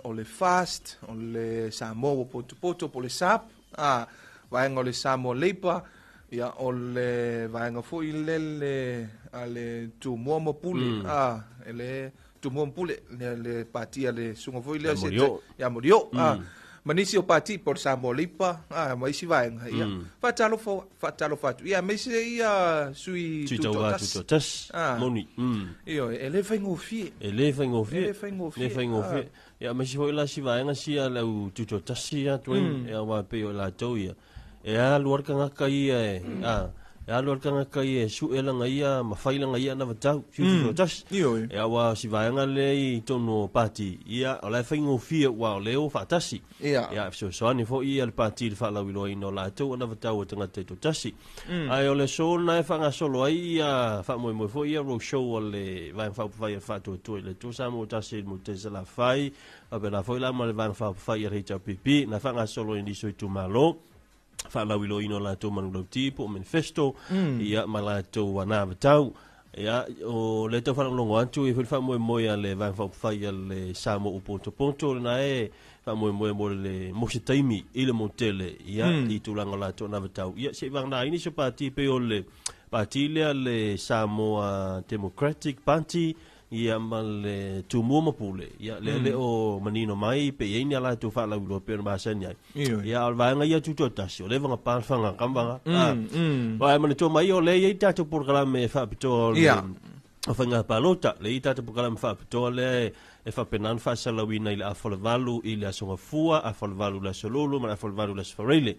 o le FAST, o le Samoa ua potopoto po o le SAP, a, vaega o le Samoa Labour, ia, o le vaega foi lele a le Tumua ma Pule, a, e le Tumua ma Pule, le, le pati a le susuga foi lea, Ia Morioo. Ia Morioo, a, ma nisi o pati po o le Samoa Labour, a, ma isi vaega, ia, faatalofa, faatalofa atu, ia, aemaise ia sui Sui tauva tutoatasi. tutoatasi. Ah. Moni. Ioe, e le faigofie. E le faigofie. E le faigofie. Le faigofie. Ah. Ia, aemaise foi la si vaega sia le au tutoatasi ia, Dwayne, ia, aua pei o i latou ia. E alu lava le tagata ia e, a, e alu lava le tagata ia e sue lana ia ma fai lana ia anavatau, si tutoatasi. Ioe. Ia, aua o si vaega lea i totonu o pati, ia, o la e faigofie aua o lea ua faatasi. Ia. Ia, e fesoasoani foi ia le pati i le faalauiloaina o latou anavatau a tagata taitoatasi. Ae o le aso lena e faagasolo ai ia faamoemoe foi ia road show a le Vaega Faaupufai a le Faatuatua i le Atua Samoa Tasi i le Motu Salafai, faapena foi la ma le Vaega Faaupufai a le HRPP na faagasolo ai nisi o itumalo faalauiloaina o latou manulauti po o manifesto ia ma latou anavatau. Ia, o lea e tau faalogologo atu e i ai foi le faamoemoe a le Vaega Faaupufai a le Samoa ua potopoto lena e faamoemoe mo le mo se taimi i le motele ia i tulaga o latou anavatau. Ia, se i vagana ai nisi o pati pei o le pati lea le Samoa Democratic Party ia ma le Tumua ma Pule. Ia, lea le o manino mai pe i ai ni a latou faalauiloa pei ona masani ai. Ioe. Ia, a o le vaega ia tutoatasi, o leva na pa le fanga kamaga. Aua e manatua mai o lea e i ai tatou polokalame e faapitoa o le o faiga palota. Lea e i ai tatou polokalame faapitoa lea e faapena ona faasalauina i le afa o le 8 i le Aso Gafua, afa o le 8 i le Aso Lulu ma le afa o le 8 i le Aso Faraile.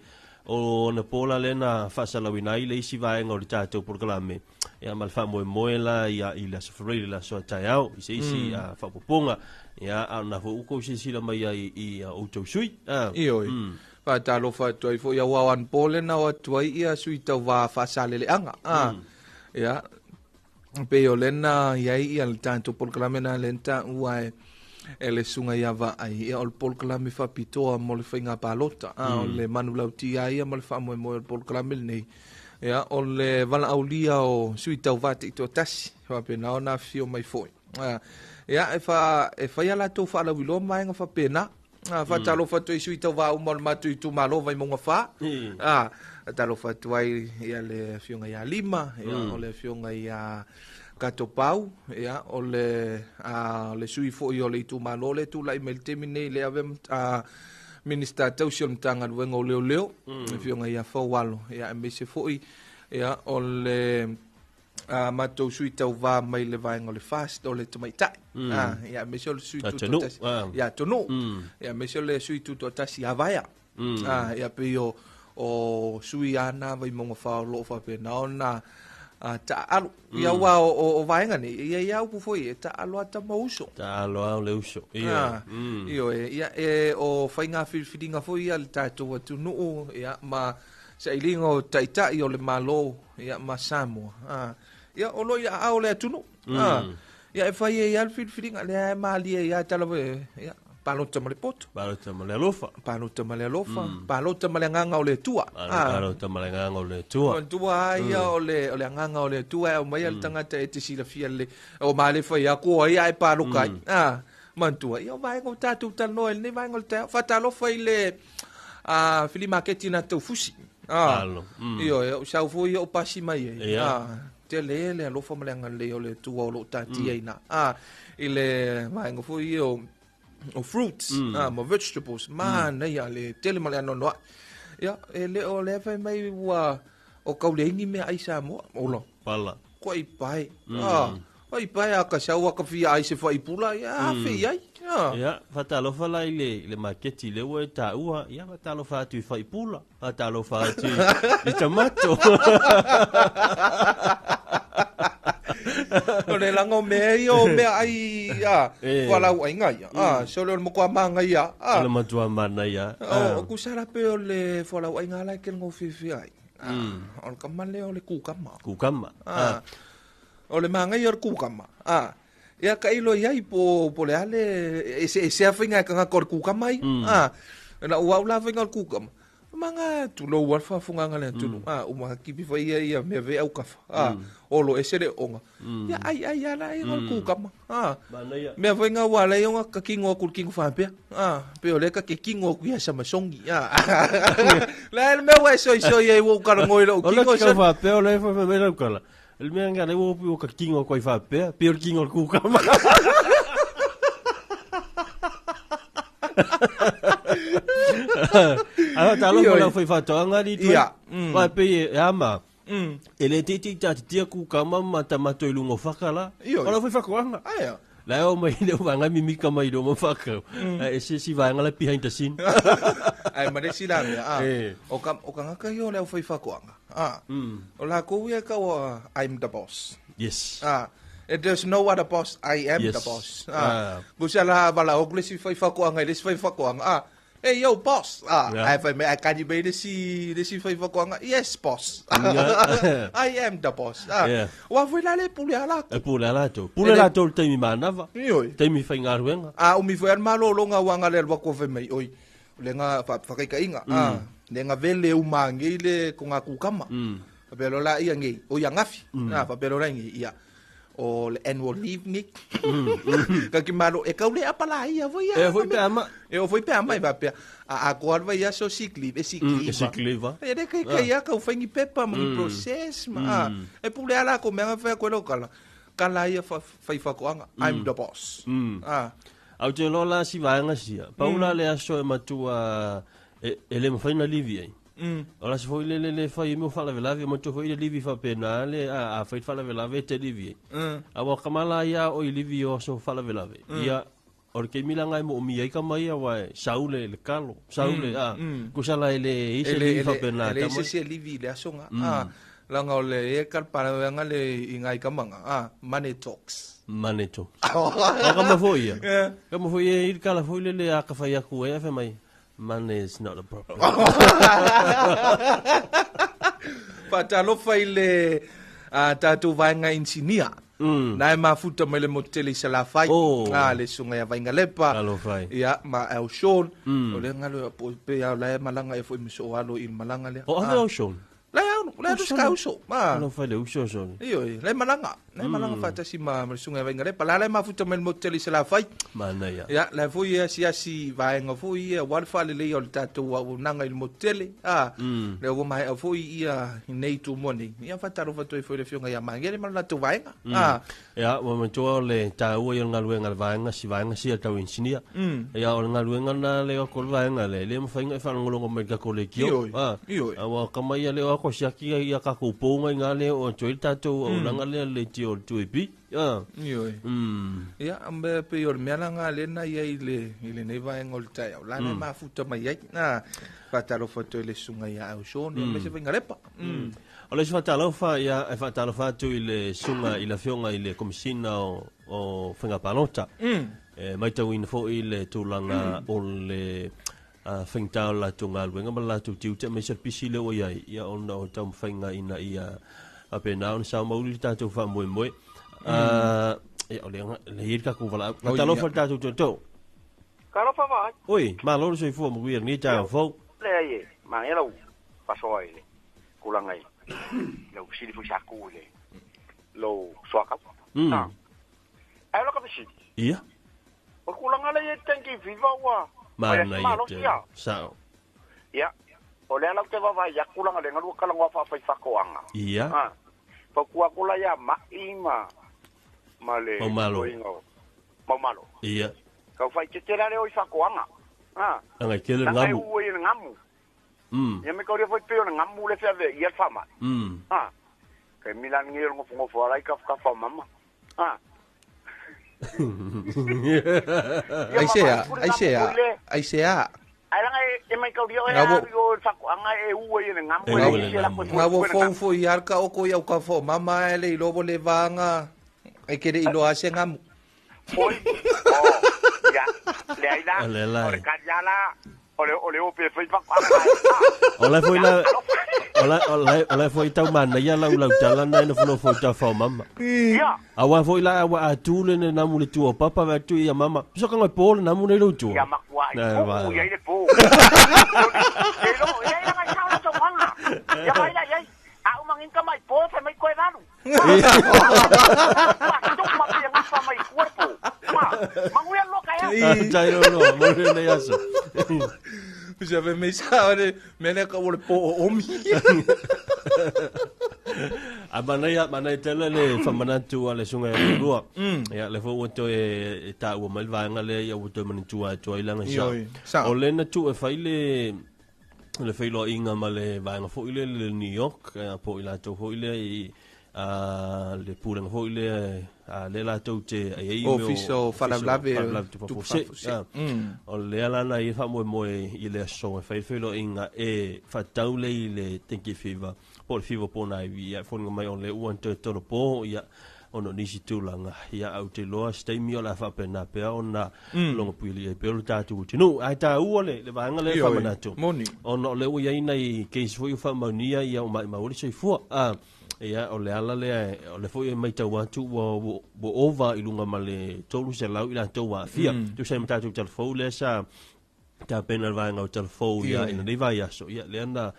O anapo la lea na faasalauina ai le isi vaega o le tatou polokalame, ia ma le faamoemoe la ia i le Aso Faraile i le aso a taeao i se isi faaopoopoga. Ia, a o lena foi ua outou silasila mai ai i a outou sui. Ioe. Faatalofa atu ai foi aua o anapo lea na o atu ai ia sui tauva faasaleleaga. Ia, pei o lea na i ai ia le tatou polokalame na lea na taua e le susuga ia Vaai, ia o le polokalame faapitoa mo le faiga palota. O le manulauti lava ia ma le faamoemoe o le polokalame lenei. Ia, o le valaaulia o sui tauva taitoatasi, faapena ona afifio mai foi. Ia, e, fa, e fai a latou faalauiloa ma vaega faapena. Faatalofa atu ai sui tauva uma o le matou itumalo Vaimauga 4. Faatalofa atu ai ia le afioga ia Lima, ia, o le afioga ia Katopau, ia, o le, le sui foi o le itumalo le tulai mai le taimi nei le ave Minista tausi o le Matagaluega o Leoleo, le afioga ia Faualo, ia, aemaise foi ia, o le matou sui tauva mai le vaega o le FAST, o le tamaitai, ia, aemaise o le sui tutoatasi, ia, Atunuu, ia, aemaise o le sui tutoatasi ia Vaea, ia, pei o sui ana Vaimauga 4 o lo o faapena ona taaalo. Ia aua o vaega nei, ia i ai upu foi, e taaalo a tama uso. Taaalo a o le uso. Ia. Ioe, ia, e, o faiga filifiliga foi ia le tatou atunuu, ia, ma sailiga o taitai o le Malo, ia, ma Samoa. Ia, o lo o i aao o le atunuu. Ia, e fai ai lava le filifiliga, lea e malie ai lava tala foi, ia, Palota ma le poto. Palota ma le alofa. Palota ma le alofa. Palota ma le agaga o le Atua. Palota ma le agaga o le Atua. Manatua lava ia o le o le agaga o le Atua e aumai le tagata e te silafia lelei. O ma le fai atu o ai ae paloka ai. Manatua, ia o vaega o tatou talanoa i lenei vaega o le taeao. Faatalofa i le fili maketi na Taufusi. Alo. Ioe, o sau foi ia o pasi mai ai. Tele le alofa ma le agalelei o le Atua o lo o tatia i ina. I le vaega foi ia o fruits ma vegetables, manaia le tele ma le anoanoai. Ia, e le o lea fai mai ua o kau leai ni meaai Samoa. Ola. Pala. Koai pae. Ai pae a ka sau a ka fia ai se faipula, ia afe i ai. Ia, faatalofa la i le maketi lea ua e taua, ia faatalofa atu i faipula, faatalofa atu i tamato. O le laga o mea ia o meaai a fualaauaiga ia. So le o le matua manaia. O le matua manaia. O kusala pe o le fualaauaiga la e tele gofie ai. O le kama lea o le kukama. Kukama. O le manaia o le kukama. Ia ka ilo iai po le a le eseese a faiga e tagata o le kukama ia. Na ua au la faiga o le kukama. Manga tulou a le faafofogaga a le atunuu. Uma kipi foi ia ia mea vea au kafa. Olo ese le ooga. Ia ai ai a la ia o le kukama. Mea foi nga ua ala ia ona kakino atu i le kino faapea. Pei o lea ka ke kino atu ia Samasongi. La le mea ua e soisoi ai ua ou talanoa i lou O le kino. kino faapea o le fai mai lau kala. Le mea nga le ua ua ka kino atu ai faapea, pei o le kino o le kukama. Ae talofa Ioe. lau faifaatoaga alii tuai. Ia. Aua e pei e ama. E le teitei taatitia kukama ma tamato i luga o faka la. Ioe. O lau faifaatoaga. Aea. La e oo mai le vaega mimika mai i luma fakau. Ae ese isi vaega la behind the scene. Ae ma le isi la mea, a, Eh. o ka, o tagata ia o le aufaifaatoaga, a, o lakou ia e tau a, I'm the boss. Yes. A, there's no other boss, I am Yes. the boss. A, gusa la valaau atu le isi faifaatoaga i le isi faifaatoaga, a, hey yo boss, a, ae fai mai, ae kani mai le isi, le isi faifaatoaga, yes boss. I am the boss. A, ua foi la le pule a latou. E pule a latou. Pule latou i le taimi manava. Ioe. Taimi faigaluega. A umi foi a le malologa ua aga le alu atu fai mai, oi, o le ga whakaikainga, a, le ga vele uma ngei le ko ngā kukama. Whapea loa la ia ngei, o ia ngafi, a, whapea loa la ngei, ia, o le annual leave ngei. Ka ki malo, e kau le apa la ia, foi ia. E foi pe ama. E o foi pe ama i whapea. A akoa alwa ia so sick leave, e sick leave. E sick leave, a. E le kai kai ia kau whaingi pepa, ma ngi process, ma, a. E pule ala ko mea whea koe lau kala. Kala ia whai whakoanga, I'm the boss. A. Au te loa la si vaega sia. Pau la le aso e matua e le mawhai na livi ai. O la se foi le le le fai mo faalavelave, matua foi le livi faapena le a fai faalavelave e te livi ai. A ua kamala ia o i livi o aso faalavelave. Ia o le keimi langa e moomia ai kama ia wa e sau le le kalo, sau le a kusala e le ise E le- livi e le- faapena e le tama. ise se livi i le asoga. Langa o le e kalapalanga le i ngai kamanga. Money talks. Money talks. O kama foi ia. Kama foi ia i le kala foi le le a ka fai aku e a fai mai. Money is not a problem. Faatalofa i le tatou vaega insinia. Na e mafuta mai le motu tele i Salafai. Oh. Le susuga ia Vaingalepa. Alofa ai. Ia, ma au Sean. O le galo pe au la e malaga e foi ma soo alo i le malaga lea. O ave au Sean? La e au, la e O au Sean. ska uso. Ma. Alofa i le uso Sean. Ioe, la e malaga. La e malaga faatasi ma le susuga ia Vaingalepa. La la e mafuta mai le motu tele i Salafai. Manaia. Ia, la foi ia asiasi vaega foi ia ua le faalelei o le tatou auaunaga i le motu tele. Le ua maea foi ia i nei tumua nei. Ia faatalofa atu ai foi le afioga ia Magele ma le latou vaega. Ia, ua matua o le tāua i o le galuega le vaega si vaega sia tau insinia. Ia, o le galuega na le o ko le vaega le, le mawhainga e whalongolongo mai ka ko le kio. Ioi, ioi. A ua kama ia le o ako siaki ia ia kako pōnga i ngā le o toi le tātou au langa le le ti o le tui pi. Ioi. Ia, ambe pe o le mea la ngā lena ia i le, i lenei vaega o le taeao. La le mafuta mai ai. Na, faatalofa atu i le susuga ia au Sean, ia ma se Vaingalepa. O le isi faatalofa ia e faatalofa atu i le susuga i le afioga i le komisina o faiga palota. E maitauina foi le tulaga o le faigata o le latou galuega ma le latou tiute aemaise le pisi lea ua iai ia ona o taumafaiga ina ia faapena ona sao mauli le tatou faamoemoe. Ia o le le i le tatou valaau. Oi, Faatalofa ia. le tatou toetoo. Talofa vaai. Oi, malo le soifua manuia i lenei taeao fou. Leai e manaia lau faasoa i le tulaga i lau fesili foi sa tu i le lou soatau. Ae o laka fesili. Ia. O le tulaga lea i ai le dengue fever ua fai atu Manaia malosi tele. a. Sao. Ia, o lea la ou te vaavaai atu leaga o lea na lua talanoa faafaifatoaga. Ia. A, fautua atu la ia Ma'i ma ma le Maumalo. toeaina o Maumalo. Ia. Tau faaeteete la lea o i faatoaga. A, Leaga e tele le leaga e gamu. u ai i le gamu. Ia me kauria foi pei o le gamu le feaveaia le faamai. A, taimi la lenei o le nofonofo ala i tafatafa o mama. A. Ia Ai ma se a, vaai ai se gamu a, foi le. ai se a. Ai langa e mai kauria o e Nga wo- alu i o i le faatoaga e u ai i le gamu E e u leai i le se lako gamu. e Nga wo fuefue le fou gamu. fo i alka o ko i au ka fo mama e le iloa wo le vaanga e ke le iloa se ngamu. Oi, oh, ia, leai la, O le la o le e. kalia la, o le o le ope e fai faatoaga ai. O la foi Ia, la alofa. o la o la o la foi tau manaia lau lau tala na ina nofonofo i tafa o mama. Ia, Aua foi la aua a tu le ne namu le tua o papa va tu ia mama. So ka ngai po le namu nei lo tua. ia makuai, Na va. uu ia i le po. Ia ilo, ia ila ngai sao la tauanga. Ia mai la, ia, a umangin ka mai po, fe mai koe valu. Ma, tu ma pia ngafa mai cuerpo. Ma, manguia loka ia. Tai lo lo, mo le nei aso. Usa ve me sa le me le ka wo le po o omi. A manaia, manaia tele le whamanatu a le sunga e lua. Ia, le fo ua toe e tā ua mai le vaenga lea, ia ua toe manitua e toa i langa sa. Ioi, sa. O le na tu e whai le, le whailoa inga ma le vaenga foi le, le New York, po i latou foi le, i, a, le pulenga foi le, a, le latou te ai ai mea Ofisa o Faalavelave, Faalavelave Tupu Tupu Faafuasei. Faafuasei. Ah. O lea lana i faamoemoe i le aso e fai feiloaiga e faatau le i le dengue fever po o le fever po na ivi ia e foliga mai o le ua na toe tolopo ia ona o nisi tulaga ia au te iloa se taimi o le a faapena pea ona logo puialii ai pea o le tatou atunuu ae taua le le vaega lea e Ioe, faamanatu moni. ona o lea ua iai nai case foi ua faamaunia ia ua maʻimau ai le soifua a ia o le ala lea o le foi e matau atu ua ua ua ova i luga ma le 300 i latou ua aafia tusa ai ma tatou talafou lea sa tapena le vaega o talafou ia Ioe. ina nei vaiaso ia lea na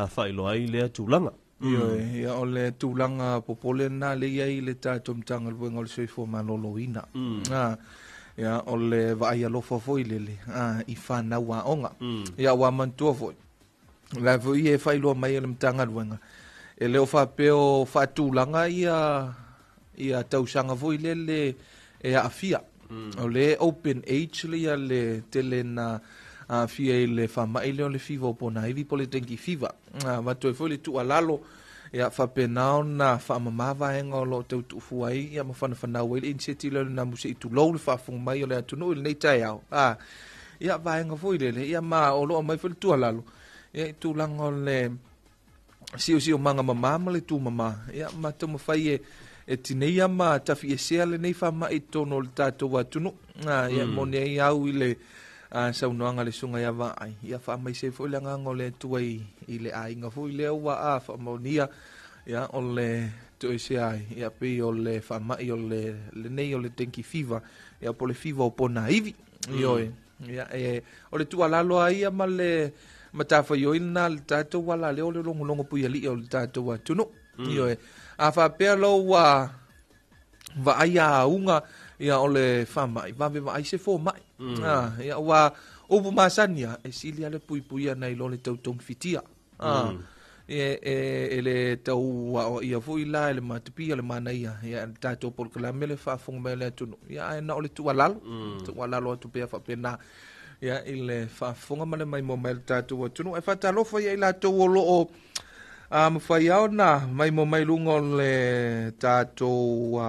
faailoa ai lea tulaga. Ioe, ia o le tulaga popole lena le iai i le tatou Matagaluega o le Soifua Maloloina. Ah, ia o le vaai alofa foi lele ah, i whanau aoga. Ia ua manatua foi. La foi e faailoa mai e le Matagaluega. E le o faapea o faatulaga ia ia tausaga foi lele e aafia. O le open age le ia le tele na aafia i le faama'i lea o le fiva o pona ivi po o le dengue fever. Ah, avatu ai foi le tuualalo ia faapena ona faamamā vaega o loo tautuufua ai ia ma fanafanau ai le iniseti lea o le namu se'i tulou le faafofoga mai o le atunuu i lenei taeao. Ah, ia vaega foi lele ia ma o loo mai foi le tuualalo ia i tulaga o le siosiomaga mamā ma le tumamā ia ma taumafai e e tineia ma tafiesea lenei faama'i i totonu o le tatou atunuu. Ah, ia moni ai au i le a saunoaga le suga ia vaai ia faamaise ai foi le agaga o le Atua i i le aiga foi lea ua a faamaonia ia o le toesea ai ia pei o le faama'i o le lenei o le dengue fever ia po o le fever o pona ivi. Ioe, ia e o le tuualalo a ia ma le matafaioi lena le tatou ala lea o le logologo puialii o le tatou atunuu. Ioe, a faapea lou ua vaai auga ia o le faama'i vave vaai se foma'i. Ah, ia ua upu masani a e sili ale puipuia nai lo le tautogifitia. Ah, e e e le tau aoaia foi la e le matapia le manaia ia le tatou polokalame le faafofoga mai o le atunuu ia ae na o le tuualalo tuualalo atu pea faapena ia i le faafofoga ma le maimoa mai o le tatou atunuu e faatalofa ia i latou o loo a mafai lava ona maimoa mai luga o le tatou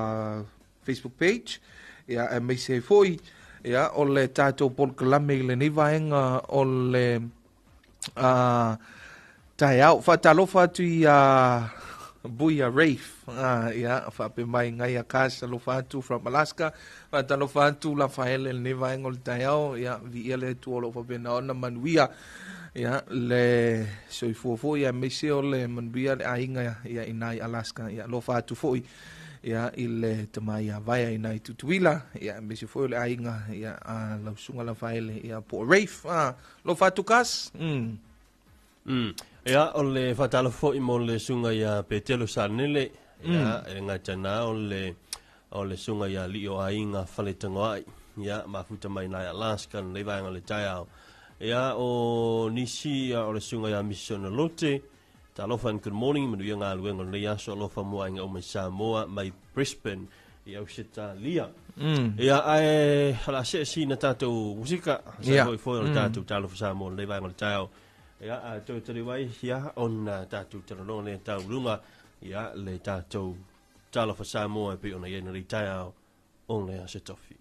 Facebook page ia aemaise ai foi ia o le tatou polokalame i lenei vaega o le taeao faatalofa atu ia Buia Rafe ia faapea mai ngai a kas alofa atu from Alaska faatalofa atu Rafaele i lenei vaega o le taeao ia viia le Atua o loo faapena ona manuia ia le soifua foi aemaise o le manuia le aiga ia ina i Alaska ia alofa atu foi ia i le tama ia Vaea i nai Tutuila, ia aemaise foi o le aiga ia a lau susuga Lafaele ia po o Rafe. Alofa atu Kas. Ia, o le faatalofa foi mo le susuga ia Petelo Sanele, ia, e le gata na o le o le susuga ia alii o aiga Faletagoai, ia, mafuta mai nai Alaska lenei vaega o le taeao. Ia, o nisi ia, o le susuga ia Misiona Lote, talofa and good morning, manuia galuega o lenei aso, alofa mo aiga uma i Samoa, mai Brisbane, i Ausetalia. Ia, ae o le a see sina tatou musika, sa foi foi o le tatou talofa Samoa lenei vaega o le taeao. Ia, a toe taliu ai, ia, ona tatou talanoa lea tau luga, ia, le tatou talofa Samoa e pei ona i ai nei taeao o le Aso Tofi.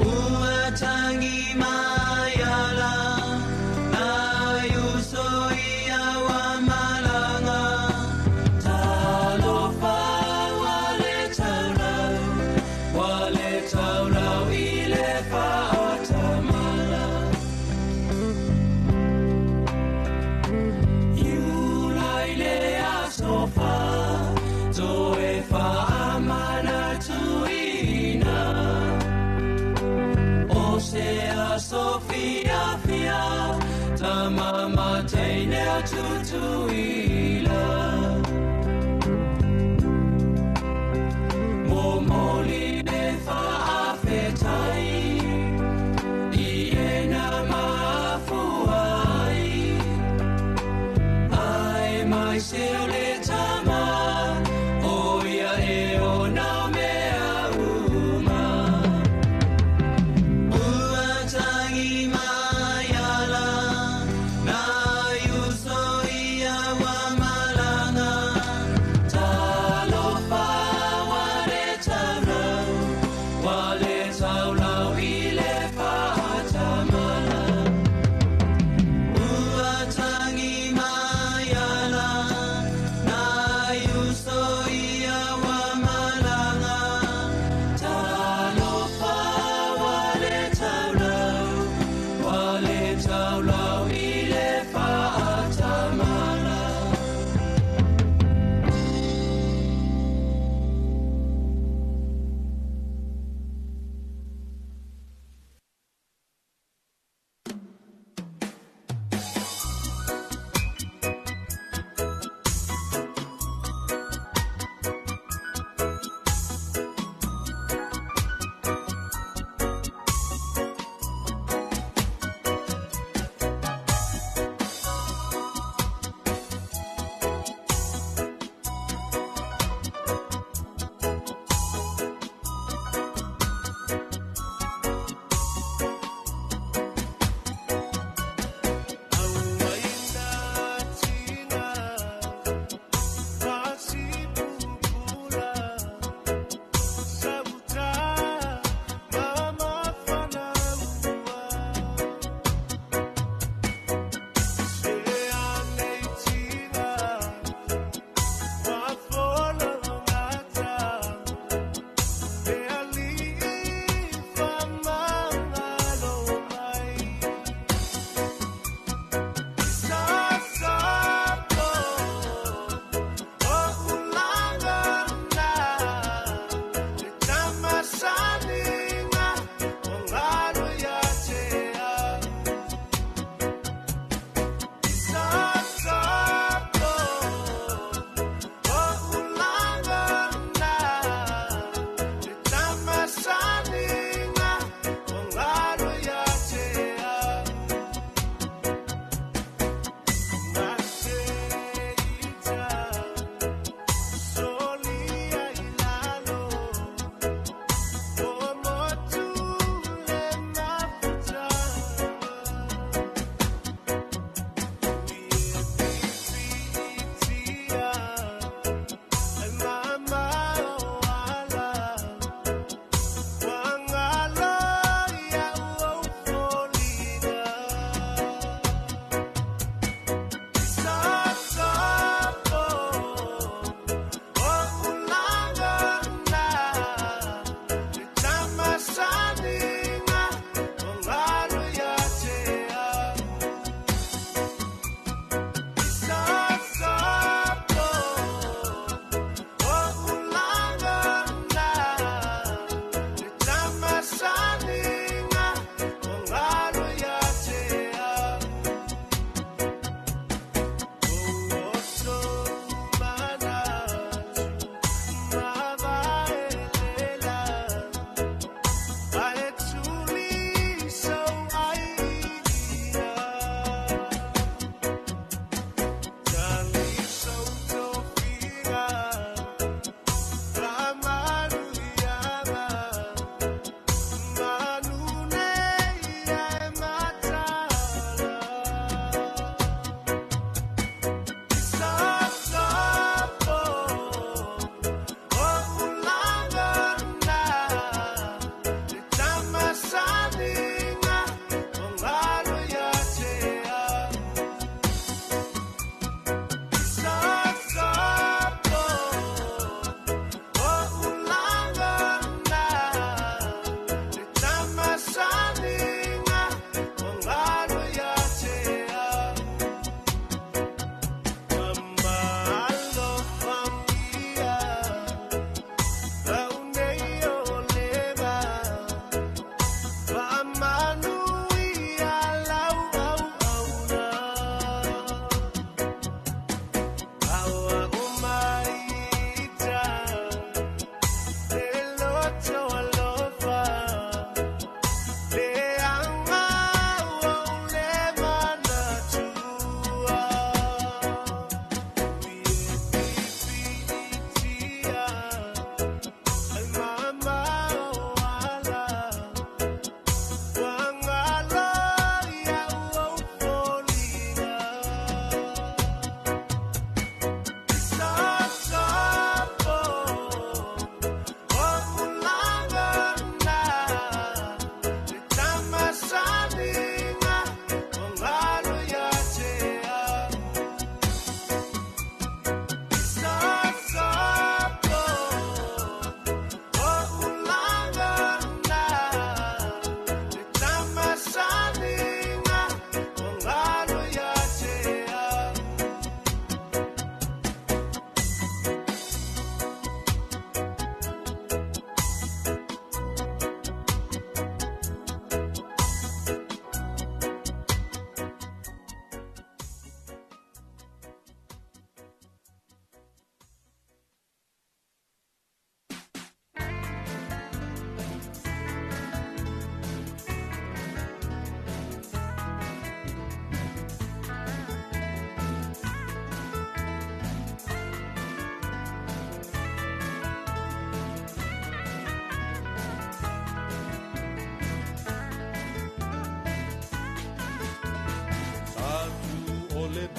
Ua tangi mai ala, na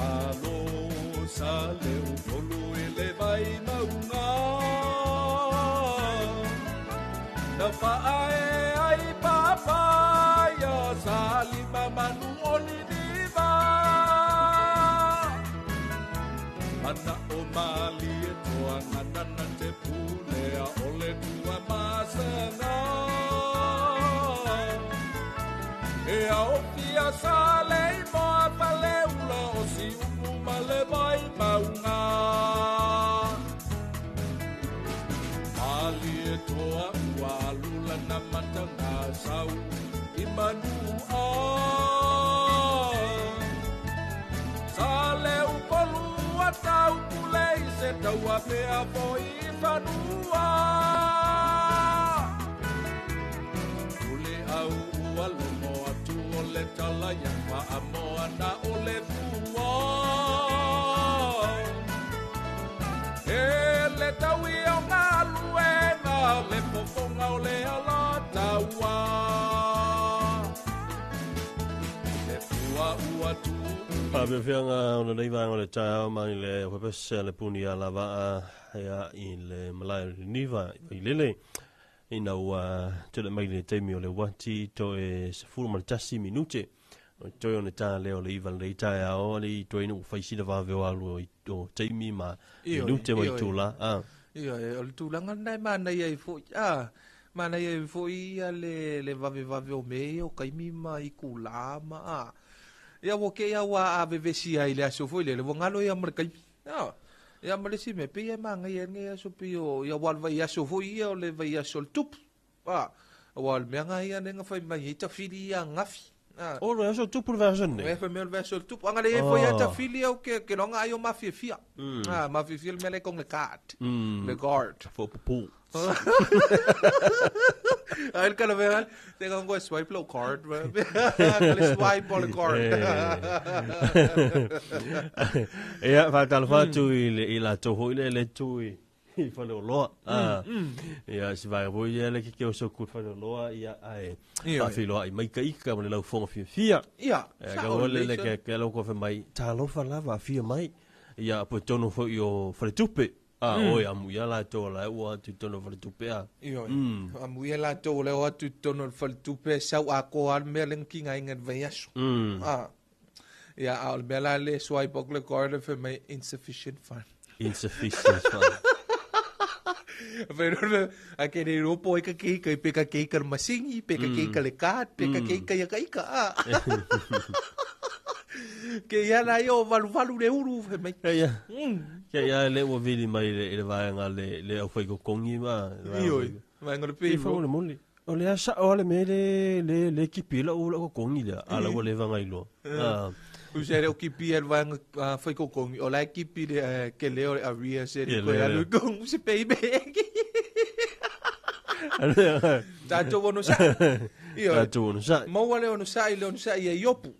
Malo sa le upolu i le vai maunga. Na faae ai papaia sa lima manu o liliva. Mana o mali e toa ngana te pulea o le tua masanga. E ao fia sa le moa faleula o si umu ma le vai maunga. Mali e toa ua alula na matanga sau i manu a. Sa le upolu a tau pule i se taua pea foi fanua. Ule au ua lomo atu o le tala ia whaamoa na o le fua. E le taui o ngā luenga, le fofonga o le ala taua. Le fua ua tu. Faafeafeaga ona nei vaega o le taeao mai le pepese a le puni a lavaa ia i le malae o le Niva i Vailele ina ua tele mai le taimi o le wati toe 11 minute o toe ona tā lea o le iva le taeao le i toe ina ua faisina vave o alu o taimi ma minute ma i tula. Ioe, o le tulaga lena e manaia ai foi, manaia ai foi ia le vavevave o mea ia o taimi ma itula ma Ia ua kei au a vevesi ai le aso foi lele, ua galo ia ma le taimi. Ia ma le isi mea, pei e manaia ai lenei aso pei o ia ua le vaiaso foi ia o le vaiaso o le tupu. Aua o le mea lena ia lea na fai mai ai tafili ia ananafi. O le aso tupu le vaiaso nei. E fai mai o le vaiaso o le tupu. Ana le foi ia tafili au ke loga ai o mafiafia. Mafiafia le mea le kong le card. Le guard. Fo pupu. Ai le kala vea, te ka ngoi swipe lo card. Le swipe o le card. Ia, whātalofa atu i le i la tō hoi le le tū i whare o loa. Ia, si vaega foi ia le keke o so ku whare o loa, ia, ai, whawhiloa i maika ika ma le laufonga fiafia. Ia, sa ka ole le ke ke lau kofe mai, talofa lava fia mai. Ia, po tono foi o whare tupe. Oi, amu ia la tō la ua atu tono whare tupe a. Ioe. Amu ia la tō le o atu tono whare tupe sau a ko al mea le nki ngai ngai vai aso. Ia, a o le mea la le swipe ok le card fe mai insufficient fund. Insufficient fund. Fai rona, a ke re ropo e ka keika, i pe ka keika le masingi, pe ka keika le card, pe ka keika ia ka ika. Ke ia la io valu valu le uru fe mai. Ke ia. Ke ia le ua vili mai le vaega le au whai kokongi ma. Ioi, vaega le payroll. I whango le moli. O le asa o le me le kipi la ula kokongi lea. Ala ua le vanga iloa. U se le o kipi el vaega whai kokongi. O la kipi le ke leo le aria se le koe alu kong se payback. Tātou ono sa. Ioe. Tātou ono sa. Maua le ono sa i le ono sa i e iopu.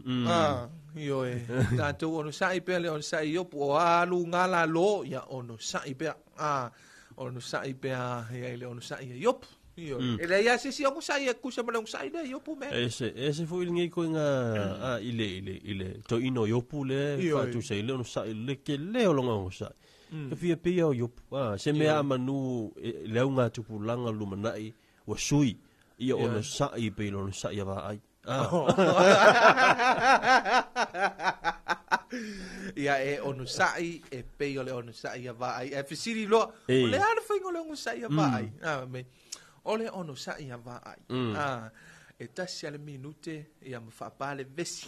Ioe. Tātou ono sa i pea le ono sa i iopu. O alu ngā la lo, ia ono sa i pea. Ono sa i pea ia i le ono sa i e iopu. Ioe. E le ia se si ono sa i e kusa ma le ono sa i le iopu me. E se fo i ngei koe ngā i le to ino iopu le whātu se i le ono sa i le ke le o longa ono sa. Ka fia pia o iopu. Se mea amanu le au ngā tupulanga lumanai ua sui ia ono sa i pe i ono sa i a vaai. Ia e ono sa'i e pei o le ono sa'i a vaai. E fisiri loa, o le ana whainga o le ono sa'i a vaai. Me, o le ono sa'i a vaai. E tasi ale minute ia ma whaapale vesi.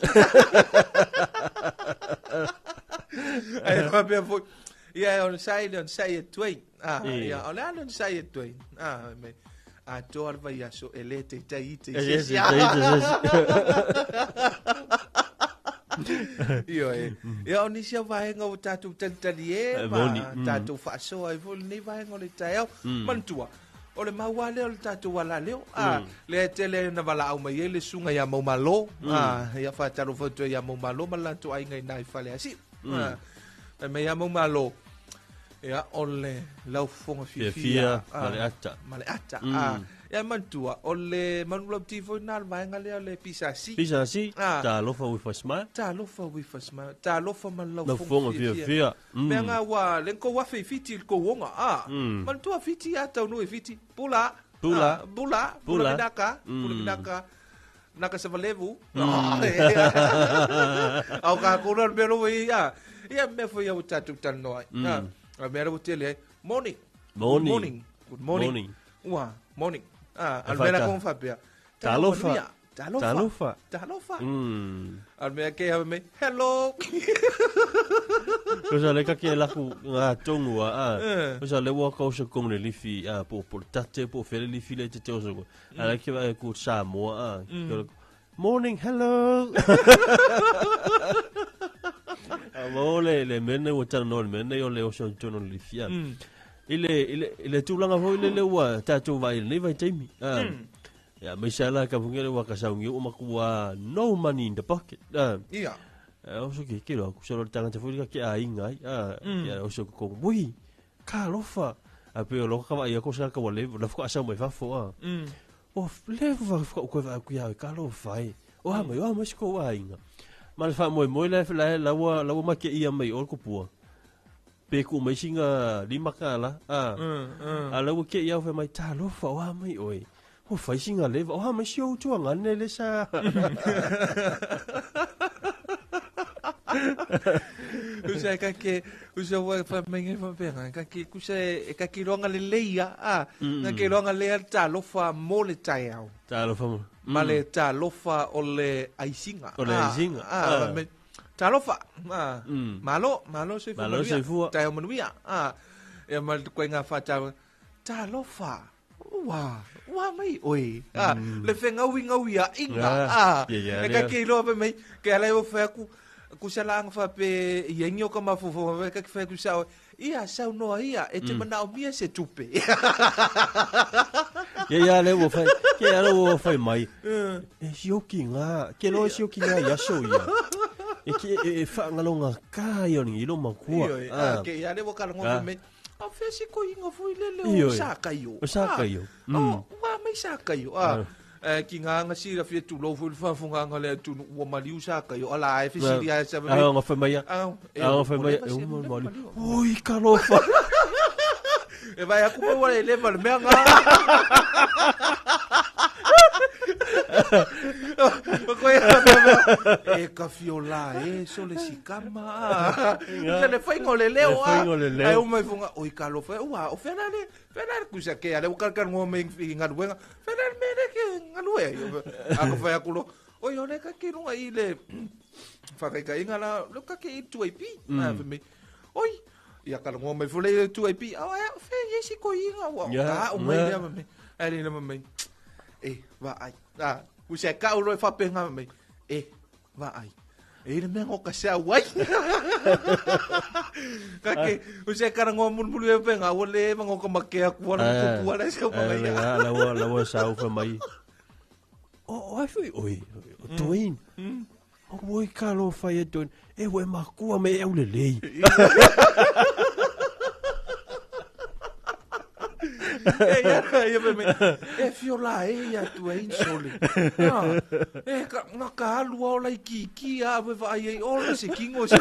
Ai whapea foi. Ia e ono sa'i le ono sa'i e tuei. Ia o le ana ono sa'i e tuei. Me, a toa le vai aso e le te tai i te sesi. Ioe. Ia o nisi au vaega o tātou talitali e, ma tātou whaasoa i fo lenei vaega o le taeao. Manatua, o le maua lea o le tātou ala leo. Le tele na walaau mai e le sunga ia mau malo. Ia whātaro whautua ia mau malo ma lanto ai ngai nai whale asi. Mai ia mau malo. Ia o le laufonga fiafia. Ma le ata. Ma le ata. Ia manatua, o le manulauti foi lena a le vaega lea o le PSC. PSC, Talofa with a smile. Talofa with a smile. Talofa ma le Laufoga laufoga fiafia. Mea nga ua le kou afe i Fiti i le kou oga. Ah, Manatua Fiti a taunuu i Fiti. Pula. Pula. Ah, pula. Pula Pula. vinaka. Pula vinaka. Naka sa valevu. Au ka kona le mea lou i a. Ia mea foi au tatou talanoa ai. Ah, a mea lou tele ai. Morning. Morning. Good morning. Good morning. Morning. Ua, morning. Ah, E a le mea la whata. konga whapea. Talofa. Talofa. Talofa. Talofa. A le mea ke hawe me, hello. Ko sa le ka ke laku ngā tongu a. a. Eh. Ko sa le waka o sa kongu le lifi a po po tate po fele lifi le te te o sa ko. A le ke vai ku Samoa a. Ko le, Morning, hello. A mo le le mene o tana no le mene o le o sa tono le lifi a. I le tūlanga foi le le ua tātou vai le nei vai taimi. A. Ia, mai sa la ka funge le waka saungi o makua no money in the pocket. A. Ia. O so ke ke lo ku so lo tanga te foi ka ke a inga ai. A ia o so ko mui ka lofa. A pe o lo ka vai ko sa ka wale la fo asa mai fa fo a. O le fa fo ko va ku ia ka lofa ai. O ha mai o ha mai ko a inga. Ma le fa moi moi le la la wa la wa ma ke ia mai o ko pua. Pe ku mai singa lima ka la. A. A la wa ke ia fa mai ta lofa o ha mai oi. O fai singa le o ha mai si o tu anga ne le sa. Usa ka ke usa wa fa menge fa penga ka ke kusa e ka ke roanga le leia a na ke roanga le talofa mo le taiao. Talofa mo. Ma le talofa o le aisinga. O le aisinga. Ah, talofa. Ah. Malo, malo soifua. Malo manuia. soifua. Taiao manuia. Ah. Ia ma le koe ngā whātau. Talofa. Ua, ua mai oi. Ah, le whengaui ngau ia inga. Ah, Ah. ia, ia, E ka lea. ke iloa pe mai, ke ala o whaku, ku sa laanga wha pe ia ingi o ka mafofo, ka ki whaku sa o, ia sau noa ia, e te manao mia se tupe. Ia ia le ua whai, ke ala ua whai mai. E sioki ngā, ke loa sioki ngā ia so ia. E ke e whaangalonga ka ia ni ilo makua. Io, ah, ke ia le wakalango Ah. me, a fesi ko inga fui lele Io, o io. sa kaio. O sa kaio. Oh, ua mai sa kaio. Ah, Ah. ki ngā anga sira fia tū lau fui whafunga anga le tunu ua maliu sa kaio. Ala ai fisiri ai sa Ah, nga whai mai ia. Ah, e, Ah, nga whai mai ia. o E leva se uma leva maliu. maliu. Ui, kalofa. E vai aku pe wale leva le mea ngā. Ko ia mea mea, e ka fiola e so le sikama. Sa le whainga o le leo Le whainga o le leo. Ai o mai funga, oi ka lofa, ua, o whena le, whena le kusa ke, ale ukalkan ngō me i ngaluenga, whena le mele ke ngalue. A ka whai aku lo, oi o le ka ke runga i le, whakaika inga la, lo ka ke i 2AP. Ah, wha mai, oi, ia ka ngō mai fule i 2AP, au ai, whe yesi ko inga, ua, ka o mai lea mai, ai le mai, e, va ai, ah, kusa ka o lo e whapenga mai, e, va ai. E le mea ngoka sea wai. Ka ke, usa kara ngoa mulumulu e penga, ua le mangoka makea kua na kupu ala se Ah, ia. la la ua la ua sau whai mai. O ai fui oi, o Dwayne. O oi ka lo whai e Dwayne. E ua e makua me e au le lei. E ia, ia me me, e fiola e ia tu e insole. Ah, e ka, nga ka alu ao lai ki ki a we va ai o le se kingo se.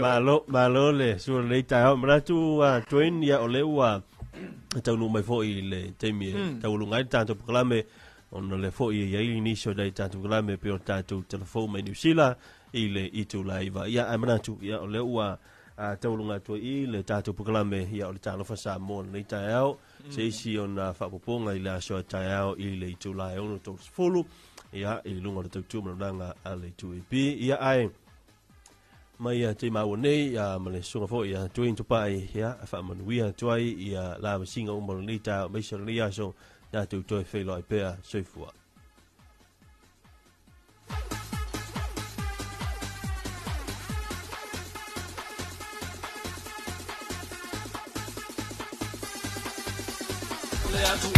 Malo, malo le, sua lei tai hao. Manatu a Dwayne ia o le ua taunu mai foi le taimi e taulunga ai le tatou prokalame ona le foi e iai nisi o lei tatou prokalame pe o tatou telefou mai New Zealand i le itu laiva. Ia ai manatu ia o le ua a taulunga atu ai i le tatou prokalame ia o le talofa Samoa lenei taeao se isi ona faapopoga i le aso a taeao i le itula e 6:30 ia i luga o le tautu ma a le itu AP ia ai mai ia te maua nei ia ma le suga foi ia Dwayne Tupai ia a faamanuia atu ai ia la masinga uma o lenei taeao aemaise o lenei aso tatou toe feiloai pea soifua. Le atu